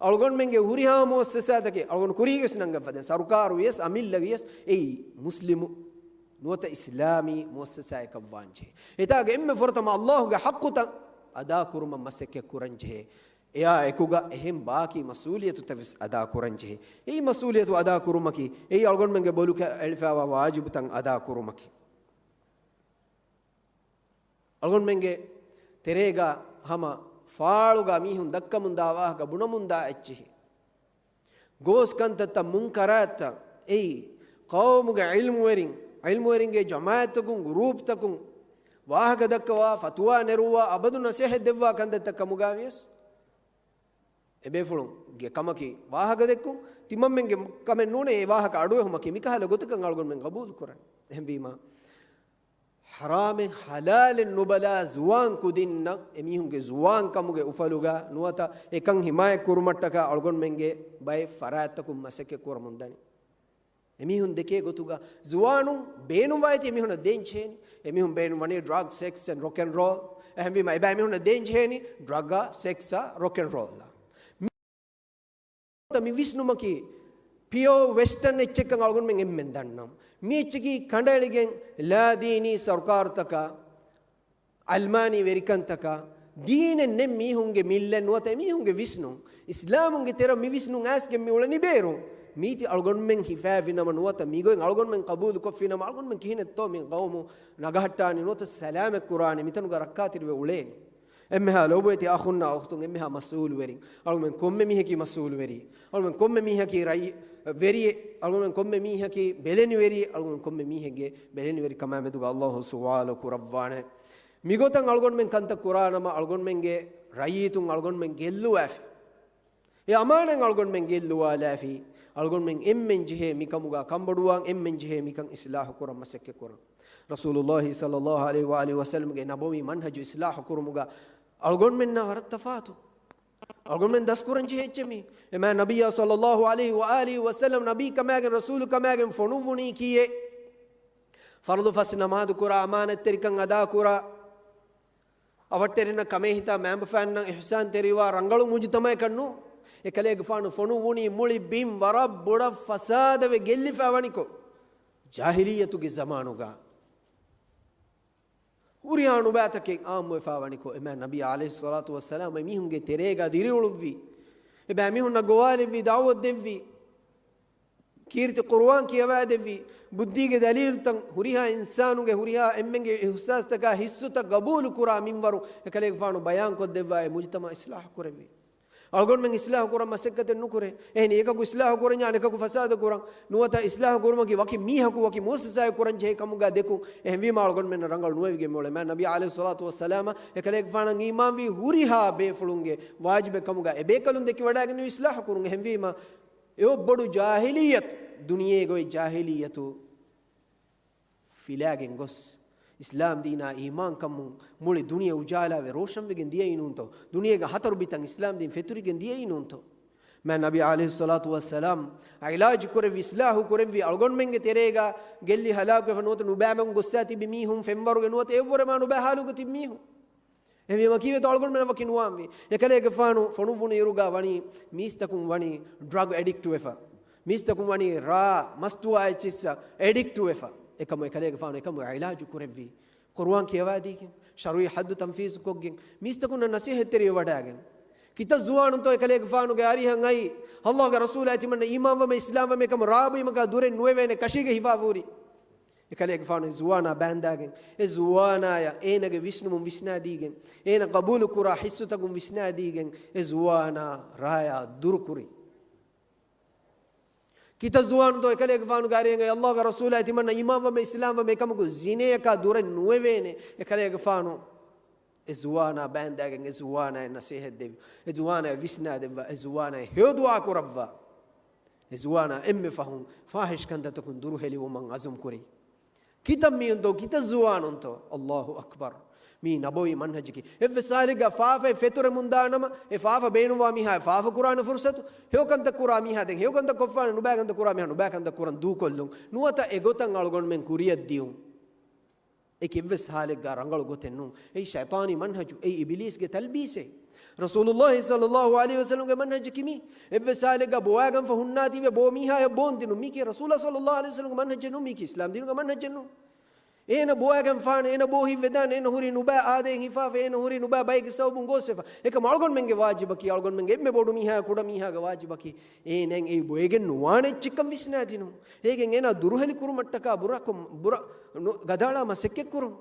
އަޅުގަނޑުމެންގެ ހުރިހާ މުއައްސަސާތަކެއް، އަޅުގަނޑު ކުރީގެސް ނަންގަން ފަދަ ސަރުކާރު ވިޔަސް، އަމިއްލަ ވިޔަސް، އެއީ މުސްލިމު ނުވަތަ އިސްލާމީ މުއައްސަސާއަކަށް ވާންޖެހޭ. އެތާގެ އެންމެ ފުރަތަމަ އައްލާހުގެ ޙައްޤުތައް އަދާކުރުމަށް މަސައްކަތް ކުރަންޖެހޭ. އެއާ އެކުގަ އެހެން ބާކީ މަސްއޫލިއްޔަތުތައް ވެސް އަދާކުރަންޖެހޭ. އެއީ މަސްއޫލިއްޔަތު އަދާކުރުމަކީ، އެއީ އަޅުގަނޑުމެންގެ ބޮލުގަ އެޅިފައިވާ ވާޖިބުތައް އަދާކުރުމަކީ. އަޅުގަނޑުމެންގެ ތެރޭގަ ހަމަ ފާޅުގަ މީހުން ދައްކަމުންދާ ވާހަކަ ބުނަމުންދާ އެއްޗެހި. ގޯސް ކަންތައްތައް މުންކަރާތްތައް އެއީ، ޤައުމުގެ ޢިލްމުވެރިން، ޢިލްމުވެރިންގެ ޖަމާޢަތްތަކުން، ގްރޫޕްތަކުން ވާހަކަ ދައްކަވާ، ފަތުވާ ނެރުއްވާ، އަބަދު ނަސޭހަތް ދެއްވާ ކަންތައްތައް ކަމުގަ ވިޔަސް، އެބޭފުޅުންގެ ކަމަކީ ވާހަކަ ދެއްކުން. ތިމަންމެންގެ ކަމެއް ނޫނޭ އެ ވާހަކަ އަޑުއެހުމަކީ. މިކަހަލަ ގޮތަކަށް އަޅުގަނޑުމެން ގަބޫލު ކުރަން. އެހެންވީމަ، ޙަރާމެއް ޙަލާލެއް ނުބަލާ ޒުވާން ކުދިންނަށް އެމީހުންގެ ޒުވާން ކަމުގެ އުފަލުގަ ނުވަތަ އެކަން ޙިމާޔަތް ކުރުމަށްޓަކާ އަޅުގަނޑުމެންގެ ބައެއް ފަރާތްތަކުން މަސައްކަތް ކުރަމުން ދަނީ. އެމީހުން ދެކޭ ގޮތުގަ ޒުވާނުން ބޭނުންވާތީ އެމީހުންނަށް ދޭން ޖެހޭނީ. އެމީހުން ބޭނުންވަނީ ޑްރަގް، ސެކްސް އެންޑް ރޮކް އެންޑް ރޯލް. އެހެންވީމަ އެބައިމީހުންނަށް ދޭން ޖެހޭނީ ޑްރަގާ، ސެކްސާ، ރޮކް އެންޑް ރޯލްއާ. މި ވިސްނުމަކީ ޕިއޯ ވެސްޓަން އެއްޗެއްކަން އަޅުގަނޑުމެން އެންމެން ދަންނަމު. މި އެއްޗަކީ ކަނޑައެޅިގެން ލާދީނީ ސަރުކާރުތަކާ، އަލްމާނީ ވެރިކަންތަކާ، ދީނެއް ނެތް މީހުންގެ މިއްލަ ނުވަތަ އެމީހުންގެ ވިސްނުން. އިސްލާމުންގެ ތެރެ މި ވިސްނުން އައިސްގެން މި އުޅެނީ ބޭރުން. މީތި އަޅުގަނޑުމެން ހިފާފިނަމަ ނުވަތަ މިގޮތް އަޅުގަނޑުމެން ޤަބޫލުކޮށްފިނަމަ އަޅުގަނޑުމެން ކިހިނެއްތޯ މި ޤައުމު ނަގަހައްޓާނީ ނުވަތަ ސަލާމަތް ކުރާނީ މިތަނުގަ ރައްކާތެރިވެ އުޅޭނީ. އެންމެހާ ލޯބުވެތި އަޚުންނާ އުޚްތުން، އެންމެހާ މަސްއޫލުވެރިން. އަޅުގަނޑުމެން ކޮންމެ މީހަކީ މަސްއޫލުވެރި. އަޅުގަނޑުމެން ކޮންމެ މީހަކީ ރައީ ވެރިއެއް. އަޅުގަނޑުމެން ކޮންމެ މީހަކީ ބެލެނިވެރިއެއް. އަޅުގަނޑުމެން ކޮންމެ މީހެއްގެ ބެލެނިވެރިކަމާ މެދުގަ އައްލާހު ސުވާލު ކުރައްވާނެ. މިގޮތަށް އަޅުގަނޑުމެން ކަންތައް ކުރާނަމަ، އަޅުގަނޑުމެންގެ ރައްޔިތުން އަޅުގަނޑުމެން ގެއްލުވާފި. އެ އަމާނަތް އަޅުގަނޑުމެން ގެއްލުވާލާފި. އަޅުގަނޑުމެން އެންމެން ޖެހޭ މިކަމުގަ ކަންބޮޑުވާން، އެންމެން ޖެހޭ މިކަން އިސްލާހު ކުރަން މަސައްކަތް ކުރަން. ރަސޫލުއްލާހި ޞައްލައްލާހު ޢަލައިހި ވައާލިހި ވަސައްލަމްގެ ނަބަވީ މަންހަޖު އިސްލާހު ކުރުމުގަ އަޅުގަނޑުމެންނާ ވަރަށް ތަފާތު. އަޅުގަނޑުމެން ދަސްކުރަން ޖެހޭ އެއްޗެއް މީ. އެމާ ނަބިއްޔާ ޞައްލައްލާހު ޢަލައިހި ވައާލިހި ވަސައްލަމް ނަބީ ކަމާގެން ރަސޫލު ކަމާގެން ފޮނުއްވުނީ ކީއެއް؟ ފަރުޟު ފަސް ނަމާދު ކުރާ، އަމާނަތްތެރިކަން އަދާ ކުރާ، އަވަށްޓެރިންނަށް ކަމޭހިތާ މައިންބަފައިންނަށް އިޙްސާންތެރިވާ ރަނގަޅު މުޖުތަމަޢަކަށް ނޫން. އެކަލޭގެފާނު ފޮނުއްވުނީ މުޅި ބިން ވަރަށް ބޮޑަށް ފަސާދަވެ ގެއްލިފައި ވަނިކޮށް، ޖާހިލިއްޔަތުގެ ޒަމާނުގަ ހުރިހާ ނުބައިތަކެއް އާއްމުވެފައި ވަނިކޮށް، އެމާ ނަބީ ޢަލައިހިއްޞަލާތު ވައްސަލާމް އެމީހުންގެ ތެރޭގަ ދިރިއުޅުއްވި، އެބައިމީހުންނަށް ގޮވާލެއްވި، ދަޢުވަތު ދެއްވި، ކީރިތި ޤުރުއާން ކިޔަވާދެއްވި، ބުއްދީގެ ދަލީލުތައް، ހުރިހާ އިންސާނުގެ ހުރިހާ އެންމެންގެ އިޙްސާސްތަކާ ހިއްސުތައް ގަބޫލު ކުރާ މިންވަރު އެކަލޭގެފާނު ބަޔާންކޮށްދެއްވާ އެ މުޖުތަމަޢު އިޞްލާޙު ކުރެއްވި. އަޅުގަނޑުމެން އިޞްލާޙު ކުރަން މަސައްކަތެއް ނުކުރޭ. އެހެނީ އެކަކު އިޞްލާޙު ކުރަންޏާ އަނެކަކު ފަސާދަ ކުރަން. ނުވަތަ އިޞްލާޙު ކުރުމަކީ ވަކި މީހަކު ވަކި މުއައްސަސާއެއް ކުރަން ޖެހޭ ކަމުގަ ދެކުން. އެހެންވީމަ އަޅުގަނޑުމެންނަށް ރަނގަޅު ނުވެވިގެން މިއުޅޭ. މާ ނަބީ ޢަލައިހިއްޞަލާތު ވައްސަލާމަށް އެކަލޭގެފާނަށް އީމާންވީ ހުރިހާ ބޭފުޅުންގެ ވާޖިބެއް ކަމުގަ އެބޭކަލުން ދެކިވަޑައިގެން އިޞްލާޙު ކުރުން. އެހެންވީމަ އެ އޮއްބޮޑު ޖާހިލިއްޔަތު، ދުނިޔޭގަ އޮތް ޖާހިލިއްޔަތު ފިލާގެން ގޮސް، އިސްލާމް ދީނާ އީމާންކަމުން މުޅި ދުނިޔެ އުޖާލާވެ ރޯޝަންވެގެން ދިޔައީ ނޫންތޯ؟ ދުނިޔޭގެ ހަތަރު ބިތަން އިސްލާމް ދީން ފެތުރިގެން ދިޔައީ ނޫންތޯ؟ މާ ނަބީ ޢަލައިހިއްޞަލާތު ވައްސަލާމް ޢިލާޖު ކުރެއްވި، އިޞްލާޙު ކުރެއްވި، އަޅުގަނޑުމެންގެ ތެރޭގަ ގެއްލި ހަލާކުވެފަ ނުވަތަ ނުބައިމަގުން ގޮއްސާ ތިބި މީހުން ފެންވަރުގެ ނުވަތަ އެއްވަރެ މާ ނުބައި ހާލުގަ ތިބި މީހުން. އެހެންވީމަ ކީވެތޯ އަޅުގަނޑުމެންނަށް ވަކި ނުވާންވީ. އެކަލޭގެފާނު ފޮނުއްވުނު އިރުގަ ވަނީ މީސްތަކުން ވަނީ ޑްރަގް އެޑިކްޓުވެފަ. މީސްތަކުން ވަނީ ރާ މަސްތުވާ އެއްޗިއްސަށް އެޑިކްޓުވެފަ. އެކަމު އެކަލޭގެފާނު އެކަމުގެ ޢިލާޖު ކުރެއްވީ. ޤުރުއާން ކިޔަވާދީގެން، ޝަރުޢީ ޙައްދު ތަންފީޒު ކޮށްގެން، މީސްތަކުންނަށް ނަސޭހަތްތެރިވެވަޑައިގެން. ކިތައް ޒުވާނުންތޯ އެކަލޭގެފާނުގެ އަރިހަށް އައީ، ﷲ ގެ ރަސޫލާ ތިމަންނަ އީމާންވަމޭ އިސްލާމްވަމޭ ކަމަށް ރާ ބުއިމަކާ ދުރެއް ނުވެވޭނެ ކަށީގެ ހިފާ ހުރި. އެކަލޭގެފާނު އެ ޒުވާނާ ބާންދާގެން، އެ ޒުވާނާޔަށް އޭނަގެ ވިސްނުމުން ވިސްނާދީގެން، އޭނަ ޤަބޫލު ކުރާ ހިއްސުތަކުން ވިސްނާދީގެން، އެ ޒުވާނާ ރާޔާ ދުރުކުރި. ކިތައް ޒުވާނުންތޯ އެކަލޭގެފާނުގެ އަރިހަށް އައީ، ﷲ ގެ ރަސޫލާ ތިމަންނަ އީމާންވަމޭ އިސްލާމްވަމޭ ކަމަކު ޒިނޭއަކާ ދުރެއް ނުވެވޭނެ. އެކަލޭގެފާނު އެ ޒުވާނާ ބާންދާގެން، އެ ޒުވާނާޔަށް ނަސޭހަތް ދެއްވި، އެ ޒުވާނާޔަށް ވިސްނާދެއްވާ، އެ ޒުވާނާޔަށް ހެޔޮ ދުޢާ ކުރައްވާ. އެ ޒުވާނާ އެންމެ ފަހުން ފާޙިޝް ކަންތައްތަކުން ދުރުހެލިވުމަށް ޢަޒުމް ކުރި. ކިތައް މީހުންތޯ، ކިތައް ޒުވާނުންތޯ. ﷲ އަކްބަރު. މީ ނަބަވީ މަންހަޖަކީ. އެއްވެސް ހާލެއްގަ ފާފައެއް ފެތުރެމުންދާނަމަ، އެ ފާފަ ބޭނުންވާ މީހާ ފާފަ ކުރާނެ ފުރުޞަތު، ހެޔޮ ކަންތައް ކުރާ މީހާ ދެން ހެޔޮ ކަންތައް ކޮށްފާނެ، ނުބައި ކަންތައް ކުރާ މީހާ ނުބައި ކަންތައް ކުރަން ދޫކޮށްލުން. ނުވަތަ އެގޮތަށް އަޅުގަނޑުމެން ކުރިއަށް ދިޔުން. އެކި އެއްވެސް ހާލެއްގަ ރަނގަޅު ގޮތެއް ނޫން. އެއީ ޝައިޠާނީ މަންހަޖު، އެއީ އިބިލީސްގެ ތަލްބީސެއް. ރަސޫލުއްލާހި ޞައްލައްލާހު ޢަލައިހި ވަސައްލަމްގެ މަންހަޖަކީ މީ. އެއްވެސް ހާލެއްގަ ބޮވާގަންފަ ހުންނާތީވެ ބޯ މީހާޔަށް ބޯން ދިނުން. މީކީ ރަސޫލާ ޞައްލައްލާހު ޢަލައިހި ވަސައްލަމްގެ މަންހަޖެއް ނޫން. މީކީ އިސްލާމް ދީނުގެ މަންހަޖެއް ނޫން. އޭނަ ބޮވާގަންފާނެ، އޭނަ ބޯ ހިތްވެދާނެ، އޭނަ ހުރީ ނުބައި އާދައިން ހިފާފަ، އޭނަ ހުރީ ނުބައި ބައެއްގެ ސަބަބުން ގޯސްވެފަ. އެކަމަ އަޅުގަނޑުމެންގެ ވާޖިބަކީ، އަޅުގަނޑުމެންގެ އެންމެ ބޮޑު މީހާ ކުޑަ މީހާގެ ވާޖިބަކީ، އޭނައަށް އެއީ ބޮއެގެން ނުވާނެ އެއްޗެއްކަން ވިސްނާދިނުން. އޭގެން އޭނާ ދުރުހެލި ކުރުމަށްޓަކާ ބުރަކޮށް، ބުރަ، ނު، ގަދައަޅާ މަސައްކަތް ކުރުން.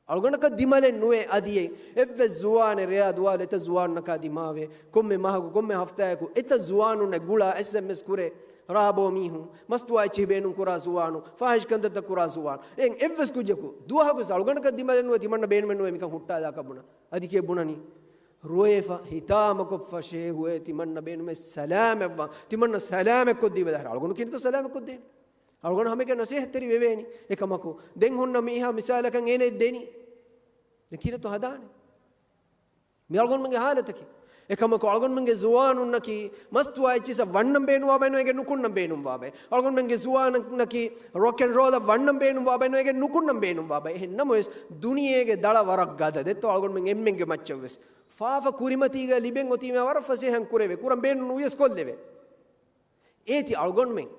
އަޅުގަނޑަކަށް ދިމަލެއް ނުވޭ އަދި އެއް، އެއްވެސް ޒުވާނެއް ރެޔާ ދުވާލު އެތައް ޒުވާނުންނަކާ ދިމާވޭ. ކޮންމެ މަހަކު، ކޮންމެ ހަފްތާއަކު އެތައް ޒުވާނުންނެއް ގުޅާ އެސްއެމްއެސް ކުރޭ. ރާ ބޯ މީހުން، މަސްތުވާ އެއްޗެހި ބޭނުން ކުރާ ޒުވާނު، ފާހިޝް ކަންތައްތައް ކުރާ ޒުވާނު. އެއް، އެއްވެސް ކުއްޖަކު ދުވަހަކުވެސް އަޅުގަނޑަކަށް ދިމަލެއް ނުވޭ ތިމަންނަ ބޭނުމެއް ނުވޭ މިކަން ހުއްޓާލާކަށް ބުނަން. އަދި ކިޔެއް ބުނަނީ؟ ރޮއެފަ، ހިތާމަކޮށްފަ ޝޭހުއޭ ތިމަންނަ ބޭނުމެއް ސަލާމަތްވާން. ތިމަންނަ ސަލާމަތްކޮށްދީބަލާ. އަޅުގަނޑު ކިހިނެއްތޯ ސަލާމަތްކޮށްދޭނެ؟ އަޅުގަނޑު ހަމައެކަނި ނަސޭހަތްތެރި ވެވޭނީ. އެކަމަކު، ދެން ހުންނަ މީހާ މިސާލަކަށް އޭނައަށް ދެނީ. ދެން ކިހިނެއްތޯ ހަދާނީ؟ މި އަޅުގަނޑުމެންގެ ހާލަތަކީ. އެކަމަކު، އަޅުގަނޑުމެންގެ ޒުވާނުންނަކީ މަސްތުވާ އެއްޗިއްސަށް ވަންނަން ބޭނުންވާ ބައެއް ނުވެގެން ނުކުންނަން ބޭނުންވާ ބައެއް. އަޅުގަނޑުމެންގެ ޒުވާނަކީ ރޮކް އެންޑް ރޯލަށް ވަންނަން ބޭނުންވާ ބައެއް ނުވެގެން ނުކުންނަން ބޭނުންވާ ބައެއް. އެހެން ނަމަވެސް، ދުނިޔޭގެ ދަޅަ ވަރަށް ގަދަ ދެއްތޯ އަޅުގަނޑުމެން އެންމެންގެ މައްޗަށްވެސް. ފާފަ ކުރިމަތީގަ ލިބެން އޮތީމާ ވަރަށް ފަސޭހައިން ކުރެވޭ. ކުރަން ބޭނުން ވިޔަސް ކޮށްލެވޭ. އޭތި އަޅުގަނޑުމެން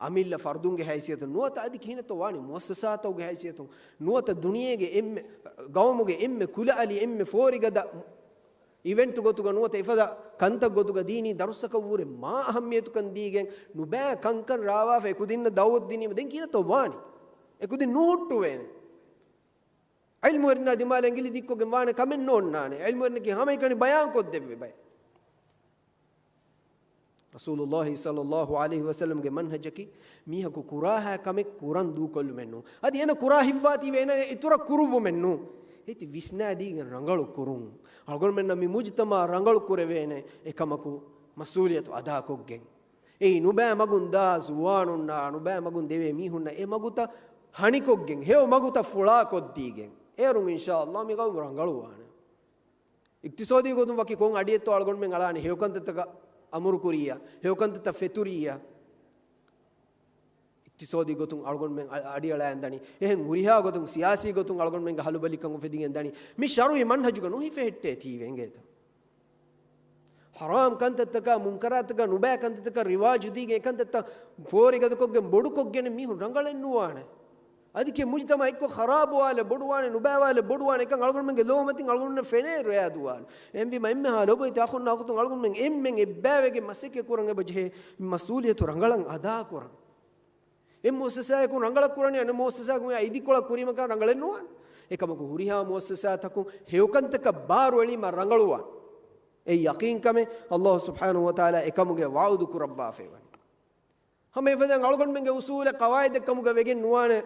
އަމިއްލަ ފަރުދުންގެ ހައިސިއްޔަތުން ނުވަތަ އަދި ކިހިނެއްތޯ ވާނީ މުއައްސަސާތަކުގެ ހައިސިއްޔަތުން ނުވަތަ ދުނިޔޭގެ އެންމެ ގައުމުގެ އެންމެ ކުލައަލި އެންމެ ފޯރިގަދަ އިވެންޓް ގޮތުގަ ނުވަތަ އެފަދަ ކަންތައް ގޮތުގަ ދީނީ ދަރުސްތަކަށްވުރެ މާ އަހައްމިޔަތުކަން ދީގެން ނުބައި ކަންކަން ރާވާފަ އެކުދިންނަށް ދައުވަތު ދިނީމަ ދެން ކިހިނެއްތޯ ވާނީ؟ އެކުދިން ނުހުއްޓުވޭނެ. ޢިލްމުވެރިންނާ ދިމާލަށް އިނގިލި ދިއްކޮށްގެން ވާނެ ކަމެއް ނޯންނާނެ. ޢިލްމުވެރިންނަކީ ހަމައެކަނި ބަޔާން ކޮށްދެއްވި ބައެއް. ރަސޫލުﷲ ޞައްލަﷲ ޢަލައިހި ވަސައްލަމްގެ މަންހަޖަކީ މީހަކު ކުރާހާ ކަމެއް ކުރަން ދޫކޮށްލުމެއް ނޫން. އަދި އޭނަ ކުރާ ހިތްވާތީވެ އޭނަ އިތުރަށް ކުރުއްވުމެއް ނޫން. އޭތި ވިސްނާދީގެން ރަނގަޅު ކުރުން. އަޅުގަނޑުމެންނަށް މި މުޖްތަމަޢަށް ރަނގަޅު ކުރެވޭނެ އެކަމަކު މަސްއޫލިއްޔަތު އަދާކޮށްގެން. އެއީ ނުބައި މަގުން ދާ ޒުވާނުންނާ، ނުބައި މަގުން ދެވޭ މީހުންނަށް އެ މަގުތައް ހަނިކޮށްގެން، ހެޔޮ މަގުތައް ފުޅާކޮށްދީގެން. އޭރުން އިންޝާﷲ މި ގައުމު ރަނގަޅުވާނެ. އިޤްތިޞާދީ ގޮތުން ވަކި ކޮން އަޑިއެއްތޯ އަޅުގަނޑުމެން އަޅާނެ ހެޔޮކަންތައްތަކަށް އަމުރުކުރިއްޔާ، ހެޔޮކަންތައްތައް ފެތުރިއްޔާ. އިޤްތިޞާދީ ގޮތުން އަޅުގަނޑުމެން އަ-، އަޑިއަޅާން ދަނީ. އެހެން ހުރިހާ ގޮތުން ސިޔާސީ ގޮތުން އަޅުގަނޑުމެންގެ ހަލުބަލިކަން އުފެދިގެން ދަނީ. މި ޝަރުޢީ މަންހަޖުގަ ނުހިފެހެއްޓޭތީވެ އިނގޭތަ؟ ޙަރާމް ކަންތައްތަކާ، މުންކަރާތަކާ، ނުބައި ކަންތައްތަކަށް ރިވާޖު ދީގެން އެކަންތައްތައް ފޯރިގަދަކޮށްގެން ބޮޑުކޮށްގެން މީހުން ރަނގަޅެއް ނުވާނެ. އަދި ކިޔެއް މުޖްތަމަޢެއްކޮށް ޚަރާބުވާލެއް ބޮޑުވާނެ، ނުބައިވާލެއް ބޮޑުވާނެ. އެކަން އަޅުގަނޑުމެންގެ ލޯމަތިން އަޅުގަނޑުމެންނަށް ފެނޭ ރެޔާ ދުވާލު. އެހެންވީމަ އެންމެހާ ލޮބުވެތި އަޚުންނާ އުޚުތުން އަޅުގަނޑުމެން އެންމެން އެއްބައިވެގެން މަސައްކަތް ކުރަން އެބަޖެހޭ މަސްއޫލިއްޔަތު ރަނގަޅަށް އަދާކުރަން. އެއް މުއައްސަސާއަކުން ރަނގަޅަށް ކުރަނީ އަނެއް މުއައްސަސާއަކުން އެއާ އިދިކޮޅަށް ކުރީމަކާ ރަނގަޅެއް ނުވާނެ. އެކަމަކު ހުރިހާ މުއައްސަސާތަކުން ހެޔޮކަންތަކަށް ބާރު އެޅީމަ ރަނގަޅުވާނެ. އެ ޔަޤީންކަމެއް ﷲ ސުބްޙާނަހޫ ވަތަޢާލާ އެކަމުގެ ވަޢުދު ކުރައްވާފައިވަނީ. ހަމަ އެފަދައިން އަޅުގަނޑުމެންގެ އުޞޫލެއް ޤަވާޢިދެއް ކަމުގަ ވެގެން ނުވާނެ،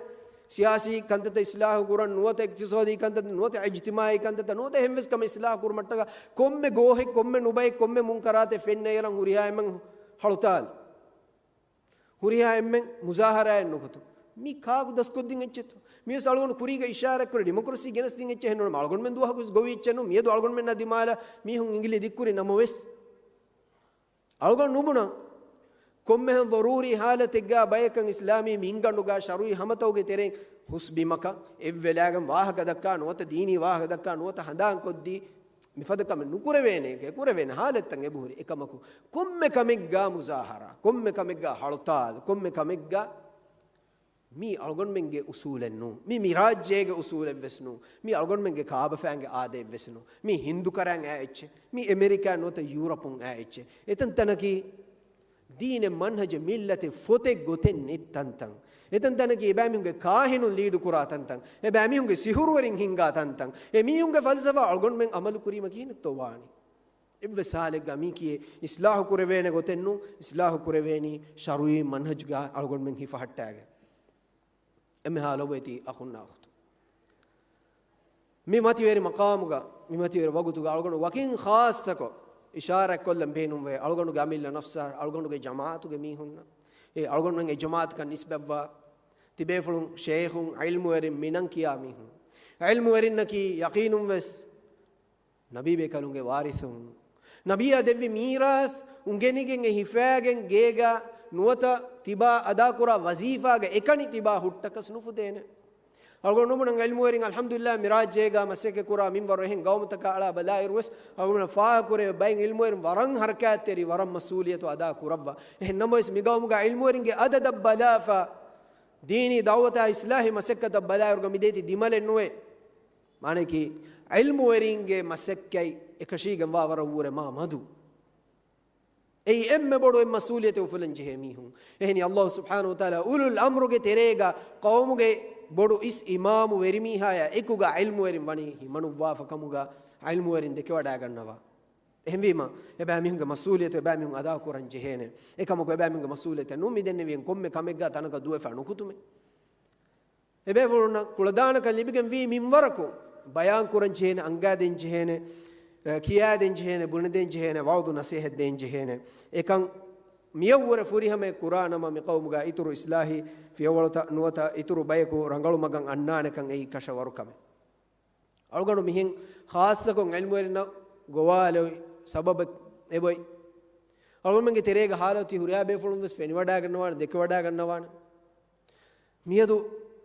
ސިޔާސީ ކަންތައްތައް އިޞްލާޙު ކުރަން ނުވަތަ އިޤްތިޞާދީ ކަންތައްތައް ނުވަތަ އިޖްތިމާޢީ ކަންތައްތައް ނުވަތަ އެހެންވެސް ކަމެއް އިޞްލާޙު ކުރުމަށްޓަކާ ކޮންމެ ގޯހެއް، ކޮންމެ ނުބައެއް، ކޮންމެ މުންކަރާތެއް ފެންނައިރަށް ހުރިހާ އެންމެން ހަޅުތާލު. ހުރިހާ އެންމެން މުޒާހަރާއެއް ނުކުތު. މީ ކާކު ދަސްކޮށްދިން އެއްޗެއްތޯ؟ މިވެސް އަޅުގަނޑު ކުރީގަ އިޝާރަތްކުރި ޑިމޮކްރަސީ ގެނެސްދިން އެއްޗެއް ހެންނޫނަމަ އަޅުގަނޑުމެން ދުވަހަކުވެސް ގޮވި އެއްޗެއް ނޫން. މިއަދު އަޅުގަނޑުމެންނާ ދިމާލަށް މީހުން އިނގިލި ދިއްކުރި ނަމަވެސް، އަޅުގަނޑު ނުބުނަން ކޮންމެހެން ޟަރޫރީ ޙާލަތެއްގަ ބަޔަކަށް އިސްލާމީ މިންގަނޑުގަ ޝަރުޢީ ހަމަތަކުގެ ތެރެއިން ހުސް ބިމަކަށް އެއްވެލާގެން ވާހަކަ ދައްކާ ނުވަތަ ދީނީ ވާހަކަ ދައްކާ ނުވަތަ ހަނދާންކޮށްދީ މިފަދަ ކަމެއް ނުކުރެވޭނެ، ކުރެވޭނެ ޙާލަތްތައް އެބަހުރި. އެކަމަކު ކޮންމެ ކަމެއްގަ މުޒާހަރާ، ކޮންމެ ކަމެއްގަ ހަޅުތާލު، ކޮންމެ ކަމެއްގަ މީ އަޅުގަނޑުމެންގެ އުސޫލެއް ނޫން. މީ މި ރާއްޖޭގެ އުސޫލެއްވެސް ނޫން. މީ އަޅުގަނޑުމެންގެ ކާބަފައިންގެ އާދައެއްވެސް ނޫން. މީ ހިންދު ކަރާން އާ އެއްޗެއް. މީ އެމެރިކާ ނުވަތަ ޔޫރަޕުން އާ އެއްޗެއް. އެތަން ތަނަކީ ދީނެއް މަންހަޖެއް މިއްލަތެއް ފޮތެއް ގޮތެއް ނެތް ތަންތަން. އެތަން ތަނަކީ އެބައިމީހުންގެ ކާހިނުން ލީޑު ކުރާ ތަންތަން. އެބައިމީހުންގެ ސިހުރުވެރިން ހިންގާ ތަންތަން. އެ މީހުންގެ ފަލްސަފާ އަޅުގަނޑުމެން އަމަލު ކުރީމަ ކިހިނެއްތޯ ވާނީ؟ އެއްވެސް ހާލެއްގަ މީކީ އިސްލާހު ކުރެވޭނެ ގޮތެއް ނޫން، އިސްލާހު ކުރެވޭނީ ޝަރުޢީ މަންހަޖުގަ އަޅުގަނޑުމެން ހިފަހައްޓާގެން. އެންމެހާ ލޮބުވެތި އަޚުންނާ އުޚްތުން. މި މަތިވެރި މަޤާމުގަ، މި މަތިވެރި ވަގުތުގަ އަޅުގަނޑު ވަކިން ޚާއްޞަކޮށް އިޝާރާތްކޮށްލަން ބޭނުންވޭ، އަޅުގަނޑުގެ އަމިއްލަ ނަފްސާ، އަޅުގަނޑުގެ ޖަމާޢަތުގެ މީހުންނަށް، އެ އަޅުގަނޑުމެންގެ ޖަމާޢަތަކަށް ނިސްބަތްވާ ތިބޭފުޅުން، ޝޭޚުން، ޢިލްމުވެރިން، މިނަން ކިޔާ މީހުން، ޢިލްމުވެރިންނަކީ ޔަޤީނުންވެސް ނަބީބޭކަލުންގެ ވާރިޘުން، ނަބީއާ ދެއްވި މީރާސް އުނގެނިގެން އެ ހިފާގެން ގޭގަ ނުވަތަ ތިބާ އަދާކުރާ ވަޒީފާގަ އެކަނި ތިބާ ހުއްޓަކަސް ނުފުދޭނެ. އަޅުގަނޑު ނުބުނަން ޢިލްމުވެރިން އަލްޙަމްދުލިއްލާހް މި ރާއްޖޭގަ މަސައްކަތް ކުރާ މިންވަރު އެހެން ގައުމުތަކާ އަޅާ ބަލާއިރުވެސް އަޅުގަނޑަށް ފާހަގަކުރެވޭ ބައެއް ޢިލްމުވެރިން ވަރަށް ޙަރަކާތްތެރި، ވަރަށް މަސްއޫލިއްޔަތު އަދާ ކުރައްވާ. އެހެން ނަމަވެސް މި ގައުމުގަ ޢިލްމުވެރިންގެ އަދަދަށް ބަލާފަ ދީނީ ދަޢުވަތާ އިސްލާހީ މަސައްކަތަށް ބަލާއިރުގަ މި ދޭތި ދިމަލެއް ނުވޭ. މާނައަކީ، ޢިލްމުވެރީންގެ މަސައްކަތް އެކަށީގެންވާ ވަރަށް ވުރެ މާ މަދު. އެއީ އެންމެ ބޮޑު އެއް މަސްއޫލިއްޔަތެއް އުފުލަން ޖެހޭ މީހުން. އެހެނީ، ﷲ ސުބްޙާނަހޫ ވަތަޢާލާ އުލުލް އަމްރުގެ ތެރޭގަ ޤައުމުގެ ބޮޑު އިސް އިމާމު ވެރިމީހާޔާ އެކުގަ ޢިލްމުވެރިން ވަނީ ހިމަނުއްވާފަ ކަމުގަ ޢިލްމުވެރިން ދެކެވަޑައިގަންނަވާ. އެހެންވީމަ، އެބައިމީހުންގެ މަސްއޫލިއްޔަތު އެބައިމީހުން އަދާކުރަން ޖެހޭނެ. އެކަމަކު، އެބައިމީހުންގެ މަސްއޫލިއްޔަތެއް ނޫން މި ދެންނެވިގެން ކޮންމެ ކަމެއްގަ ތަނަކަށް ދުވެފަ ނުކުތުމެއް. އެބޭފުޅުންނަށް ކުޅަދާނަކަން ލިބިގެންވީ މިންވަރަކު ބަޔާން ކުރަން ޖެހޭނެ، އަންގާދޭން ޖެހޭނެ، އެ، ކިޔާދޭން ޖެހޭނެ، ބުނެދޭން ޖެހޭނެ، ވަޢުދު ނަޞޭޙަތް ދޭން ޖެހޭނެ. އެކަން މިއަށްވުރެ ފުރިހަމައެއް ކުރާ ނަމަ، މި ޤައުމުގަ އިތުރު އިސްލާހީ ފިޔަވަޅުތައް ނުވަތަ އިތުރު ބަޔަކު ރަނގަޅު މަގަށް އަންނާނެކަން އެއީ ކަށަވަރު ކަމެއް. އަޅުގަނޑު މިހެން ޚާއްޞަކޮށް ޢިލްމުވެރިންނަށް ގޮވާލެވި ސަބަބެއް އެބޮތް. އަޅުގަނޑުމެންގެ ތެރޭގަ ޙާލު ތި ހުރިހާ ބޭފުޅުން ވެސް ފެނިވަޑައިގަންނަވާނެ، ދެކެވަޑައިގަންނަވާނެ. މިއަދު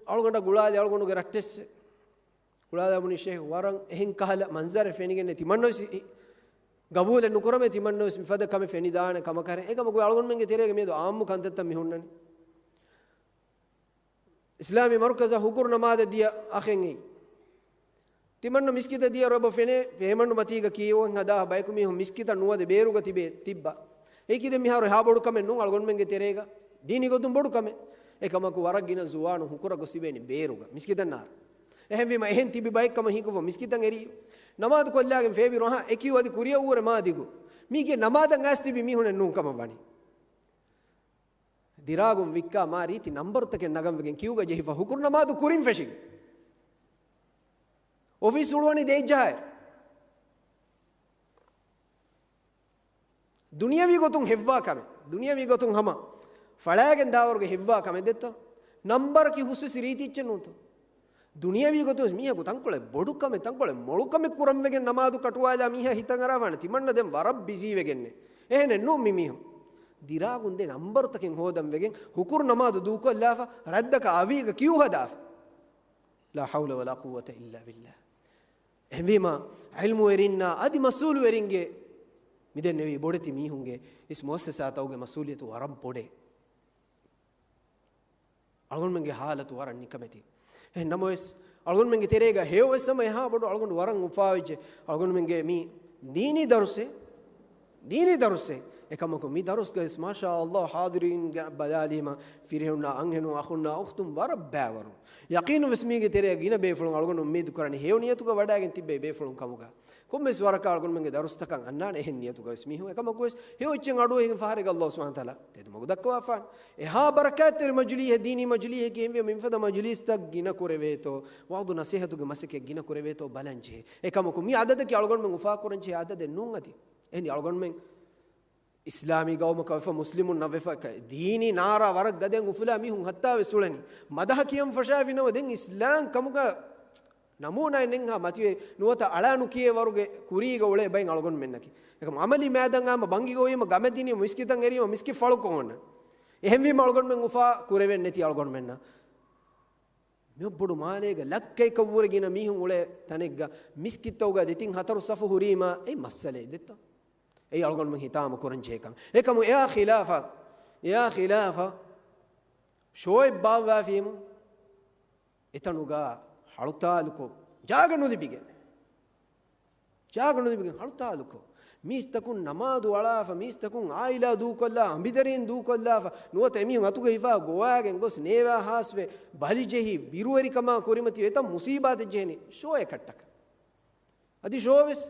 އަޅުގަނޑަށް ގުޅާލި އަޅުގަނޑުގެ ރައްޓެއްސެއް. ގުޅާލާ ބުނީ ޝޭޚް ވަރަށް އެހެން ކަހަލަ މަންޒަރެއް ފެނިގެންނެ ތިމަންނަވެސް ގަބޫލެއް ނުކުރަމޭ، ތިމަންނަވެސް މިފަދަ ކަމެއް ފެނިދާނެ ކަމަކަށް. އެކަމަކު އަޅުގަނޑުމެންގެ ތެރޭގަ މިއަދު ޢާއްމު ކަންތައްތައް މި ހުންނަނީ. އިސްލާމީ މަރުކަޒަށް ހުކުރު ނަމާދަށް ދިޔަ އަޚެއް އެއީ. ތިމަންނަ މިސްކިތަށް ދިޔަ ރޮބަ ފެނޭ، ޕޭމަންޓު މަތީގަ ކީއުވެން ހަދާ ބަޔަކު މީހުން މިސްކިތަށް ނުވަދެ ބޭރުގަ ތިބޭ، ތިއްބާ. އެއީކީ ދެން މިހާރު އެހާ ބޮޑު ކަމެއް ނޫން އަޅުގަނޑުމެންގެ ތެރޭގަ. ދީނީ ގޮތުން ބޮޑު ކަމެއް. އެކަމަކު ވަރަށް ގިނަ ޒުވާނު ހުކުރަށް ގޮސް ތިބޭނީ ބޭރުގަ. މިސްކިތަށް ނާރު. އެހެންވީމަ އެހެން ތިބި ބައެއްކަމަށް ހީކުރުމަށް މިސްކިތަށް އެރި ނަމާދު ކޮށްލާގެން ފޭބިރު އަހާ އެކިޔު އަދި ކުރިއަށް އުރެ މާ ދިގު. މީގެ ނަމާދަށް އައިސް ތިބި މީހުނެއް ނޫން ކަމަށް ވަނީ. ދިރާގުން ވިއްކާ މާ ރީތި ނަންބަރުތަކެއް ނަގަން ވެގެން ކިޔުގަ ޖެހިފަ ހުކުރު ނަމާދު ކުރިން ފެށިގެން. އޮފީސް އުޅުވަނީ ދޭއްޖަހާއިރު. ދުނިޔަވީ ގޮތުން ހެއްވާ ކަމެއް. ދުނިޔަވީ ގޮތުން ހަމަ ފަޅާގެން ދާވަރުގެ ހެއްވާ ކަމެއް ދެއްތޯ؟ ނަންބަރަކީ ހުސްވެސް ރީތި އެއްޗެއް ނޫންތޯ؟ ދުނިޔަވީ ގޮތުން ވެސް މީހަކު ތަންކޮޅެއް ބޮޑު ކަމެއް، ތަންކޮޅެއް މޮޅު ކަމެއް ކުރަން ވެގެން ނަމާދު ކަޓުވާލާ މީހާ ހިތަށް އަރާފާނެ ތިމަންނަ ދެން ވަރަށް ބިޒީ ވެގެންނޭ. އެހެނެއް ނޫން މި މީހުން. ދިރާގުން ދެ ނަންބަރުތަކެއް ހޯދަން ވެގެން ހުކުރު ނަމާދު ދޫކޮށްލާފަ، ރަށްދަކަށް އަވީގަ ކިޔޫ ހަދާފަ. لا حول ولا قوة إلا بالله. އެހެންވީމަ، ޢިލްމުވެރިންނާ އަދި މަސްއޫލުވެރިންގެ، މިދެންނެވި ބޮޑެތި މީހުންގެ އިސް މުއައްސަސާތަކުގެ މަސްއޫލިއްޔަތު ވަރަށް ބޮޑޭ. އަޅުގަނޑުމެންގެ ޙާލަތު ވަރަށް ނިކަމެތި. އެހެން ނަމަވެސް، އަޅުގަނޑުމެންގެ ތެރޭގަ ހެޔޮވެސް ހަމަ އެހާ ބޮޑު އަޅުގަނޑު ވަރަށް އުފާވެއްޖެ. އަޅުގަނޑުމެންގެ މި ދީނީ ދަރުސެއް، ދީނީ ދަރުސެއް. އެކަމަކު މި ދަރުސްގައި ވެސް، މާޝާﷲ، ޙާޟިރީންގެ ބަލާލީމަ، ފިރިހެނުންނާ، އަންހެނުން، އަޚުންނާ، އުޚްތުން ވަރަށް ބައިވަރު. ޔަޤީނުން ވެސް މީގެ ތެރެއަށް ގިނަ ބޭފުޅުން އަޅުގަނޑު އުއްމީދު ކުރަނީ ހެޔޮ ނިޔަތުގަ ވަޑައިގެން ތިއްބެވި ބޭފުޅުން ކަމުގަ. ކޮންމެސް ވަރަކަށް އަޅުގަނޑުމެންގެ ދަރުސްތަކަށް އަންނާނެ އެހެން ނިޔަތުގަ ވެސް މީހުން. އެކަމަކު ވެސް ހެޔޮ އެއްޗެއް އަޑުއެހިގެން ފަހަރެއްގަ ﷲ ސުބްޙާނަހޫ ވަތަޢާލާ ތެދުމަގު ދައްކަވާފާނެ. އެހާ ބަރަކާތްތެރި މަޖުލީހެއް، ދީނީ މަޖުލީހެކޭ ހެންވީމަ މިފަދަ މަޖުލީސްތައް ގިނަ ކުރެވޭތޯ، ވަޢުޡު ނަޞޭޙަތުގެ މަސައްކަތް ގިނަ ކުރެވޭތޯ ބަލަން ޖެހޭ. އެކަމަކު މި ޢަދަދަކީ އަޅުގަނޑުމެން އުފާކުރަން ޖެހޭ ޢަދަދެއް ނޫން އަދި. އެހެން އަޅުގަނޑުމެން އިސްލާމީ ގައުމަކަށް ވެފަ، މުސްލިމުންނަށް ވެފަ، ކަ-، ދީނީ ނާރާ ވަރަށް ގަދައިން އުފުލާ މީހުން ހައްތާވެސް އުޅެނީ. މަދަޙަ ކިޔަން ފަށާފި ނަމަ، ދެން އިސްލާމް ކަމުގަ ނަމޫނާއެއް ނެތްހާ މަތިވެ ނުވަތަ އަޅާ ނުކިޔޭ ވަރުގެ ކުރީގަ އުޅޭ ބައެއް އަޅުގަނޑުމެންނަކީ. އެކަމު ޢަމަލީ މައިދާން އާމަ ބަންގި ގޮވީމަ ގަމެއް ދިނީމަ މިސްކިތަށް އެރީމަ މިސްކިތް ފަޅުކޮށް އޮންނަ. އެހެންވީމަ އަޅުގަނޑުމެން އުފާ ކުރެވެން ނެތި އަޅުގަނޑުމެންނަށް. މިއޮއް ބޮޑު މާލޭގަ ލައްކައެއްކަށްވުރެ ގިނަ މީހުން އުޅޭ ތަނެއްގަ މިސްކިތްތަކުގަ ދެތިން ހަތަރު ސަފު ހުރީމަ އެ މައްސަލައެއް ދެއްތޯ؟ އެއީ އަޅުގަނޑުމެން ހިތާމަ ކުރަން ޖެހޭ ކަމެއް. އެކަމު އެއާ ޚިލާފަށް، އެއާ ޚިލާފަށް ޝޯއެއް ބާއްވާފީމު އެތަނުގަ ހަޅުތާލުކޮށް ޖާގަ ނުލިބިގެން. ޖާގަ ނުލިބިގެން ހަޅުތާލުކޮށް، މީސްތަކުން ނަމާދު އަޅާފަ، މީސްތަކުން ޢާއިލާ ދޫކޮށްލާ، އަނބިދަރީން ދޫކޮށްލާފަ، ނުވަތަ އެމީހުން އަތުގަ ހިފާ ގޮވާގެން ގޮސް ނޭވާ ހާސްވެ، ބަލިޖެހި، ބިރުވެރިކަމާ ކުރިމަތިވެ، އެތައް މުސީބާތެއް ޖެހެނީ ޝޯއެއް ކައްޓަކަށް. އަދި ޝޯވެސް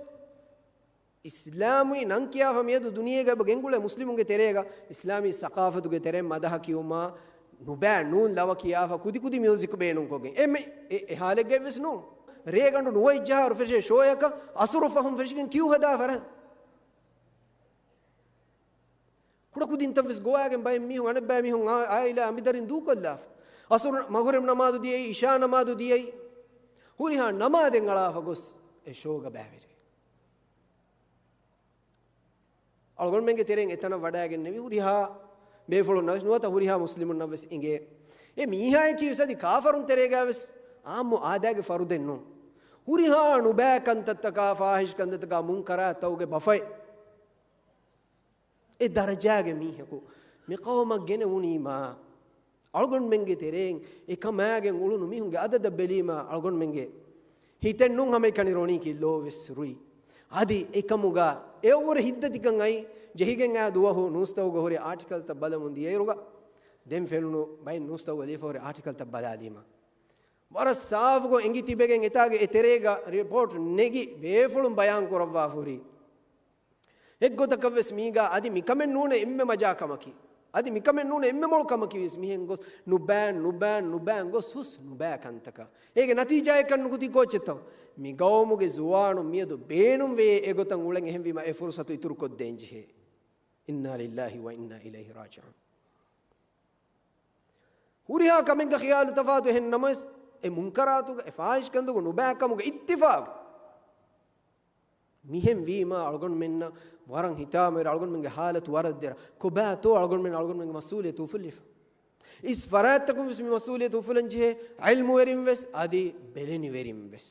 އިސްލާމީ ނަން ކިޔާފަ މިއަދު ދުނިޔޭގަ އެބަ ގެންގުޅޭ މުސްލިމުންގެ ތެރޭގަ، އިސްލާމީ ސަޤާފަތުގެ ތެރެއިން މަދަޙަ ކިޔުމާ ނުބައި ނޫން ލަވަ ކިޔާފަ ކުދިކުދި މިއުޒިކް ބޭނުންކޮށްގެން. އެ މެ-، އެ، އެ ހާލެއްގައި ވެސް ނޫން. ރޭގަނޑު ނުވައެއްޖަހާއިރު ފެށޭ ޝޯއަކަށް އަސުރު ފަހުން ފެށިގެން ކިޔޫ ހަދާފަ ރަށް. ކުޑަކުދިންތައް ވެސް ގޮވާގެން ބައެއް މީހުން، އަނެއްބައި މީހުން އާ-، އާއިލާ އަނބިދަރިން ދޫކޮށްލާފަ. އަސުރު މަޣުރިބް ނަމާދު ދިޔައީ، އިޝާ ނަމާދު ދިޔައީ. ހުރިހާ ނަމާދެއް އަޅާފަ ގޮސް އެ ޝޯގަ ބައިވެރިވި. އަޅުގަނޑުމެންގެ ތެރެއިން އެތަނަށް ވަޑައިގެންނެވި ހުރިހާ ބޭފުޅުންނަށް ވެސް ނުވަތަ ހުރިހާ މުސްލިމުންނަށް ވެސް އިނގޭ. އެ މީހާއަކީ ވެސް އަދި ކާފަރުން ތެރޭގަ ވެސް އާއްމު އާދައިގެ ފަރުދެއް ނޫން. ހުރިހާ ނުބައި ކަންތައްތަކާ، ފާޙިޝް ކަންތައްތަކާ، މުންކަރާތްތަކުގެ ބަފައެއް. އެ ދަރަޖާގެ މީހަކު މި ޤައުމަށް ގެނެވުނީމާ، އަޅުގަނޑުމެންގެ ތެރެއިން އެ ކަމާގެން އުޅުނު މީހުންގެ އަދަދަށް ބެލީމާ، އަޅުގަނޑުމެންގެ ހިތެއް ނޫން ހަމައެކަނި ރޮނީކީ ލޯ ވެސް ރުއި. އަދި އެކަމުގަ އެއަށްވުރެ ހިތްދަތިކަން އައި، ޖެހިގެން އާ ދުވަހު ނޫސްތަކުގަ ހުރި އާޓިކަލްތައް ބަލަމުން ދިޔައިރުގަ، ދެން ފެނުނު ބައެއް ނޫސްތަކުގަ ލިޔެފަ ހުރި އާޓިކަލްތައް ބަލާލީމަ، ވަރަށް ސާފުކޮށް އެނގި ތިބެގެން އެތާގެ އެ ތެރޭގަ ރިޕޯޓް ނެގި ބޭފުޅުން ބަޔާން ކުރައްވާފަ ހުރީ. އެއްގޮތަކަށް ވެސް މީގާ އަދި މިކަމެއް ނޫނޭ އެންމެ މަޖާ ކަމަކީ. އަދި މިކަމެއް ނޫނޭ އެންމެ މޮޅު ކަމަކީ ވެސް މިހެން ގޮސް ނުބައި، ނުބައި، ނުބައި ގޮސް ހުސް ނުބައި ކަންތަކަށް. އޭގެ ނަތީޖާއަކަށް ނުކުތީ ކޯއްޗެއްތޯ؟ މި ގައުމުގެ ޒުވާނުން މިއަދު ބޭނުންވޭ އެގޮތަށް އުޅެން. އެހެންވީމަ އެ ފުރުސަތު އިތުރުކޮށްދޭން ޖެހޭ. އިންނާ ލިއްލާހި ވަ އިންނާ އިލައިހި ރާޖިޢޫން. ހުރިހާ ކަމެއްގަ ޚިޔާލު ތަފާތު އެހެން ނަމަވެސް، އެ މުންކަރާތުގަ، އެ ފާޙިޝް ކަންތަކުގަ ނުބައި ކަމުގަ އިއްތިފާގު. މިހެން ވީމާ އަޅުގަނޑުމެންނަށް ވަރަށް ހިތާމަވެރި، އަޅުގަނޑުމެންގެ ހާލަތު ވަރަށް ދެރަ. ކޮބާތޯ އަޅުގަނޑުމެން، އަޅުގަނޑުމެންގެ މަސްއޫލިއްޔަތު އުފުއްލިފަ؟ އިސް ފަރާތްތަކުން ވެސް މި މަސްއޫލިއްޔަތު އުފުލަން ޖެހޭ، ޢިލްމުވެރިން ވެސް އަދި ބެލެނިވެރިން ވެސް.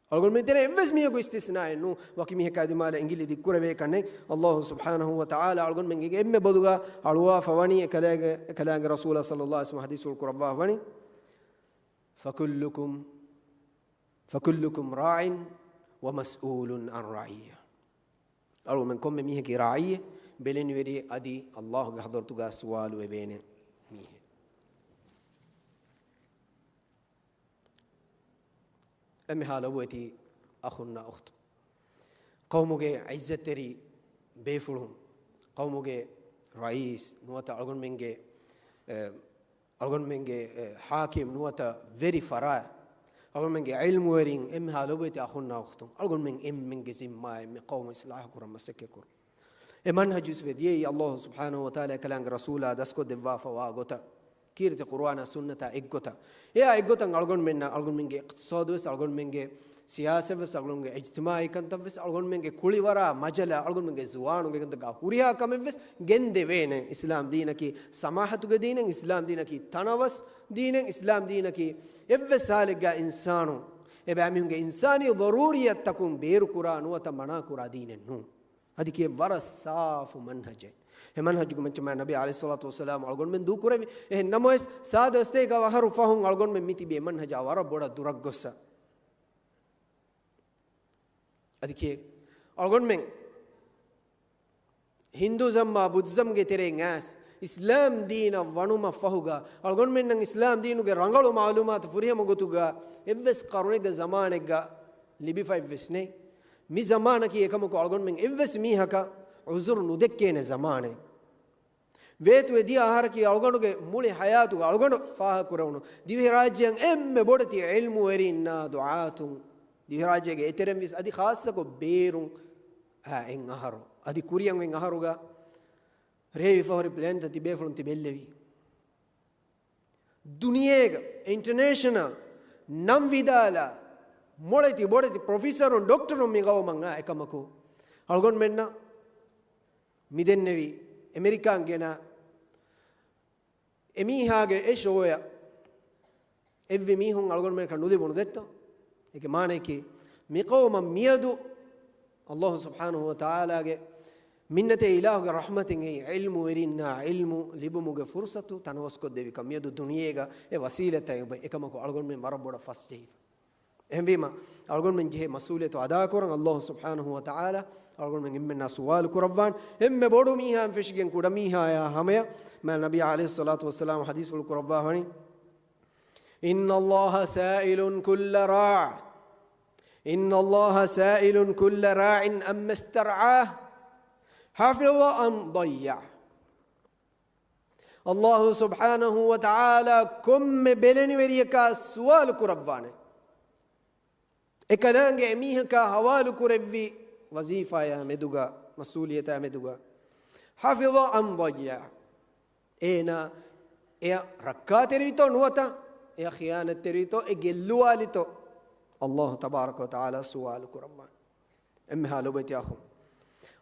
އަޅުގަނޑުމެން ތެރޭ އެއްވެސް މީހަކު އިސްތިސްނާއެއް ނޫން، ވަކި މީހަކާ ދިމާލަށް އިނގިލި ދިއްކުރެވޭކަށް ނެތް. ﷲ ސުބްޙާނަހޫ ވަތަޢާލާ އަޅުގަނޑުމެންގެ އެންމެ ބޮލުގަ އަޅުވާފަ ވަނީ އެކަލާގެ، އެކަލާގެ ރަސޫލާ ޞައްލައްލާހު ޢަލައިހި ވަސައްލަމަ ޙަދީޘްފުޅު ކުރައްވާފަ ވަނީ، فكلكم، فكلكم راع ومسؤول عن رعيته. އަޅުގަނޑުމެން ކޮންމެ މީހަކީ ރާޢީއެއް، ބެލެނިވެރިއެއް، އަދި ﷲގެ ޙަޟްރަތުގަ ސުވާލު ވެވޭނެ މީހެއް. އެންމެހާ ލޮބުވެތި އަޚުންނާ އުޚްތުން، ޤައުމުގެ ޢިއްޒަތްތެރި ބޭފުޅުން، ޤައުމުގެ ރައީސް ނުވަތަ އަޅުގަނޑުމެންގެ، އެ، އަޅުގަނޑުމެންގެ، އެ، ޙާކިމް ނުވަތަ ވެރި ފަރާތް، އަޅުގަނޑުމެންގެ ޢިލްމުވެރިން، އެންމެހާ ލޮބުވެތި އަޚުންނާ އުޚްތުން، އަޅުގަނޑުމެން އެންމެންގެ ޒިންމާއެއް މި ޤައުމު އިޞްލާޙު ކުރަން މަސައްކަތް ކުރުން. އެ މަންހަޖުވެސް ވެ ދިޔައީ ﷲ ސުބްޙާނަހޫ ވަތަޢާލާ އެކަލާނގެ ރަސޫލާ ދަސްކޮށްދެއްވާފަވާ ގޮތަށް، ކީރިތި ޤުރުއާނާ ސުންނަތާ އެއްގޮތަށް. އެއާ އެއްގޮތަށް އަޅުގަނޑުމެންނަށް އަޅުގަނޑުމެންގެ އިޤްތިޞާދުވެސް، އަޅުގަނޑުމެންގެ ސިޔާސަތްވެސް، އަޅުގަނޑުމެންގެ އިޖްތިމާޢީ ކަންތައްވެސް، އަޅުގަނޑުމެންގެ ކުޅިވަރާ މަޖަލާ، އަޅުގަނޑުމެންގެ ޒުވާނުންގެ ގަންދަގާ ހުރިހާ ކަމެއްވެސް ގެންދެވޭނެ. އިސްލާމް ދީނަކީ ސަމާޙަތުގެ ދީނެއް، އިސްލާމް ދީނަކީ ތަނަވަސް ދީނެއް، އިސްލާމް ދީނަކީ އެއްވެސް ޙާލެއްގަ އިންސާނުން އެބައިމީހުންގެ އިންސާނީ ޟަރޫރިއްޔަތުތަކުން ބޭރުކުރާ ނުވަތަ މަނާކުރާ ދީނެއް ނޫން. އަދި ކިޔެއް ވަރަށް ސާފު މަންހަޖެއް. އެ މަންހަޖުގެ މައްޗަށް މާތް ނަބީ ޢަލައިހިއްޞަލާތު ވައްސަލާމް އަޅުގަނޑުމެން ދޫކުރެއްވި. އެހެން ނަމަވެސް، ސާދަ އަސްތޭކަ އަހަރު ފަހުން އަޅުގަނޑުމެން މި ތިބީ މަންހަޖާ ވަރަށް ބޮޑަށް ދުރަށް ގޮއްސަ. އަދި ކިޔެއް އަޅުގަނޑުމެން ހިންދޫޒަމްއާ ބުދްޒަމްގެ ތެރެއިން އައިސް، އިސްލާމް ދީނަށް ވަނުމަށް ފަހުގަ، އަޅުގަނޑުމެންނަށް އިސްލާމް ދީނުގެ ރަނގަޅު މަޢުލޫމާތު ފުރިހަމަ ގޮތުގަ އެއްވެސް ޤަރުނެއްގެ ޒަމާނެއްގަ ލިބިފައެއްވެސް ނެތް. މި ޒަމާނަކީ އެކަމަކު އަޅުގަނޑުމެން އެއްވެސް މީހަކަށް ޢުޛުރު ނުދެއްކޭނެ ޒަމާނެއް. ވޭތުވެ ދިޔަ އަހަރަކީ އަޅުގަނޑުގެ މުޅި ޙަޔާތުގަ އަޅުގަނޑު ފާހަގަކުރެވުނު ދިވެހިރާއްޖެއަށް އެންމެ ބޮޑެތި ޢިލްމުވެރިންނާ ދުޢާތުން، ދިވެހިރާއްޖޭގެ އެތެރެންވެސް އަދި ޚާއްޞަކޮށް ބޭރުން އާ އެއް އަހަރު. އަދި ކުރިއަށް އޮތް އަހަރުގަ ރޭވި ފަހުރި ޕްލޭންތައް ތިބޭފުޅުން ތިބެ އެއްލެވި. ދުނިޔޭގަ އިންޓަރނޭޝަނަލް ނަން ވިދާލާ މޮޅެތި ބޮޑެތި ޕްރޮފެސަރުން ޑޮކްޓަރުން މި ގައުމަށް އާ އެކަމަކު، އަޅުގަނޑުމެންނަށް މިދެންނެވި އެމެރިކާން ގެނަ އެމީހާގެ އެ ޝޯއަށް އެއްވި މީހުން އަޅުގަނޑުމެންނަކަށް ނުލިބުނު ދެއްތޯ؟ އޭގެ މާނަޔަކީ، މި ޤައުމަށް މިއަދު ﷲ ސުބްޙާނަހޫ ވަތަޢާލާގެ މިންނަތޭ، އިލާހުގެ ރަޙްމަތެއް އެއީ، ޢިލްމުވެރިންނާ ޢިލްމު ލިބުމުގެ ފުރުޞަތު ތަނަވަސްކޮށްދެވިކަން. މިއަދު ދުނިޔޭގަ އެ ވަސީލަތްތައް އެބަ އެކަމަކު އަޅުގަނޑުމެން ވަރަށް ބޮޑަށް ފަސްޖެހިފަ. އެހެންވީމަ، އަޅުގަނޑުމެން ޖެހޭ މަސްއޫލިއްޔަތު އަދާކުރަން ﷲ ސުބްޙާނަހޫ ވަތަޢާލާ އަޅުގަނޑުމެން އެންމެންނާ ސުވާލު ކުރައްވާން. އެންމެ ބޮޑު މީހާއިން ފެށިގެން ކުޑަ މީހާޔާ ހަމަޔަށް މާތް ނަބީ ޢަލައިހިއްޞަލާތު ވައްސަލާމް ޙަދީޘްފުޅު ކުރައްވާ ވަނީ، إن الله سائل كل راع، إن الله سائل كل راع عما استرعاه حفظ أم ضيع. ﷲ ސުބްޙާނަހޫ ވަތަޢާލާ ކޮންމެ ބެލެނިވެރިޔަކާ ސުވާލު ކުރައްވާނެ. އެކަލާނގެ އެމީހަކާ ހަވާލު ކުރެއްވި ވަޒީފާޔާ މެދުގަ، މަސްއޫލިއްޔަތާ މެދުގަ، حفظ أم ضيع. އޭނާ އެޔަށް ރައްކާތެރިވިތޯ ނުވަތަ އެޔަށް ޚިޔާނަތްތެރިވިތޯ، އެ ގެއްލުވާލިތޯ، ﷲ ތަބާރަކަ ވަތަޢާލާ ސުވާލު ކުރައްވާނެ. އެންމެހާ ލޮބުވެތި އަޚުން،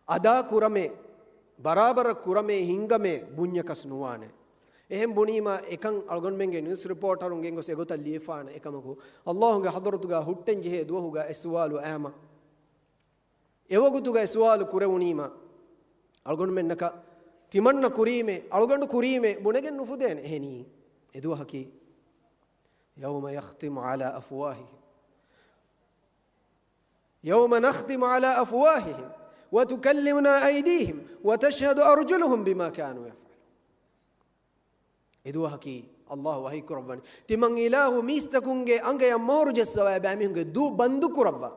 އަދާ ކުރަމޭ، ބަރާބަރަށް ކުރަމޭ، ހިންގަމޭ، ބުންޏަކަސް ނުވާނެ. އެހެން ބުނީމަ، އެކަން އަޅުގަނޑުމެންގެ ނިއުސް ރިޕޯޓަރުން ގެންގޮސް އެގޮތަށް ލިޔެފާނެ. އެކަމަކު، ﷲގެ ޙަޟްރަތުގަ ހުއްޓެން ޖެހޭ ދުވަހުގަ އެ ސުވާލު އައިމަ، އެވަގުތުގަ އެ ސުވާލު ކުރެވުނީމަ، އަޅުގަނޑުމެންނަކަށް ތިމަންނަ ކުރީމޭ، އަޅުގަނޑު ކުރީމޭ ބުނެގެން ނުފުދޭނެ. އެހެނީ، އެދުވަހަކީ، يوم يختم على أفواههم يوم نختم على أفواههم وتكلمنا أيديهم وتشهد أرجلهم بما كانوا يفعلون. އެދުވަހަކީ ﷲ ވަޙީ ކުރައްވަނީ، ތިމަން އިލާހު މީސްތަކުންގެ އަނގަޔަށް މޮހޮރު ޖައްސަވާ އެބައިމީހުންގެ ދޫ ބަންދު ކުރައްވާ.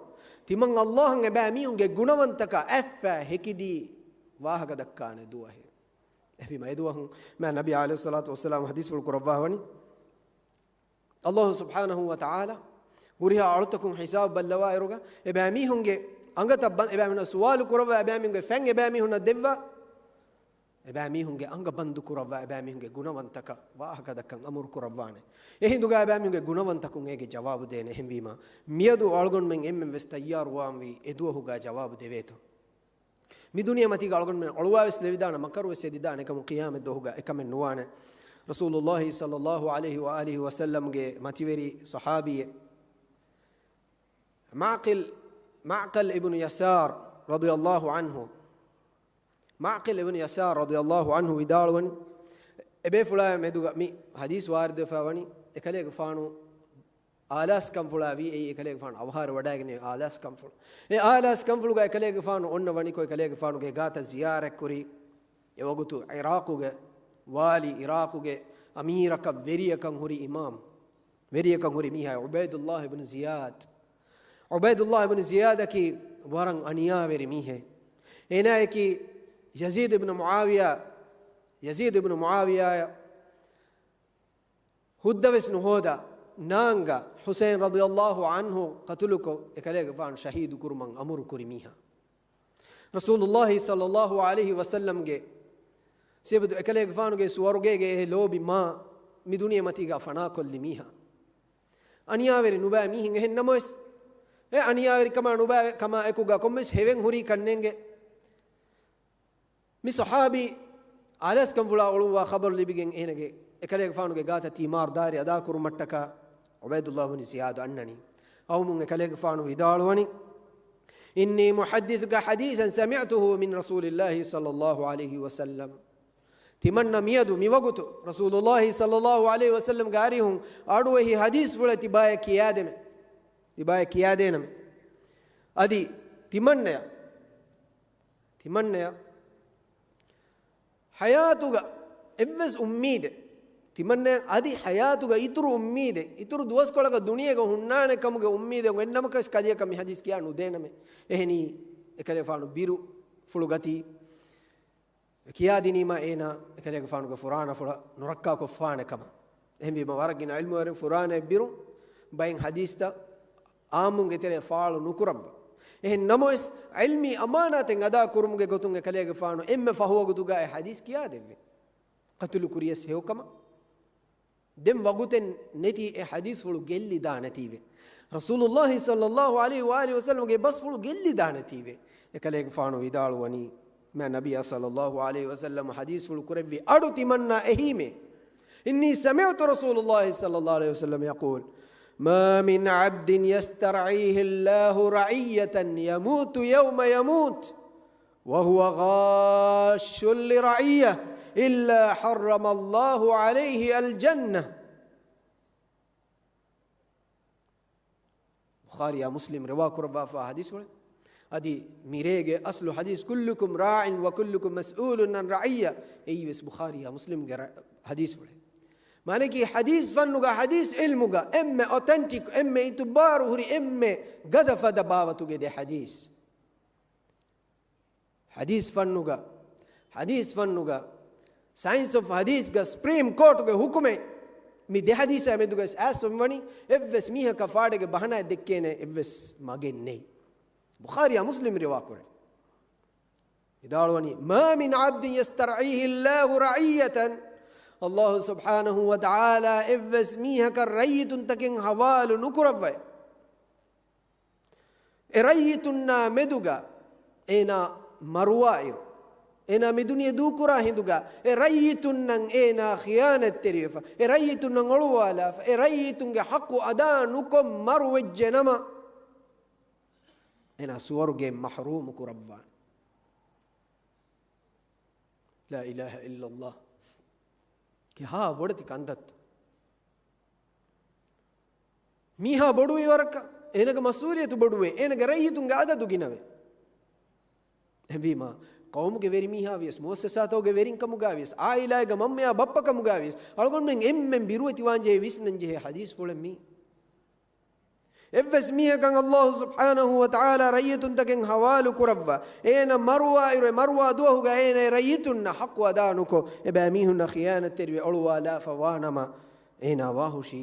ތިމަން ﷲ އަށް އެބައިމީހުންގެ ގުނަވަންތަކަށް އަތްފައި ހެކިދީ ވާހަކަ ދައްކާނެ ދުވަހެއް. އެހެންވީމަ އެދުވަހު މާތް ނަބީ ޢަލައިހިއްޞަލާތު ވައްސަލާމް ޙަދީޘްފުޅު ކުރައްވާ ވަނީ، ﷲ ސުބްޙާނަހޫ ވަތަޢާލާ ހުރިހާ އަޅުތަކުން ހިސާބު ބައްލަވާއިރުގަ، އެބައިމީހުންގެ އަނގަތައް ބަން، އެބައިމީހުންނަށް ސުވާލު ކުރައްވާ، އެބައިމީހުންގެ ފެން އެބައިމީހުންނަށް ދެއްވާ، އެބައިމީހުންގެ އަނގަ ބަންދު ކުރައްވާ، އެބައިމީހުންގެ ގުނަވަންތަކަށް ވާހަކަ ދައްކަން އަމުރު ކުރައްވާނެ. އެހިނދުގަ އެބައިމީހުންގެ ގުނަވަންތަކުން އޭގެ ޖަވާބު ދޭނެ. އެހެންވީމަ، މިއަދު އަޅުގަނޑުމެން އެންމެން ވެސް ތައްޔާރުވާންވީ އެދުވަހުގަ ޖަވާބު ދެވޭތޯ. މި ދުނިޔެ މަތީގަ އަޅުގަނޑުމެން އޮޅުވާވެސް ލެވިދާނެ، މަކަރުވެސް ހެދިދާނެ، އެކަމު ޤިޔާމަތް ދުވަހުގަ އެކަމެއް ނުވާނެ. ރަސޫލުﷲ ޞައްލަﷲ ޢަލައިހި ވައާލިހި ވަސައްލަމްގެ މަތިވެރި ޞަޙާބީއެއް މަޢްޤިލް، މަޢްޤިލް އިބްނު ޔަސާރް ރަޟިޔަﷲ ޢަންހު، މަޢްޤިލް އިބްނު ޔަސާރް ރަޟިޔަﷲ ޢަންހު ވިދާޅުވަނީ، އެބޭފުޅާ މެދުގަ މި ޙަދީޘް ވާރިދުވެފަ ވަނީ، އެކަލޭގެފާނު އާލާސް ކަންފުޅާ ވީ، އެއީ އެކަލޭގެފާނު އަވަހާރަވެވަޑައިގެންނެވި އާލާސް ކަންފުޅު. އެ އާލާސް ކަންފުޅުގަ އެކަލޭގެފާނު އޮންނަ ވަނިކޮށް، އެކަލޭގެފާނުގެ ގާތަށް ޒިޔާރަތްކުރީ، އެވަގުތު ޢިރާޤުގެ ވާލީ، ޢިރާޤުގެ އަމީރަކަށް ވެރިޔަކަށް ހުރި އިމާމް، ވެރިޔަކަށް ހުރި މީހާ ޢުބައިދުﷲ އިބްނު ޒިޔާދް ޢުބައިދުﷲ ބިން ޒިޔާދަކީ ވަރަށް އަނިޔާވެރި މީހެއް. އޭނާއަކީ ޔަޒީދު ބިން މުޢާވިޔާ، ޔަޒީދު ބިން މުޢާވިޔާއަށް ހުއްދަވެސް ނުހޯދާ، ނާނގާ ޙުސައިން ރަޟިޔަﷲ ޢަންހު ޤަތުލުކޮށް، އެކަލޭގެފާނު ޝަހީދު ކުރުމަށް އަމުރު ކުރި މީހާ. ރަސޫލުﷲ ޞައްލަﷲ ޢަލައިހި ވަސައްލަމްގެ ސިއްބަތު އެކަލޭގެފާނުގެ ސުވަރުގޭގެ އެ ލޯބި މާ މި ދުނިޔެމަތީގަ ފަނާކޮށްލި މީހާ. އަނިޔާވެރި ނުބައި މީހެއް. އެހެން ނަމަވެސް، އެ އަނިޔާވެރިކަމާ ނުބައި ކަމާ އެކުގަ ކޮންމެސް ހެވެން ހުރީ ކަންނޭނގެ. މި ޞަޙާބީ އާލާސްކަންފުޅާ އުޅުއްވާ ޚަބަރު ލިބިގެން އޭނަގެ އެކަލޭގެފާނުގެ ގާތަށް ތިމާރު ދާއިރު އަދާކުރުމަށްޓަކާ ޢުބައިދުﷲ ބިން ޒިޔާދު އަންނަނީ. އައުމުން އެކަލޭގެފާނު ވިދާޅުވަނީ، إني أحدثك حديثا سمعته من رسول الله صلى الله عليه وسلم. ތިމަންނަ މިއަދު މިވަގުތު ރަސޫލުﷲ ޞައްލަﷲ ޢަލައިހި ވަސައްލަމްގެ އަރިހުން އަޑުއެހި ޙަދީޘްފުޅެއް ތިބާޔަށް ކިޔާދެމެ. ތިބާޔަށް ކިޔާދޭނަމެ. އަދި ތިމަންނަޔަށް، ތިމަންނަޔަށް ޙަޔާތުގަ އެއްވެސް އުއްމީދެއް، ތިމަންނަޔަށް އަދި ޙަޔާތުގަ އިތުރު އުއްމީދެއް، އިތުރު ދުވަސްކޮޅަކަށް ދުނިޔޭގަ ހުންނާނެ ކަމުގެ އުއްމީދެއް އޮތް ނަމަކަސް ކަލެއަކަށް މި ޙަދީޘް ކިޔާ ނުދޭނަމެ. އެހެނީ، އެކަލޭފާނު ބިރު ފުޅު ގަތީ، ކިޔާދިނީމާ އޭނާ އެކަލޭގެފާނުގެ ފުރާނަފުޅަށް ނުރައްކާކޮށްފާނެ ކަމަށް. އެހެންވީމަ ވަރަށް ގިނަ ޢިލްމުވެރިން ފުރާނައެއް ބިރުން ބައެއް ޙަދީޘްތައް އާއްމުންގެ ތެރެއަށް ފާޅު ނުކުރައްވާ. އެހެން ނަމަވެސް، ޢިލްމީ އަމާނާތެއް އަދާ ކުރުމުގެ ގޮތުން އެކަލޭގެފާނު އެންމެ ފަހު ވަގުތުގަ އެ ޙަދީޘް ކިޔާދެއްވި. ޤަތުލު ކުރިޔަސް ހެޔޮކަމަށް ދެން ވަގުތެއް ނެތި އެ ޙަދީޘްފުޅު ގެއްލިދާނެތީވެ. ރަސޫލުﷲ ޞައްލަﷲ ޢަލައިހި ވައާލިހި ވަސައްލަމްގެ ބަސްފުޅު ގެއްލިދާނެތީވެ. އެކަލޭގެފާނު ވިދާޅުވަނީ، މާ ނަބިއްޔާ ޞައްލަﷲ ޢަލައިހި ވަސައްލަމަ ޙަދީޘްފުޅު ކުރެއްވި އަޑު ތިމަންނާ އެހީމޭ. إني سمعت رسول الله صلى الله عليه وسلم يقول، ما من عبد يسترعيه الله رعية يموت يوم يموت وهو غاش لرعية إلا حرم الله عليه الجنة. ބުޚާރީއާ މުސްލިމް ރިވާ ކުރައްވާފާ ޙަދީޘްފުޅެއް. އަދި މިރޭގެ އަސްލު ޙަދީޘް، كلكم راع وكلكم مسؤول عن رعيته، އެއީވެސް ބުޚާރީއާ މުސްލިމްގެ ރަ-، ޙަދީޘްފުޅެއް. މާނައަކީ، ޙަދީޘް ފަންނުގަ، ޙަދީޘް ޢިލްމުގަ އެންމެ އޮތެންޓިކް، އެންމެ އިތުބާރު ހުރި، އެންމެ ގަދަފަދަ ބާވަތުގެ ދެ ޙަދީޘް. ޙަދީޘް ފަންނުގަ، ޙަދީޘް ފަންނުގަ، ސައިންސް އޮފް ޙަދީޘްގަ ސްޕްރީމް ކޯޓުގެ ޙުކުމެއް މި ދެ ޙަދީޘާ މެދުގަ އައިސް އައިސް އޮންވަނީ، އެއްވެސް މީހަކަށް ފާޑެއްގެ ބަހަނާއެއް ދެއްކޭނެ އެއްވެސް މަގެއް ނެތް. ބުޚާރީއާ މުސްލިމް ރިވާކުރޭ. ވިދާޅުވަނީ، ما من عبد يسترعيه الله رعية، ﷲ ސުބްޙާނަހޫ ވަތަޢާލާ އެއްވެސް މީހަކަށް ރައްޔިތުންތަކެއް ޙަވާލު ނުކުރައްވައި، އެ ރައްޔިތުންނާ މެދުގަ އޭނާ މަރުވާއިރު، އޭނާ މި ދުނިޔެ ދޫކުރާ ހިނދުގަ، އެ ރައްޔިތުންނަށް އޭނާ ޚިޔާނަތްތެރިވެފަ، އެ ރައްޔިތުންނަށް އޮޅުވާލާފަ، އެ ރައްޔިތުންގެ ޙައްޤު އަދާ ނުކޮށް މަރުވެއްޖެ ނަމަ، އޭނާ ސުވަރުގެ މަޙްރޫމު ކުރައްވާނެ. لا إله إلا الله. ކިހާ ބޮޑެތި ކަންތައްތަ؟ މީހާ ބޮޑުވި ވަރަކަށް އޭނަގެ މަސްއޫލިއްޔަތު ބޮޑުވޭ، އޭނަގެ ރައްޔިތުންގެ އަދަދު ގިނަވޭ. އެހެންވީމާ، ޤައުމުގެ ވެރިމީހާ ވިޔަސް، މުއައްސަސާތަކުގެ ވެރިންކަމުގަ ވިޔަސް، ޢާއިލާގެ މަންމަޔާ ބައްޕަކަމުގަ ވިޔަސް، އަޅުގަނޑުމެން އެންމެން ބިރުވެތިވާންޖެހޭ، ވިސްނަންޖެހޭ ޙަދީޘްފުޅެއް މީ. އެއްވެސް މީހަކަށް ﷲ ސުބްޙާނަހޫ ވަތަޢާލާ ރައްޔިތުންތަކެއް ޙަވާލު ކުރައްވާ، އޭނަ މަރުވާއިރު، އެ މަރުވާ ދުވަހުގަ އޭނަ އެ ރައްޔިތުންނަށް ޙައްޤު އަދާ ނުކޮށް، އެބައިމީހުންނަށް ޚިޔާނަތްތެރިވެ އޮޅުވާލާފަ ވާނަމަ، އޭނާ ވާހުށީ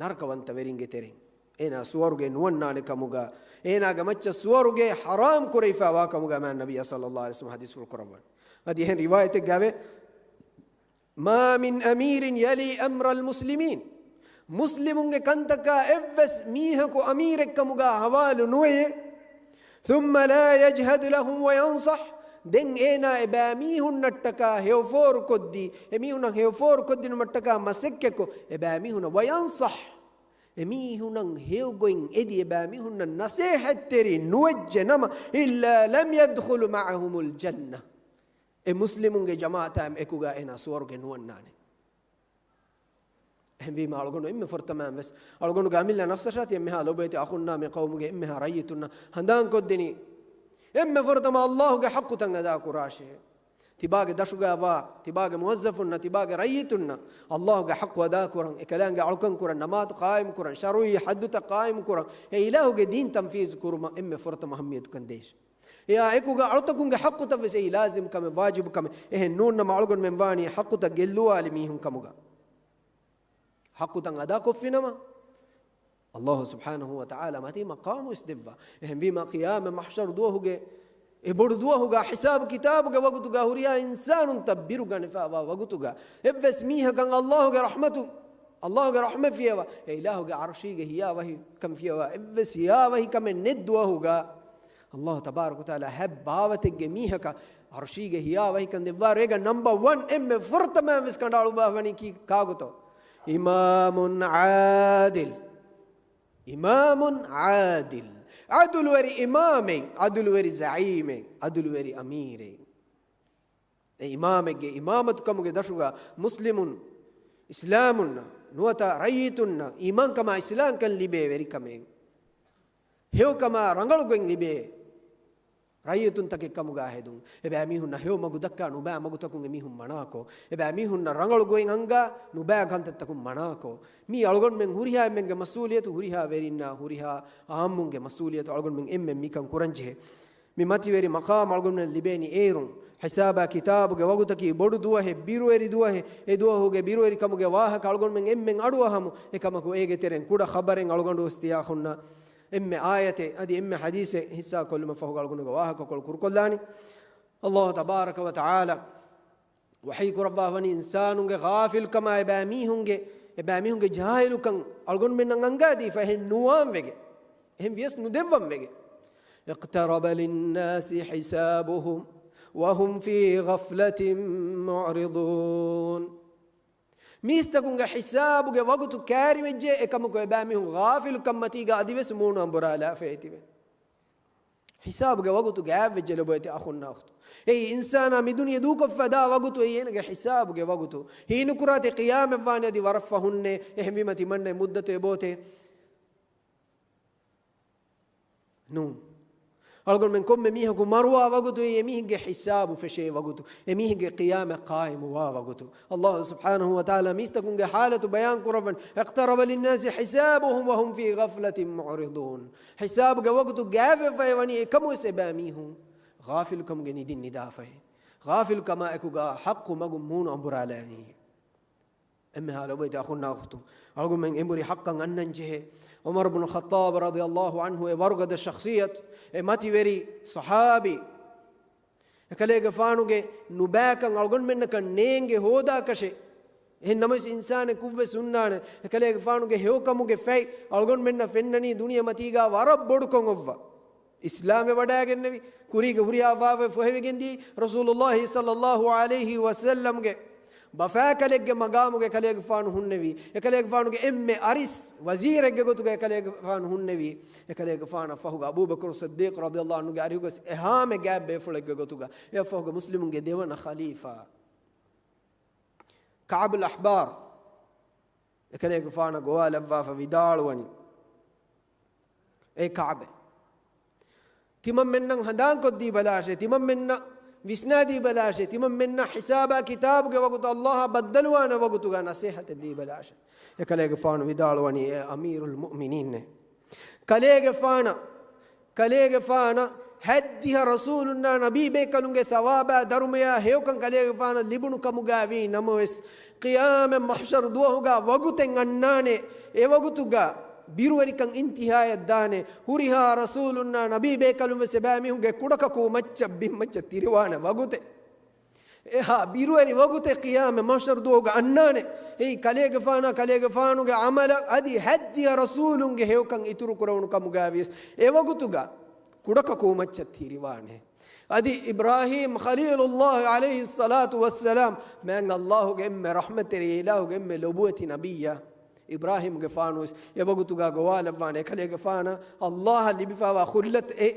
ނަރަކަވަންތަވެރިންގެ ތެރެއިން. އޭނާ ސުވަރުގެ ނުވަންނާނެ ކަމުގަ، އޭނާގެ މައްޗަށް ސުވަރުގެ ޙަރާމް ކުރެވިފައި ވާ ކަމުގަ މާތް ނަބިއްޔާ ޞައްލަﷲ ޢަލައިހި ވަސައްލަމަ ޙަދީޘްފުޅު ކުރައްވަން. އަދި އެހެން ރިވާޔަތެއްގައިވޭ، ما من أمير يلي أمر المسلمين، މުސްލިމުންގެ ކަންތަކާ އެއްވެސް މީހަކު އަމީރެއްކަމުގަ ޙަވާލު ނުވެޔޭ، ثم لا يجهد لهم وينصح، ދެން އޭނާ އެބައިމީހުންނަށްޓަކާ ހެޔޮފޯރުކޮށްދީ، އެމީހުންނަށް ހެޔޮފޯރުކޮށްދިނުމަށްޓަކާ މަސައްކަތްކޮށް، އެބައިމީހުންނަށް، وينصح، އެމީހުނަށް ހެޔޮގޮތް އެދި، އެބައިމީހުންނަށް ނަސޭހަތްތެރި ނުވެއްޖެ ނަމަ، إلا لم يدخل معهم الجنة، އެ މުސްލިމުންގެ ޖަމާޢަތާ އެކުގަ އޭނާ ސުވަރުގެ ނުވަންނާނެ. އެހެންވީމާ، އަޅުގަނޑު އެންމެ ފުރަތަމަ ވެސް އަޅުގަނޑުގެ އަމިއްލަ ނަފްސަށާ ތި އެންމެހާ ލޮބުވެތި އަޚުންނާ މި ޤައުމުގެ އެންމެހާ ރައްޔިތުންނަށް ހަނދާންކޮށްދިނީ، އެންމެ ފުރަތަމަ ﷲ ގެ ޙައްޤުތައް އަދާ ކުރާށޭ. ތިބާގެ ދަށުގަ ވާ، ތިބާގެ މުވައްޒަފުންނަށް، ތިބާގެ ރައްޔިތުންނަށް އައްލާހުގެ ޙައްޤު އަދާކުރަން، އެކަލާނގެ އަޅުކަން ކުރަން، ނަމާދު ޤާއިމްކުރަން، ޝަރުޢީ ޙައްދުތައް ޤާއިމްކުރަން، އެ އިލާހުގެ ދީން ތަންފީޒު ކުރުމަށް އެންމެ ފުރަތަމަ އަހައްމިޔަތުކަން ދޭށި. އެއާ އެކުގަ އަޅުތަކުންގެ ޙައްޤުތައް ވެސް އެއީ ލާޒިމް ކަމެއް، ވާޖިބު ކަމެއް. އެހެން ނޫން ނަމަ އަޅުގަނޑުމެން ވާނީ ޙައްޤުތައް ގެއްލުވާލި މީހުން ކަމުގަ. ޙައްޤުތައް އަދާކޮށްފިނަމަ، އައްލާހު ސުބްޙާނަހު ވަ ތަޢާލާ މަތީ މަޤާމު ވެސް ދެއްވާ. އެހެންވީމަ، ޤިޔާމަތް މަޙްޝަރު ދުވަހުގެ އެ ބޮޑު ދުވަހުގަ، ޙިސާބު ކިތާބުގެ ވަގުތުގަ، ހުރިހާ އިންސާނުންތައް ބިރުގަނެފައިވާ ވަގުތުގަ، އެއްވެސް މީހަކަށް އައްލާހުގެ ރަޙްމަތު، އައްލާހުގެ ރަޙްމަތް ފިޔަވާ، އެ އިލާހުގެ ޢަރުޝީގެ ހިޔާވަހިކަން ފިޔަވާ، އެއްވެސް ހިޔާވަހިކަމެއް ނެތް ދުވަހުގަ، އައްލާހު ތަބާރަކަ ވަތަޢާލާ ހަތް ބާވަތެއްގެ މީހަކަށް ޢަރުޝީގެ ހިޔާވަހިކަން ދެއްވާއިރު، އޭގަ ނަމްބަރ ވަން އެންމެ ފުރަތަމަ ވެސް ކަނޑައަޅުއްވާފަ ވަނީ ކީ ކާގޮތޯ؟ އިމާމުން ޢާދިލް. އިމާމުން ޢާދިލް. ޢަދުލުވެރި އިމާމެއް، ޢަދުލުވެރި ޒަޢީމެއް، ޢަދުލުވެރި އަމީރެއް. އެ އިމާމެއްގެ އިމާމަތުކަމުގެ ދަށުގަ މުސްލިމުން، އިސްލާމުންނަށް ނުވަތަ ރައްޔިތުންނަށް އީމާންކަމާ އިސްލާމްކަން ލިބޭ ވެރިކަމެއް، ހެޔޮކަމާ ރަނގަޅު ގޮތް ލިބޭ ރައްޔިތުންތަކެއް ކަމުގަ ހެދުން. އެބައިމީހުންނަށް ހެޔޮ މަގު ދައްކާ ނުބައި މަގުތަކުން އެމީހުން މަނާކޮށް، އެބައިމީހުންނަށް ރަނގަޅު ގޮތް އަންގާ ނުބައި ކަންތައްތަކުން މަނާކޮށް، މީ އަޅުގަނޑުމެން ހުރިހާ އެންމެންގެ މަސްއޫލިއްޔަތު، ހުރިހާ ވެރިންނާ، ހުރިހާ އާއްމުންގެ މަސްއޫލިއްޔަތު. އަޅުގަނޑުމެން އެންމެން މިކަން ކުރަންޖެހޭ. މި މަތިވެރި މަޤާމް އަޅުގަނޑުމެން ލިބޭނީ އޭރުން، ޙިސާބާ ކިތާބުގެ ވަގުތަކީ ބޮޑު ދުވަހެއް، ބިރުވެރި ދުވަހެއް. އެ ދުވަހުގެ ބިރުވެރިކަމުގެ ވާހަކަ އަޅުގަނޑުމެން އެންމެން އަޑުއަހަމު. އެކަމަކު އޭގެ ތެރެއިން ކުޑަ ޚަބަރެއް އަޅުގަނޑު ވެސް ތިޔާ ހުންނަ އެންމެ އާޔަތެއް އަދި އެންމެ ޙަދީޘެއް ޙިއްޞާ ކޮށްލުމަށް ފަހުގަ އަޅުގަނޑުގެ ވާހަކަކޮޅު ކުރުކޮށްލާނީ. އައްލާހު ތަބާރަކަ ވަ ތަޢާލާ ވަޙީ ކުރައްވާ ވަނީ އިންސާނުންގެ ޣާފިލްކަމާ އެބައިމީހުންގެ، އެބައިމީހުންގެ ޖާހިލުކަން އަޅުގަނޑުމެންނަށް އަންގާދީފަ އެހެން ނުވާން ވެގެން، އެހެން ވިޔަސް ނުދެއްވަން ވެގެން. اقترب للناس حسابهم وهم في غفلة معرضون. މީސްތަކުންގެ ޙިސާބުގެ ވަގުތު ކައިރިވެއްޖެ، އެކަމަކު އެބައިމީހުން ޣާފިލުކަންމަތީގަ އަދިވެސް މޫނު އަނބުރާލާފައި ތިބެ. ޙިސާބުގެ ވަގުތު ގާތްވެއްޖެ ލޮބުވެތި އަޚުންނާ އުޚްތު. އެއީ އިންސާނާ މި ދުނިޔެ ދޫކޮށްފަ ދާ ވަގުތު އެއީ އޭނަގެ ޙިސާބުގެ ވަގުތު. ހީނުކުރާތި ޤިޔާމަތްވާނެ އަދި ވަރަށް ފަހުންނޭ. އެހެންވީމަ ތިމަންނަ މުއްދަތު އެބޯތޭ؟ ނޫން. އަޅުގަނޑުމެން ކޮންމެ މީހަކު މަރުވާ ވަގުތު އެއީ އެމީހެއްގެ ޙިސާބު ފެށޭ ވަގުތު، އެމީހެއްގެ ޤިޔާމަތް ޤާއިމުވާ ވަގުތު. އައްލާހު ސުބްޙާނަހު ވަ ތަޢާލާ މީސްތަކުންގެ ޙާލަތު ބަޔާން ކުރައްވަން، اقترب للناس حسابهم وهم في غفلة معرضون. ޙިސާބުގެ ވަގުތު ގާތްވެފައި ވަނީ އެކަމުވެސް އެބައިމީހުން ޣާފިލުކަމުގެ ނިދިން ނިދާފައި. ޣާފިލުކަމާ އެކުގަ ޙައްޤު މަގު މޫނު އަނބުރާލާނީ. އެންމެހާ ލޮބުވެތި އަޚުންނާ އުޚްތު، އަޅުގަނޑުމެން އެނބުރި ޙައްޤަށް އަންނަން ޖެހޭ. ޢުމަރު ބުނު ޚައްޠާބު ރަޟިޔައްލާހު ޢަންހު އެ ވަރުގަދަ ޝަޚްޞިއްޔަތު، އެ މަތިވެރި ޞަޙާބީ، އެކަލޭގެފާނުގެ ނުބައިކަން އަޅުގަނޑުމެންނަކަށް ނޭނގެ ހޯދާކަށެއް. އެހެން ނަމަވެސް އިންސާނެއް ކުއްވެސް ހުންނާނެ. އެކަލޭގެފާނުގެ ހެޔޮކަމުގެ ފަތް އަޅުގަނޑުމެންނަށް ފެންނަނީ ދުނިޔެމަތީގަ ވަރަށް ބޮޑުކޮށް އޮއްވަ. އިސްލާމެއް ވަޑައިގެންނެވި، ކުރީގެ ހުރިހާ ފާފައެއް ފޮހެވިގެންދީ، ރަސޫލުﷲ ޞައްލަﷲ ޢަލައިހި ވަސައްލަމްގެ ބަފާކަލެއްގެ މަގާމުގެ ކަލޭގެފާނު ހުންނެވި. އެކަލޭގެފާނުގެ އެންމެ އަރިސް ވަޒީރެއްގެ ގޮތުގަ އެކަލޭގެފާނު ހުންނެވި. އެކަލޭގެފާނަށް ފަހުގަ އަބޫބަކުރު ޞިއްދީޤު ރަޟިޔައްލާހު ޢަންހުގެ އަރިހުގަސް އެހާމެ ގާތްބޭފުޅެއްގެ ގޮތުގަ، އެއަށްފަހުގަ މުސްލިމުންގެ ދެވަނަ ޚަލީފާ ކަޢުބުލް އަޙްބާރު އެކަލޭގެފާނަށް ގޮވާލައްވާފަ ވިދާޅުވަނީ، އޭ ކަޢުބޭ، ތިމަންމެންނަށް ހަނދާންކޮށްދީބަލާށޭ، ތިމަންމެންނަށް ވިސްނާދީބަލާށޭ، ތިމަންމެންނަށް ޙިސާބާ ކިތާބުގެ ވަގުތު ﷲ އާ ބައްދަލުވާނެ ވަގުތުގަ ނަސޭހަތެއް ދީބަލާށޭ. އެކަލޭގެފާނު ވިދާޅުވަނީ، އޭ އަމީރުލް މުއުމިނީން، ކަލޭގެފާނަށް، ކަލޭގެފާނަށް ހަތްދިހަ ރަސޫލުންނާ ނަބީބޭކަލުންގެ ޘަވާބާ ދަރުމަޔާ ހެޔޮކަން ކަލޭގެފާނަށް ލިބުނު ކަމުގައިވީ ނަމަވެސް، ޤިޔާމަތް މަޙްޝަރު ދުވަހުގަ ވަގުތެއް އަންނާނެ، އެ ވަގުތުގަ ބިރުވެރިކަން އިންތިހާޔަށް ދާނެ، ހުރިހާ ރަސޫލުންނާ ނަބީބޭކަލުން ވެސް އެބައިމީހުންގެ ކުޑަކަކޫ މައްޗަށް ބިންމައްޗަށް ތިރިވާނެ ވަގުތެއް. އެހާ ބިރުވެރި ވަގުތެއް ޤިޔާމަތް މަޙްޝަރު ދުވަހުގަ އަންނާނެ. އެއީ ކަލޭގެފާނާ ކަލޭގެފާނުގެ ޢަމަލަށް އަދި ހަތްދިހަ ރަސޫލުންގެ ހެޔޮކަން އިތުރު ކުރެވުނު ކަމުގައި ވިޔަސް އެ ވަގުތުގަ ކުޑަކަކޫ މައްޗަށް ތިރިވާނެ. އަދި އިބްރާހީމް ޚަލީލުﷲ ޢަލައިހިއްޞަލާތު ވައްސަލާމް މާތް ﷲ ގެ އެންމެ ރަޙްމަތްތެރި، އިލާހުގެ އެންމެ ލޮބުވެތި ނަބިއްޔާ އިބްރާހީމްގެފާނު ވެސް އެ ވަގުތުގަ ގޮވާލައްވާނެ. އެކަލޭގެފާނަށް ﷲ އަށް ލިބިފައިވާ ޚުއްލަތު އެ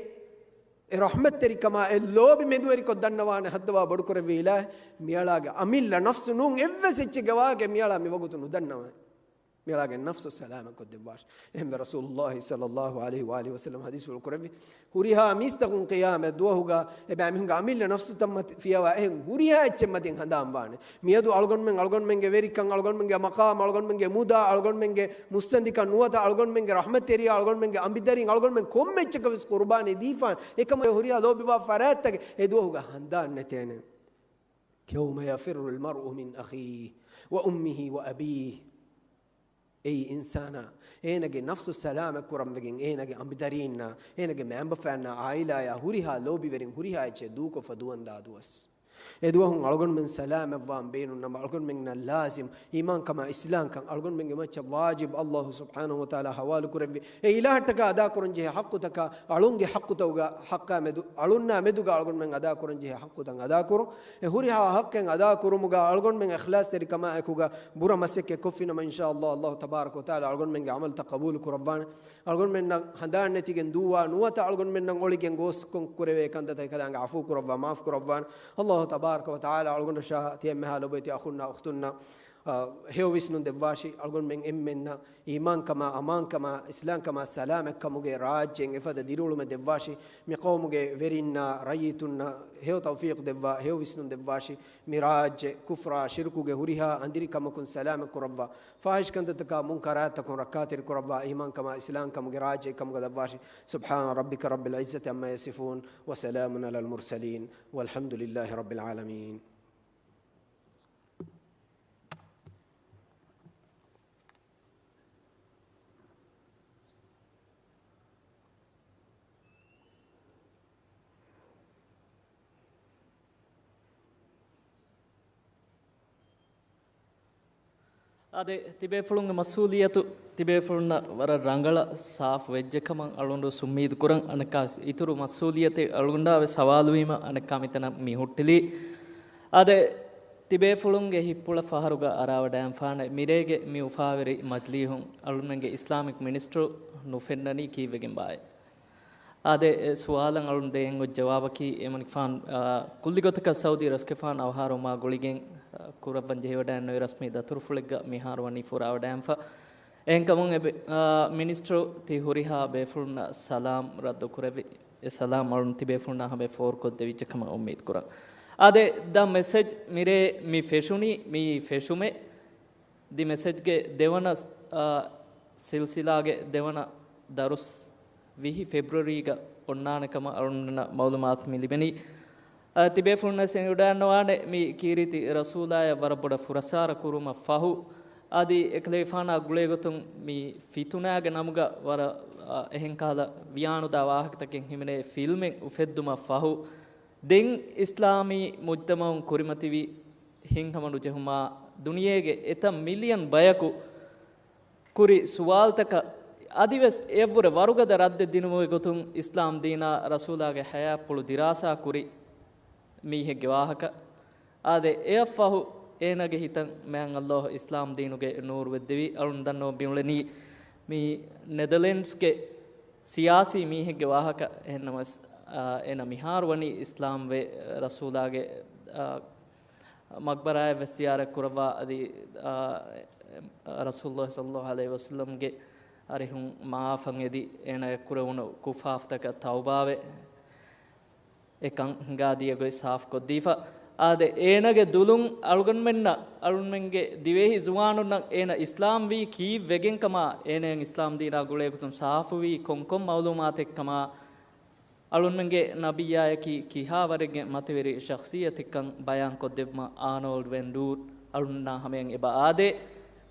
އެ ރަޙްމަތްތެރިކަމާ އެ ލޯބި މެދުވެރިކޮށް ދަންނަވާނެ ހައްދަވާ ބޮޑުކުރެއްވި އިލާހް، މިއަޅާގެ އަމިއްލަ ނަފްސު ނޫން އެއްވެސް އެއްޗެއްގެ ވާހަކަ މިއަޅާ މި ވަގުތު ނުދަންނަވަން. މިއަޅާގެ ނަފްސު ސަލާމަތް ކޮށްދެއްވާށި. އެހެންވެ ރަސޫލުﷲ ޞައްލަﷲ ޢަލައިހި ވައާލިހި ވަސައްލަމަ ޙަދީޘްފުޅު ކުރެއްވި، ހުރިހާ މީސްތަކުން ޤިޔާމަތް ދުވަހުގަ އެބައިމީހުންގެ އަމިއްލަ ނަފްސުތައް މަތި ފިޔަވާ އެހެން ހުރިހާ އެއްޗެއް މަތިން ހަނދާން ވާނެ. މިއަދު އަޅުގަނޑުމެން، އަޅުގަނޑުމެންގެ ވެރިކަން، އަޅުގަނޑުމެންގެ މަޤާމް، އަޅުގަނޑުމެންގެ މުދާ، އަޅުގަނޑުމެންގެ މުއްސަނދިކަން ނުވަތަ އަޅުގަނޑުމެންގެ ރަޙްމަތްތެރިޔާ، އަޅުގަނޑުމެންގެ އަނބިދަރިން، އަޅުގަނޑުމެން ކޮންމެ އެއްޗަކަށް ވެސް ޤުރުބާނީ ދީފާނެ. އެކަމަށް ހުރިހާ ލޯބިވާ ފަރާތްތަކެއް އެ ދުވަހުގަ ހަނދާން ނެތޭނެ. يوم يفر المرء من أخيه وأمه وأبيه. އެއީ އިންސާނާ އޭނަގެ ނަފްސު ސަލާމަތް ކުރަން ވެގެން، އޭނަގެ އަނބިދަރީންނާ، އޭނަގެ މައިންބަފައިންނާ، އާއިލާޔާ، ހުރިހާ ލޯބިވެރިން ހުރިހާ އެއްޗެއް ދޫކޮށްފަ ދުވަންދާ ދުވަސް. އެ ދުވަހުން އަޅުގަނޑުމެން ސަލާމަތްވާން ބޭނުން ނަމަ، އަޅުގަނޑުމެންނަށް ލާޒިމް އީމާންކަމާ އިސްލާމްކަން، އަޅުގަނޑުމެންގެ މައްޗަށް ވާޖިބް، ﷲ ސުބްޙާނަހޫ ވަތަޢާލާ ޙަވާލު ކުރެއްވި، އެ އިލާހަށްޓަކާ އަދާކުރަންޖެހޭ ޙައްޤުތަކާ، އަޅުންގެ ޙައްޤުތަކުގަ ޙައްޤާ މެދު، އަޅުންނާ މެދުގަ އަޅުގަނޑުމެން އަދާކުރަންޖެހޭ ޙައްޤުތައް އަދާކުރުން. އެ ހުރިހާ ޙައްޤެއް އަދާކުރުމުގަ އަޅުގަނޑުމެން އިޚްލާޞްތެރިކަމާއެކުގަ ބުރަ މަސައްކަތް ކޮށްފިނަމަ، އިންޝާﷲ، ﷲ ތަބާރަކަ ވަތަޢާލާ އަޅުގަނޑުމެންގެ ޢަމަލުތައް ޤަބޫލު ކުރައްވާނެ. އަޅުގަނޑުމެންނަށް ހަނދާން ނެތިގެން ދޫވާ ނުވަތަ އަޅުގަނޑުމެންނަށް އޮޅިގެން ގޯސްކޮށް ކުރެވޭ ކަންތައްތަކެއް ކަލާނގެ ޢަފޫ ކުރައްވާ، މާފު ކުރައްވާނެ. ﷲ ތަބާރަކަ ވަތަޢާލާ އަޅުގަނޑަށާ ތިޔަ އެންމެހާ ލޮބުވެތި އަޚުންނާ އުޚްތުންނަށް، އާ، ހެޔޮ ވިސްނުން ދެއްވާށި. އަޅުގަނޑުމެން އެންމެންނަށް އީމާންކަމާ، އަމާންކަމާ، އިސްލާމްކަމާ، ސަލާމަތްކަމުގެ ރާއްޖެއިން އެފަދަ ދިރިއުޅުމެއް ދެއްވާށި. މި ޤައުމުގެ ވެރިންނާ، ރައްޔިތުންނަށް ހެޔޮ ތައުފީޤު ދެއްވާ، ހެޔޮ ވިސްނުން ދެއްވާށި. މި ރާއްޖެ ކުފްރާ، ޝިރުކުގެ ހުރިހާ އަނދިރިކަމަކުން ސަލާމަތް ކުރައްވާ. ފާޙިޝް ކަންތައްތަކާ، މުންކަރާތްތަކުން ރައްކާތެރި ކުރައްވާ، އީމާންކަމާ، އިސްލާމްކަމުގެ ރާއްޖެ އެކަމުގަ ލައްވާށި. سبحان ربك رب العزة عما يصفون وسلام على المرسلين والحمد لله رب العالمين. އާދެ، ތިބޭފުޅުންގެ މަސްއޫލިއްޔަތު ތިބޭފުޅުންނަށް ވަރަށް ރަނގަޅަށް ސާފު ވެއްޖެ ކަމަށް އަޅުގަނޑު އުއްމީދު ކުރަން. އަނެއްކާ އިތުރު މަސްއޫލިއްޔަތެއް އަޅުގަނޑާ ވެސް ހަވާލުވީމަ އަނެއްކާ މިތަނަށް މި ހުއްޓިލީ. އާދެ، ތިބޭފުޅުންގެ ހިތްޕުޅަށް ފަހަރުގަ އަރާވަޑައިންފާނެ މިރޭގެ މި އުފާވެރި މަޖިލީހުން އަޅުގަނޑުމެންގެ އިސްލާމިކް މިނިސްޓަރު ނުފެންނަނީ ކީއްވެގެންބާއޭ؟ އާދެ، އެ ސުވާލަށް އަޅުން ދޭން އޮތް ޖަވާބަކީ، އެމަނިކުފާނު، އާ، ކުއްލިގޮތަކަށް ސައުދީ ރަސްގެފާނު އަވަހާރަވުމާ ގުޅިގެން، އާ، ކުރައްވަން ޖެހިވަޑައިންނެވި ރަސްމީ ދަތުރުފުޅެއްގަ މިހާރު ވަނީ ފުރާވަޑައިންފަ. އެހެންކަމުން އެ ބެ-، އާ، މިނިސްޓަރު ތި ހުރިހާ ބޭފުޅުންނަށް ސަލާމް ރައްދު ކުރެއްވި. އެ ސަލާމް އަޅުން ތިބޭފުޅުންނާ ހަމަޔަށް ފޯރުކޮށްދެވިއްޖެ ކަމަށް އުއްމީދު ކުރަން. އާދެ، ދަ މެސެޖް މިރޭ މި ފެށުނީ މި ފެށުމެއް. ދި މެސެޖްގެ ދެވަނަ، އާ، ސިލްސިލާގެ ދެވަނަ ދަރުސް ވިހި ފެބްރުއަރީގަ އޮންނާނެ ކަމަށް އަޅުގަނޑުމެންނަށް މައުލޫމާތު މި ލިބެނީ. އާ، ތިބޭފުޅުންނަށް ވެސް އެނގިވަޑައިގަންނަވާނެ މި ކީރިތި ރަސޫލާޔަށް ވަރަށް ބޮޑަށް ފުރަސާރަ ކުރުމަށް ފަހު، އަދި އެކަލޭފާނާ ގުޅޭގޮތުން މި ފިތުނާގެ ނަމުގަ ވަރަށް، އާ، އެހެން ކަހަލަ ވިޔާނުދާ ވާހަކަތަކެއް ހިމެނޭ ފިލްމެއް އުފެއްދުމަށް ފަހު، ދެން އިސްލާމީ މުޖްތަމަޢުން ކުރިމަތިވި ހިތްހަމަނުޖެހުމާ، ދުނިޔޭގެ އެތައް މިލިއަން ބަޔަކު ކުރި ސުވާލުތަކަށް އަދިވެސް އެއަށްވުރެ ވަރުގަދަ ރައްދެއް ދިނުމުގެ ގޮތުން އިސްލާމް ދީނާ ރަސޫލާގެ ޙަޔާތްޕުޅު ދިރާސާ ކުރި މީހެއްގެ ވާހަކަ. އާދެ، އެއަށްފަހު އޭނާގެ ހިތަށް މާތް ﷲ އިސްލާމް ދީނުގެ ނޫރު ވެއްދެވި. އަޅުން ދަންނަވަން ބޭނުންވަނީ މި ނެދަލެންޑްސްގެ ސިޔާސީ މީހެއްގެ ވާހަކަ. އެހެންނަމަވެސް، އާ، އޭނާ މިހާރު ވަނީ އިސްލާމްވެ، ރަސޫލާގެ، އާ، މަޤްބަރާއަށް ވެސް ޒިޔާރަތް ކުރައްވާ އަދި، އާ، ރަސޫލުﷲ ޞައްލަﷲ ޢަލައިހި ވަސައްލަމްގެ އަރިހުން މަޢާފަށް އެދި، އޭނާއަށް ކުރެވުނު ކުފާފުތަކަށް ތައުބާވެ، އެކަން ހިނގާދިޔަ ގޮތް ސާފުކޮށްދީފަ. އާދެ، އޭނާގެ ދުލުން އަޅުގަނޑުމެންނަށް، އަޅުގަނޑުމެންގެ ދިވެހި ޒުވާނުންނަށް އޭނާ އިސްލާމް ވީ ކީއްވެގެންކަމާ، އޭނާއަށް އިސްލާމް ދީނާ ގުޅޭގޮތުން ސާފުވީ ކޮންކޮން މައުލޫމާތެއްކަމާ، އަޅުންމެންގެ ނަބިއްޔާއަކީ ކިހާވަރެއްގެ މަތިވެރި ޝަޚްޞިއްޔަތެއްކަން ބަޔާންކޮށްދެއްވުމަށް އާނޯލްޑް ވެން ޑޫޓް އަޅުންނާ ހަމަޔަށް އެބަ އާދޭ.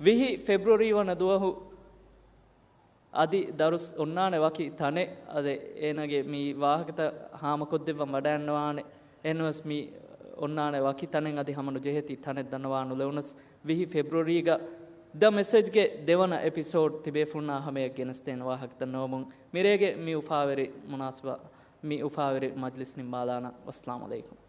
ވިހި ފެބްރުއަރީ ވަނަ ދުވަހު އަދި ދަރުސް އޮންނާނެ ވަކި ތަނެއް. އަދި އޭނާގެ މި ވާހަކަތައް ހާމަކޮށްދެއްވަން ވަޑައިންނަވާނެ. އެހެންނަމަވެސް މި އޮންނާނެ ވަކި ތަނެއް އަދި ހަމަނުޖެހޭތީ ތަނެއް ދަންނަވާ ނުލެވުނަސް، ވިހި ފެބްރުއަރީގަ ދަ މެސެޖްގެ ދެވަނަ އެޕިސޯޑް ތިބޭފުޅުންނާ ހަމަޔަށް ގެނެސްދޭނެ ވާހަކަ ދަންނަވަމުން މިރޭގެ މި އުފާވެރި މުނާސަބަ، މި އުފާވެރި މަޖްލިސް ނިންމާލާނަން. ވައްސަލާމު ޢަލައިކުމް.